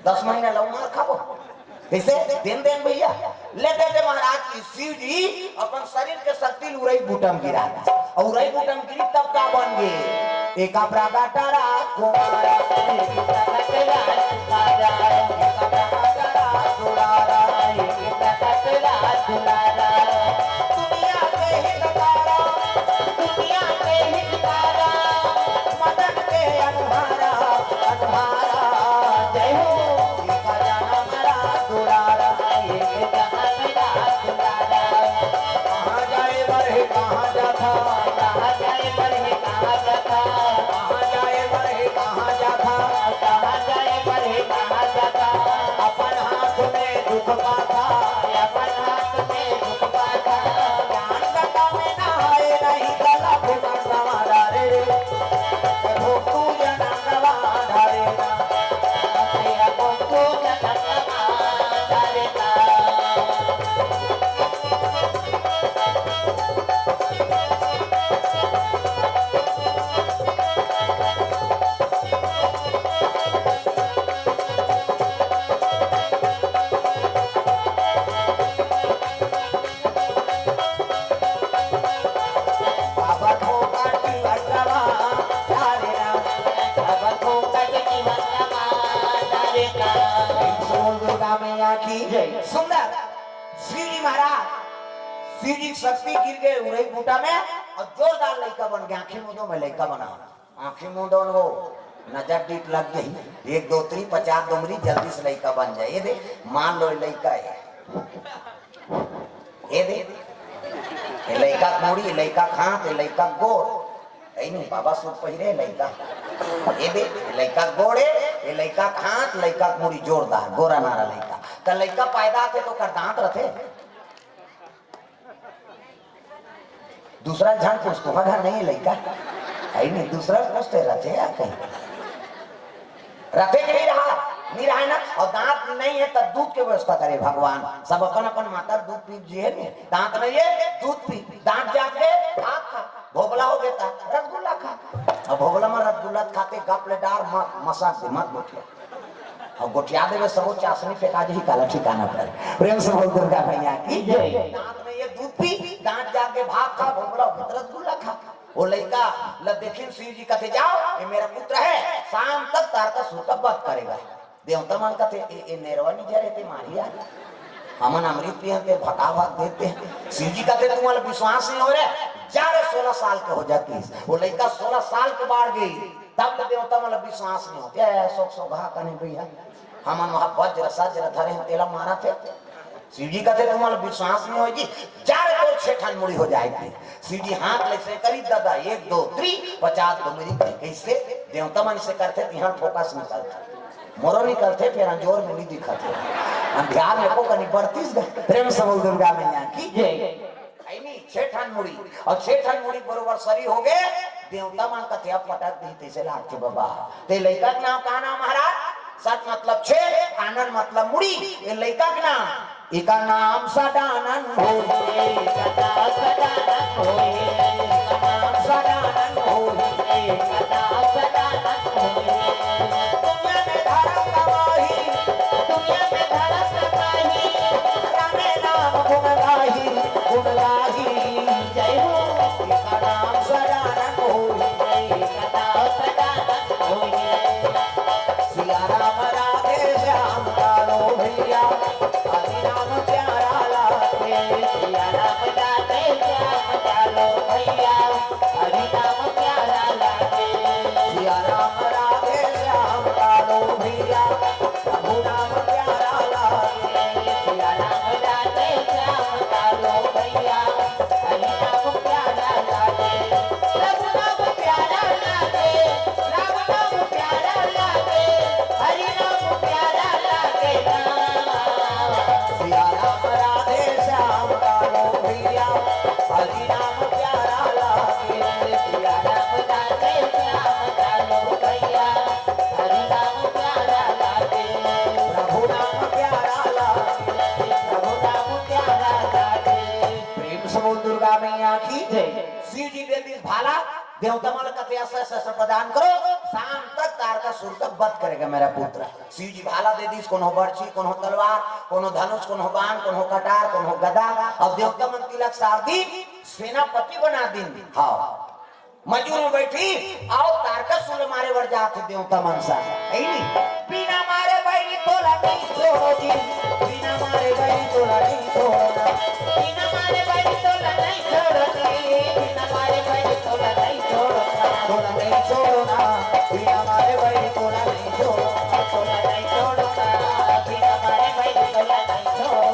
दस महीना लऊ मार खाबो। कइसे? देन देन भैया। ले दे दे महाराज कि शिव जी अपन शरीर के शक्ति ल उरई बूटा म गिरा दे। अउ उरई बूटा म गिरी तब का बन गे? एका प्रगट राजकुमार, एका प्रगट राजकुमार, एका प्रगट राजकुमार, एका प्रगट राजकुमार। दुनिया के हितकारा, दुनिया के हितकारा, मदन के अनुहारा, अनुहारा, जय हो। एक जनम रा दुलारा, एक जनम रा दुलारा। कहाँ जाए बर हे, कहाँ जाथा? कहाँ जाए बर हे, कहाँ जाथा? कहाँ जाए बर हे, कहाँ जाथा? कहाँ जाए बर हे, कहाँ जाथा? अपन हाथ में दुख पाथा, अपन हाथ में दुख पाथा। ज्ञान गंगा में नहाए नहीं गला फुकट संवारा रे। दुर्गा मैया की जय। सुंदर शिव जी महाराज, शिव जी के शक्ति गिर गे उरई बूटा में अउ जोरदार लइका बन गे। आँखी मूंदो मैं लइका बना, आँखी मूंदो न हो, नजर डीठ लग गई, एक दो तीन पचास डोमरी जल्दी से लइका बन जाए। ये दे, मान लो ये लइका हे, ये दे, ये लइका के मुड़ी, ये लइका के हाथ, ये लइका के गोड़, हे नहीं बाबा सूट पहिरे लइका, ये दे, ये लइका के गोड़ हे, ये लइका के हाथ, लइका के मुड़ी जोरदार, गोरा नारा लइका। त लइका पैदा होथे त ओकर दांत रथे? दूसरा झन पूछ, तुम्हार घर नहीं हे लइका? हे नहीं, दूसरा पूछते रथे यार कहीं। रथे कि नहीं रहा? नहीं रहा हे ना? अउ दांत नहीं हे त दूध के व्यवस्था करे भगवान। सब अपन अपन माता दूध पी जिए ने। दांत नहीं हे, दूध पी। दांत जात गे, भात खा। भोगला हो गे त रसगुल्ला खा। अउ भोगला म रसगुल्ला खाते गप ले डार म-, मसक दे, मत गोठिया। अउ गोठिया देबे सबो चासनी फेंका जही काला ठिकाना पर। प्रेम से बोल दुर्गा मैया की जय। दांत नहीं हे दूध पी, दांत जात गे भात खा, भोगला हो गे त रसगुल्ला खा। वो लइका ल देखिन शिव जी कथे, "जाओ, ये मेरा पुत्र है, शाम तक तारकासुर का वध करेगा।" देवता मन कथे, "ए, ए नेरवा नी जरे ते मारिया।" हमन अमृत पियन ते भका भाग देते हैं। शिव जी कथे, "तुम्हारा विश्वास नहीं हो रहा है, जा रे, सोलह साल के हो जाती है।" वो लइका सोलह साल के बाढ़ गई, तब तो देवता मन ला विश्वास नहीं होते। ए, सोक सोघा कने भैया, हमन वहाँ वज्र सज्र धरे हैं, तेला मारा थे। शिव जी कथे, "तुम्हारा विश्वास नहीं होय जी, जा रे, तोर छह ठन मुड़ी हो जाय।" शिव जी हाथ ले से करी, "दादा, एक, दो, three, पचास गो मुड़ी।" कइसे देवता मन से करथे, तिहां फोकस निकलथे, मोरो निकलथे, फेर अंजोर में नहीं दिखथे। अंधियार में को कनी बरतिस गा। प्रेम से बोल दुर्गा मैया की जय। है नी, छह ठन मुड़ी, अउ छह ठन मुड़ी बरोबर सरी होगे। देवता मन कथे, "अब पटक दिही, तइसे लागथे बाबा।" ते लइका के नाम का नाम महाराज? सत मतलब छह, आनंद मतलब मुड़ी। ए लइका के नाम, एका नाम सदानंद होही, एका नाम सदानंद होही, एका नाम सदानंद होही, एका नाम सदानंद होही। दुनिया में धर्म कमाही, दुनिया में धर्म कमाही, रामे नाम गुण गाही, गुण गाही। जय हो। एका नाम सदानंद होही, एका नाम सदानंद होही। सिया राम राधे श्याम कालो भैया, हरि नाम प्यारा लागे। सिया राम राधे श्याम कालो भैया, हरि नाम प्यारा लागे। सिया राम राधे श्याम कालो भैया, प्रभु नाम प्यारा लागे। सिया राम राधे श्याम कालो भैया, हरि नाम प्यारा लागे। प्रभु नाम प्यारा लागे, राम नाम प्यारा लागे, हरि नाम प्यारा लागे ना। सिया राम राधे श्याम कालो भैया, हरि नाम प्यारा लागे। सिया राम राधे श्याम कालो भैया, हरि नाम प्यारा लागे। प्रभु नाम प्यारा लागे, प्रभु नाम प्यारा लागे। प्रेम से बोल दुर्गा मैया की जय। शिव जी दे दिस भाला, देवता मन कथे, "ऐसा, ऐसा, ऐसा प्रदान करो, शाम तक तारकासुर का वध करेगा मेरा पुत्र।" शिव जी भाला दे दिस, कोनो बरछी, कोनो तलवार, कोनो धनुष, कोनो बाण, कोनो कटार, कोनो गदा, अउ देवता मन तिलक सार दिस, सेनापति बना दिन। हाँ, मजूर में बैठी, अउ तारकासुर मारे बर जात हे देवता मन सा, है नी? बिना मारे बैरी तोला नहीं छोड़ो जी, बिना मारे बैरी तोला नहीं छोड़ो ना, बिना मारे बैरी तोला नहीं छोड़ो जी, बिना मारे बैरी तोला नहीं छोड़ो ना, तोला नहीं छोड़ो ना, बिना मारे बैरी तोला नहीं छोड़ो, तोला नहीं छोड़ो ना, बिना मारे बैरी तोला नहीं छोड़ो।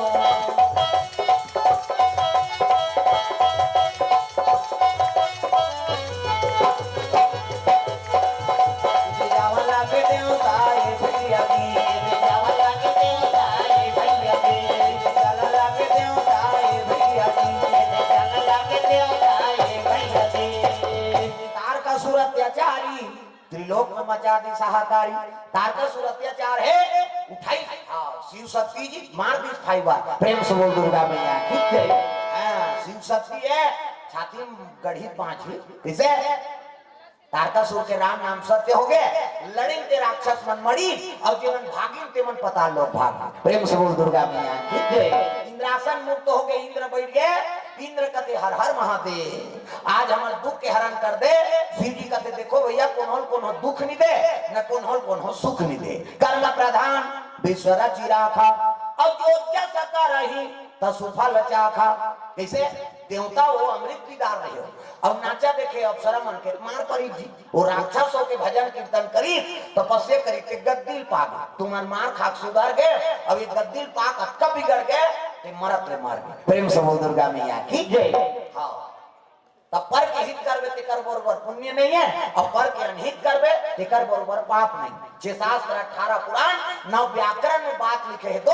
तारकासुर अत्याचारी, त्रिलोक में मचा दिस हाहाकारी। तारकासुर अत्याचार हे, उठाई, हाँ, शिव शक्ति जी मार दिस फाइबर। प्रेम से बोल दुर्गा मैया की जय। हाँ, शिव शक्ति हे, छाती में गढ़ी बांझी। कइसे? तारकासुर के राम नाम सत्य होगे, लड़िन ते राक्षस मन मरिन, अउ जेमन भागिन तेमन पताल लोक भागिन। प्रेम से बोल दुर्गा मैया की जय। इंद्रासन मुक्त होगे, इंद्र बइठ गे, इंद्र कथे, "हर हर महादेव, आज हमर दुख के हरण कर दे।" शिव जी कथे, "देखो भैया, कोनो ल कोनो दुख नि दे, न कोनो ल कोनो सुख नि दे। कर्म प्रधान विश्व रचि राखा, अउ जो जस करही तसु फल चाखा।" कइसे? देवता हो, अमृत पीदार रहे हो, अउ नाचा देखे अप्सरा मन के मार परी जी। वो राक्षस हो के भजन कीर्तन करी, तपस्या करी, ते गद्दी ल पागे, तुमन मार खाक सुधर गे, अउ ये गद्दी ल पाक अतका बिगड़ गे, ते मरत ले मर गे। प्रेम से बोल दुर्गा मैया की जय। हाँ। तब पर के हित करबे, तेकर बरोबर पुण्य नहीं है, अउ पर के अनहित करबे, तेकर बरोबर पाप नहीं। छह शास्त्र, अठारह पुराण, नौ व्याकरण में बात लिखे हे, तो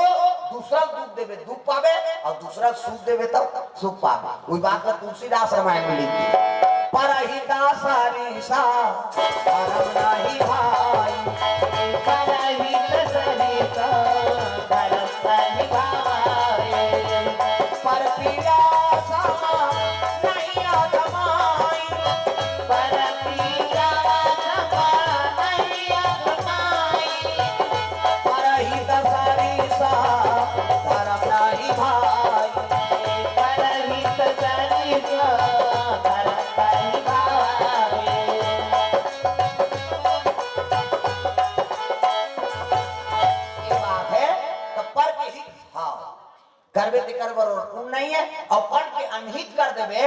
दूसरा ल दुख देबे, दुख पाबे, अउ दूसरा ल सुख देबे, तब सुख पाबे। वही बात ला तुलसीदास रामायण में लिख दिए, "परहित सरिसा धरम नहीं भाई, परहित सरिसा धरम नहीं भाई, पर पीरा समा नहीं अधमाई, पर पीरा समा नहीं अधमाई।" परहित सरिसा धरम नहीं भाई, परहित सरिसा धरम नहीं भाई। नहीं है, अउ पढ़ के अनहित कर देबे,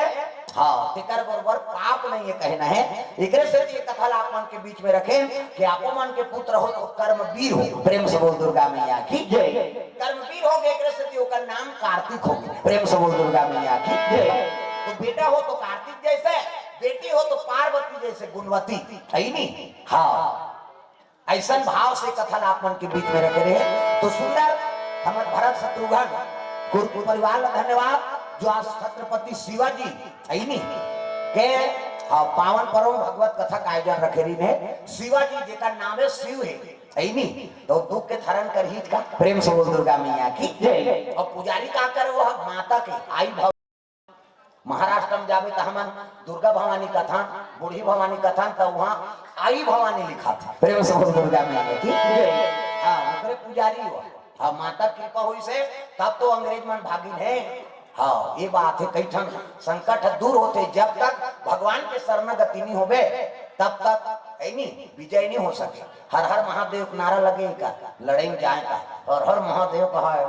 हाँ, तेकर बरोबर पाप नहीं है, कहना है। एकरे से ये कथा ला आप मन के बीच में रखें कि आप मन के पुत्र हो तो कर्मवीर हो। प्रेम से बोल दुर्गा मैया की जय। कर्मवीर हो गए, एकरे से ओकर नाम कार्तिक हो गए। प्रेम से बोल दुर्गा मैया की जय। तो बेटा हो तो कार्तिक जैसे, बेटी हो तो पार्वती जैसे गुणवती, है नी? हाँ, ऐसन भाव से कथा ला आप मन के बीच में रखे रहे। तो सुंदर हमर भरत शत्रुघ्न कुरकुर परिवार ला धन्यवाद, जो आज छत्रपति शिवाजी, है नी, के, हाँ, पावन परम भगवत कथा का आयोजन रखे रही ने। शिवाजी जेकर नाम है शिव है, है नी, तो दुख के हरण करही का। प्रेम से बोल दुर्गा मैया की जय। और पुजारी का करे, वो माता के आई भव महाराष्ट्र में जाबे त हमन दुर्गा भवानी कथन, बूढ़ी भवानी कथन, त वहाँ आई भवानी लिखाथे। प्रेम से बोल दुर्गा मैया की। हाँ, ओकरे पुजारी हो। हाँ, माता कृपा होइस हे, तब तो अंग्रेज मन भागिन हे। हाँ, ये बात है, कई ठन संकट दूर होथे, जब तक भगवान के शरणागति नहीं होबे, तब तक, है नी, विजय नहीं हो सके। हर हर महादेव के नारा लगे का, लड़ाई में जाए का, हर हर महादेव कहा है।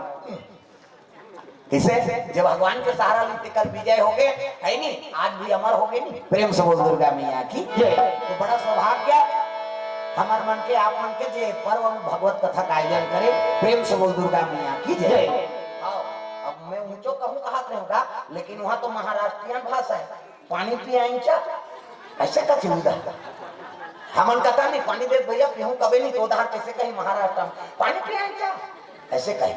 किसे? जब भगवान के सहारा ली, तेकर विजय हो गए, है नी? आज भी अमर हो गए नी। प्रेम से बोल दुर्गा मैया की जय। तो बड़ा सौभाग्य हमार मन के, आप मन के, जे पर्व में भगवत कथा का आयोजन करे। प्रेम से बोल दुर्गा मैया की जय। जय। हाँ, अब मैं ऊंचो कहूँ कहा रहूंगा, लेकिन वहाँ तो महाराष्ट्रियन भाषा है। पानी पियाईं चा, ऐसे कथे उधर। हमन कथा नहीं, पानी दे भैया, पीहूं कबे नहीं, तो उधर कैसे कही महाराष्ट्र में, पानी पियाईं चा, ऐसे कही।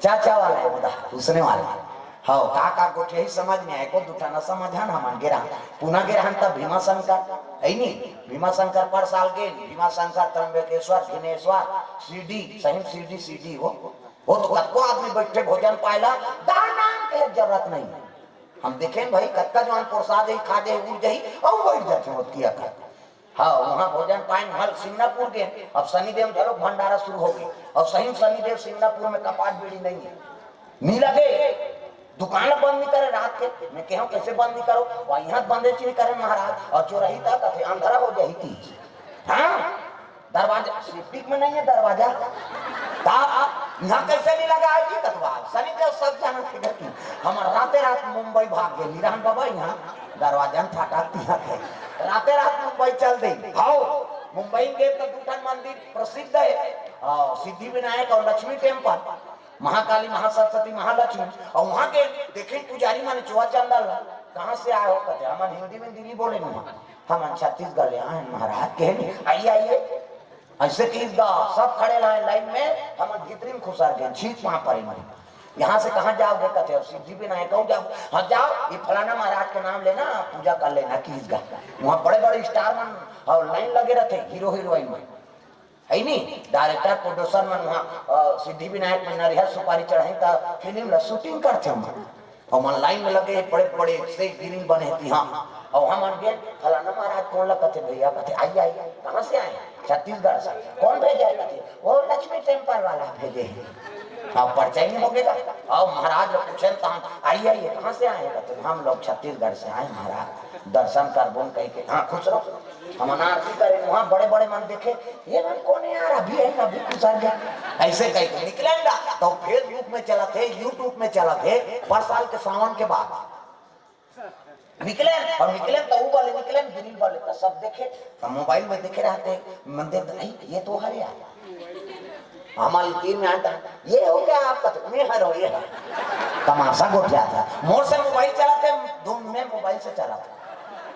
चाचा वाला है उधर, उसने वाला। हाँ, का का गोठिया ही समझ में आए, को दुठाना समझन हमन गे रहन, पुना गे रहन तब भीमा शंकर, है नी? भीमा शंकर पर साल गे, भीमा शंकर, त्र्यंबकेश्वर, घिनेश्वर, शिरडी, सही में शिरडी, शिरडी हो, वो तो कतको आदमी बैठे भोजन पाएला, दान नाम के जरूरत नहीं। हम देखेन भाई, कतका जवान प्रसाद ही खा दे, उड़ जाही, अउ बैठ जाथे ओतकिया का। हाँ, वहाँ भोजन पाइन, वहाँ सिंगापुर गे, अब शनिदेव घलो भंडारा शुरू हो गए, और सही में शनिदेव सिंगापुर में कपाट बीड़ी नहीं है, नहीं लगे, दुकान बंद नहीं करे रात के। मैं कहूँ, "कैसे बंद नहीं करो?" "वहाँ यहाँ बंदे चीज करे महाराज, और चोरही था कथे अंधरा हो जाही थी।" हाँ, दरवाजा सिप्टिक में नहीं है दरवाजा। ता यहाँ कैसे नहीं लगा है जी कतवा? शनिदेव सब जाना थे गति। हम राते रात मुंबई भाग गए, निरहन बाबा यहाँ दरवाजा में फाटा तिहा थे। राते रात मुंबई चल दे। हाओ, मुंबई में गए तो दू ठन मंदिर प्रसिद्ध है, आ, सिद्धि विनायक और लक्ष्मी टेम्पल, महाकाली, महासरस्वती, महालक्ष्मी। और वहाँ के देखे पुजारी माने चोआ चंदा ला, "कहाँ से आए हो?" कहते, "हम हिंदी में दिल्ली बोले नहीं, हम छत्तीसगढ़ ले आए हैं महाराज।" कहे नहीं, "आइए, आइए।" ऐसे कि इस गाँव सब खड़े लाइन, लाइन में, हम भीतरी में खुसर गए, छींक वहाँ पर ही मरे। "यहाँ से कहाँ जाओगे?" कहते, "अब सिद्धि विनायक हो जाओ।" "हाँ, जाओ, ये फलाना महाराज का नाम लेना, पूजा कर लेना।" कि इस गाँव वहाँ बड़े बड़े स्टार मन और लाइन लगे रहते, हीरो हीरोइन मन, है नी? डायरेक्टर, प्रोड्यूसर मन वहाँ, अ, सिद्धि विनायक में नरिहर सुपारी चढ़ाई त फिल्म ला शूटिंग करथे ओमन। और मन लाइन में लगे, बड़े बड़े से ग्रिल बने हे तिहाँ। और हमन गे, "फलाना महाराज कौन ला?" कहते, "भैया," कहते, "आइए, आइए।" "कहाँ से आए?" "छत्तीसगढ़ से।" "कौन भेजे है?" कहते, "वो लक्ष्मी टेम्पल वाला भेजे है।" अब परिचय नहीं हो गया। और महाराज लोग पूछे तो हम, "आइए, आइए, कहाँ से आए?" कहते, "हम लोग छत्तीसगढ़ से आए महाराज, दर्शन करबो," कह के। "हाँ, खुश रहो।" हम आरती करे, वहाँ बड़े बड़े मन देखे, "ये मन कौन है यार, अभी है, अभी घुसा गया।" ऐसे कह के निकलेगा। तो Facebook में चला थे, YouTube में चला थे, पर साल के सावन के बाद निकले, और निकले तो वो वाले निकले, ग्रिल वाले तो सब देखे, तो मोबाइल में देखे रहते, मन देख, "नहीं, ये तो हरे यार।" हमारे तीन में आता, "ये हो क्या आपका?" तो मैं हर हो, ये हर। तमाशा गोठिया था। मोर से मोबाइल चलाते, दो में मोबाइल से चलाते।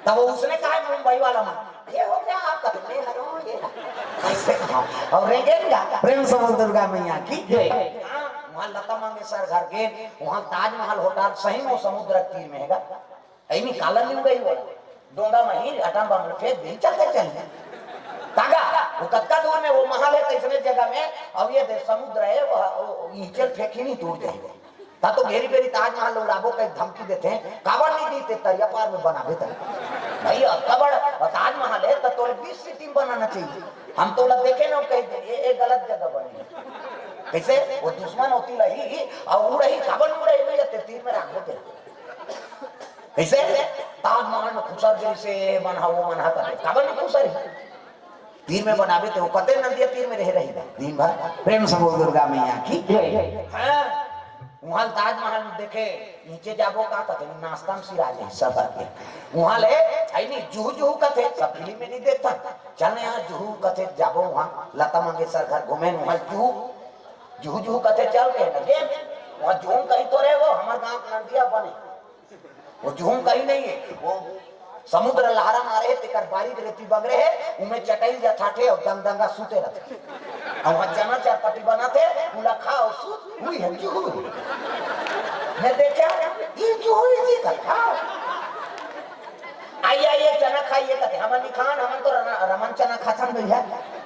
तब वो उसने कहा मुंबई वाला मन, "ये हो क्या आपका?" तो मैं हर हो, ये हर। ऐसे कहा। और रेंगे क्या? प्रेम से बोल दुर्गा मैया की जय। हाँ, वहाँ लता मंगेशकर घर गे, वहाँ ताजमहल होटल सही में वो समुद्र तीर में हैगा। ऐनी काला नहीं उड़ाई वाला। डोंगा में ही अटम बम फेंक दे, चलते चल। तागा, वो कतका दूर में वो महल है, कैसने जगह में, अब ये दे समुद्र है, वो, वो, वो चल फेंक ही नहीं टूट जाएगा। ता तो घेरी बेरी ताजमहल उड़ाबो कहीं धमकी देते हैं, "काबर नहीं दी ते तरिया पार में बनाबे तब।" भाई, अतका बड़ ताजमहल है, तो तोले बीस सिटी में बनाना चाहिए। हम तो लग देखे ना, कह दे, "ये, ये गलत जगह बनी है।" कैसे? वो दुश्मन होती रही, और उड़ही, "काबर नहीं उड़ाई भैया, ते तीर में रख देते।" कैसे? ताजमहल में खुसर जैसे मन हा, वो मन हा करे। काबर नहीं खुसर ही? तीर में बनाबे ते वो कते नदिया तीर में रह रही बा। दिन भर प्रेम से बोल दुर्गा मैया की। हाँ। उहाँ ताजमहल में देखे, नीचे जाबो का कथे, नाश्ता में सिरा जाही सब आके। उहाँ ले, आई नहीं, जुहू जुहू कथे, सब फिल्म में नहीं देखता। चल ना यार, जुहू कथे, जाबो उहाँ, लता मंगेशकर घर घूमे, उहाँ जुहू, जुहू जुहू कथे, चल के ना, देख, उहाँ जुहू कहीं तो रहे वो, हमार गाँव के नदिया बने। वो जुहू कहीं नहीं है, वो समुद्र लहरा मारे हे, तेकर बारी के रेती बगरे हे, उमे चटई जथाथे अउ दंग दंगा सूते रथे। अउ वहाँ चना चरपटी बनाथे, उला खा अउ सूत, हुई है जुहू। मैं देखा, ये जुहू है जी का, खाओ। आइए, आइए, चना खाइए, कहते, "हमन नहीं खान, हमन तो रना-, रमन चना खाथन भैया।"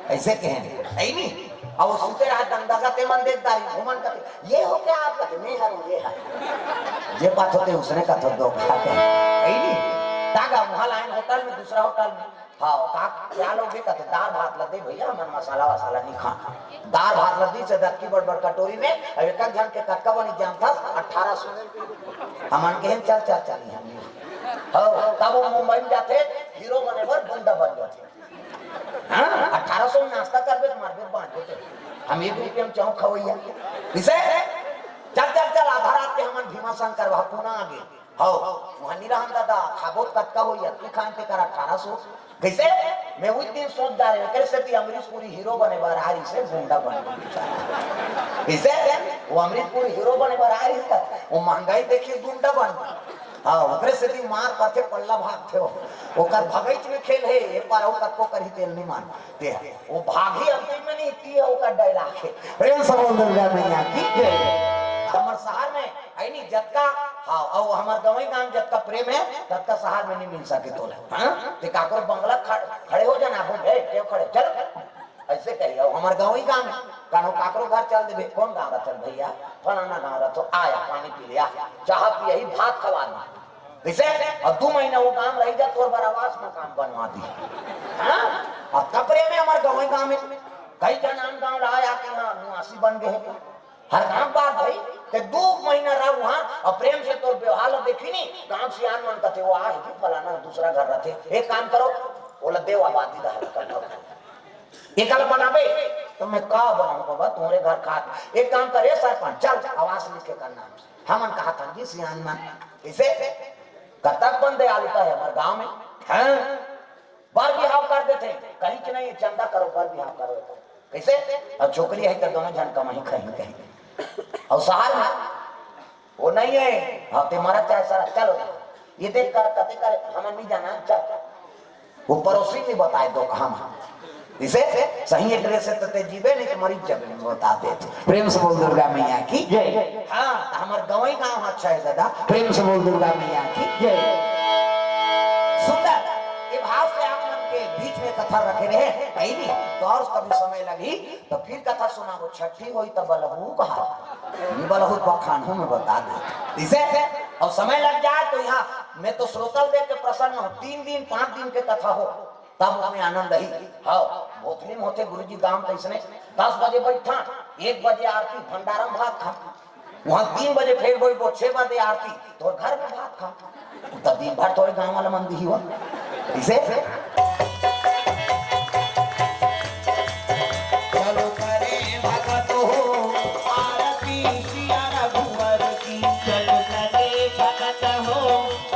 ऐसे कहें, है नहीं? अउ वो सूते रहा दंग दंगा, ते मन देख दारी, घूमन कहते, "ये हो क्या आप?" कहते, "मैं हूँ, ये है।" जे बात होते उसने कथो दो खाते। है नहीं? तागा वहाँ लाइन होटल में, दूसरा होटल में। हाँ, का, क्या लोग भी कहते, "दार भात ला दे भैया, हमन मसाला वसाला नहीं खान।" दार भात ला दी से दक्की बड़ बड़ कटोरी में, अब एक एक झन के कतका बनी जानता, अठारह सौ। हमन के चल, चल, चल, हम नहीं। हाँ, तब वो मुंबई में जाते, हीरो बने बर गुंडा बन जाते। हाँ, अठारह सौ में नाश्ता करबे तो मरबे बांट देते। हम एक रुपये में चाहूँ खवैया। इसे, चल, चल, चल, आधा रात के हमन भीमा शंकर वहाँ पूना आगे। हौ, वहाँ नहीं रहन दादा, खाबो तो कतका होई, अतकी खान के कर अठारह सौ। कैसे? मैं उस दिन सोच जा रहे, कैसे भी अमरीश पुरी हीरो बने बर आ रही से गुंडा बने बर बेचारा। कैसे? वो अमरीश पुरी हीरो बने बर आ रही था, वो महंगाई देखिए गुंडा बन। हाँ, ओकरे से भी मार पाथे पल्ला भाग थे हो। ओकर भगैच में खेल है, एक बार और कतको करही तेल नहीं मान। ते वो भागी अंतिम में नहीं, ती है ओकर डायलॉग है। प्रेम से बोल दुर्गा मैया की जय। हमर शहर में है नहीं जतका, हाँ, और हमर गंवई गांव जतका प्रेम है, ततका शहर में नहीं मिल सके तोला। हाँ? ते काकरो बंगला खड़-, खड़े हो जाना, बोल, "ए, क्यों खड़े? चल।" ऐसे कही, और हमर गंवई गांव में, कानो काकरो घर चल देबे, "कौन गांव रहत भैया?" "फलाना गांव रहत।" "आया, पानी पी लिया, चाह पिया ही, भात खवा दी।" कैसे? और दू महीना वो गांव रह जा, तोर बर आवास मकान बनवा दी। हाँ? और कपरे में हमर गंवई गांव में कई जन आन गांव ला आके यहाँ निवासी बन गए हैं। हर गांव बात भाई, ते दू महीना रह वहाँ और प्रेम से तोर व्यवहार ला देखी नहीं, गांव सियान मन कहते, "वो आज भी फलाना दूसरा घर रहते, एक काम करो, वो ला देव आबादी ला हल्का करो।" एकल बनाबे, तो मैं का बनाऊं बाबा, तुम्हारे घर खात। एक काम करे सरपंच, चल आवास लिखे करना। हमन कहा था जी सियान मन, इसे कतक बन दयालुता है हमारे गांव में। हाँ, बर बिहाव कर देते, कहीं कि नहीं चंदा करो, बर बिहाव करो। कैसे? अब छोकरी है तो दोनों जन कमाई खाई कहीं। और शहर में वो नहीं है, हाँ, ते मरा चाहे सारा, चलो। ये देख कर, कते कर, हमन नहीं जाना, चल। वो पड़ोसी नहीं बताए दो काम। इसे सही एड्रेस है तो ते जीवे नहीं तो मरी जब बता दे। प्रेम से बोल दुर्गा मैया की जय। हाँ, तो हमार गंवई गांव अच्छा है दादा। प्रेम से बोल दुर्गा मैया की जय। सुंदर, ये भाव से आप मन के बीच में कथा रखे रहे, है नहीं? तो और कभी समय लगी तो फिर कथा सुनाबो, छठी होई तब बलहू कहा, ये बलहू बखान हूँ मैं बता दे। इसे और समय लग जाए तो यहाँ मैं तो श्रोतल देख के प्रसन्न हूँ, तीन दिन पांच दिन के कथा हो तब उसमें आनंद ही। हाँ, भोथली में होते गुरुजी गांव कैसने, दस बजे बैठा, एक बजे आरती, भंडारा में भात खा, वहाँ तीन बजे फिर वही वो छह बजे आरती, तो घर में भात खा। तो दिन भर थोड़े गांव वाला मन दी हुआ। इसे चलो करे भगत हो, आरती सिया रघुवर की। चलो करे भगत हो,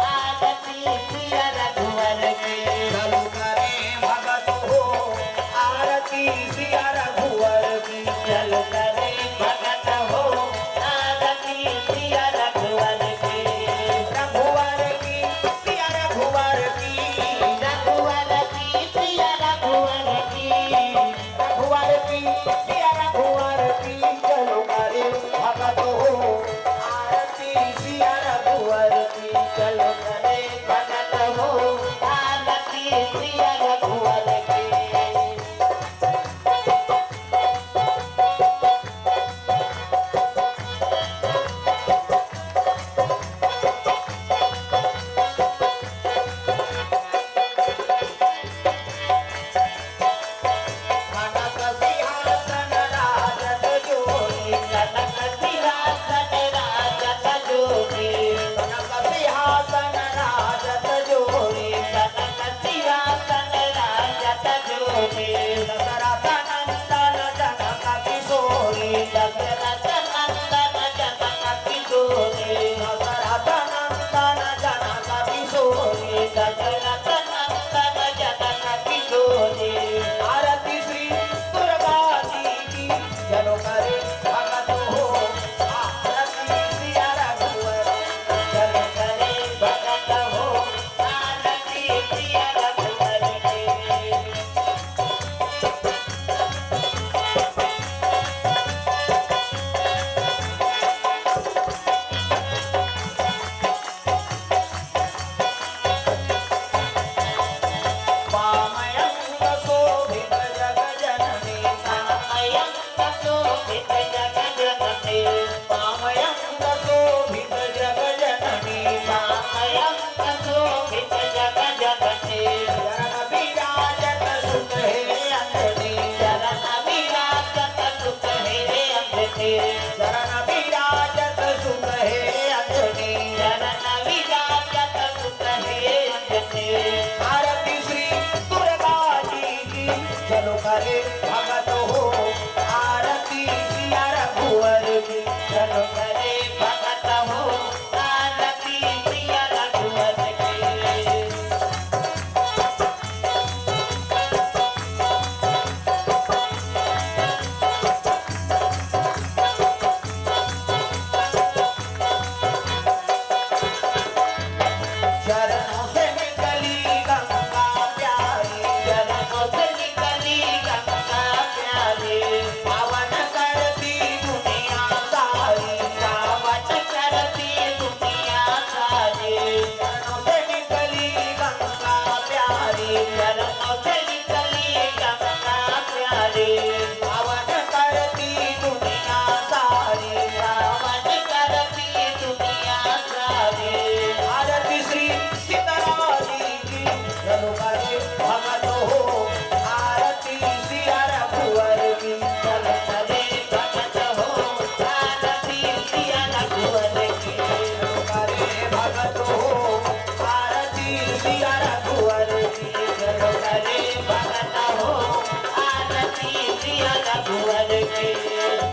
आरती सिया रघुवर की। चलो करे भगत हो, आरती सिया रघुवर की। चलो करे भगत हो, आरती सिया रघुवर की। रघुवर की, सिया रघुवर की। रघुवर की,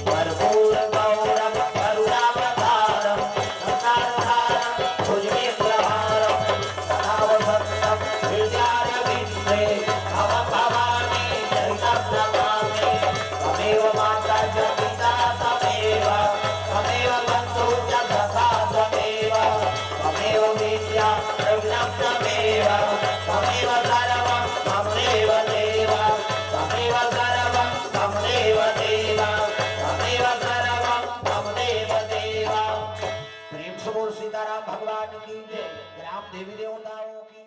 कर्पूरगौरं करुणावतारं संसारसारं भुजगेन्द्रहारं सदा वसन्तं हृदयारविन्दे भवं भवानी चरितं नमामि। त्वमेव माता च पिता त्वमेव, त्वमेव बन्धु च सखा त्वमेव, त्वमेव विद्या द्रविणं त्वमेव, त्वमेव सर्वं मम देव देव, त्वमेव सर्वं मम देव देव, त्वमेव सर्वं मम देव देव। प्रेम से बोल सीताराम भगवान की जय, ग्राम देवी देवताओं की।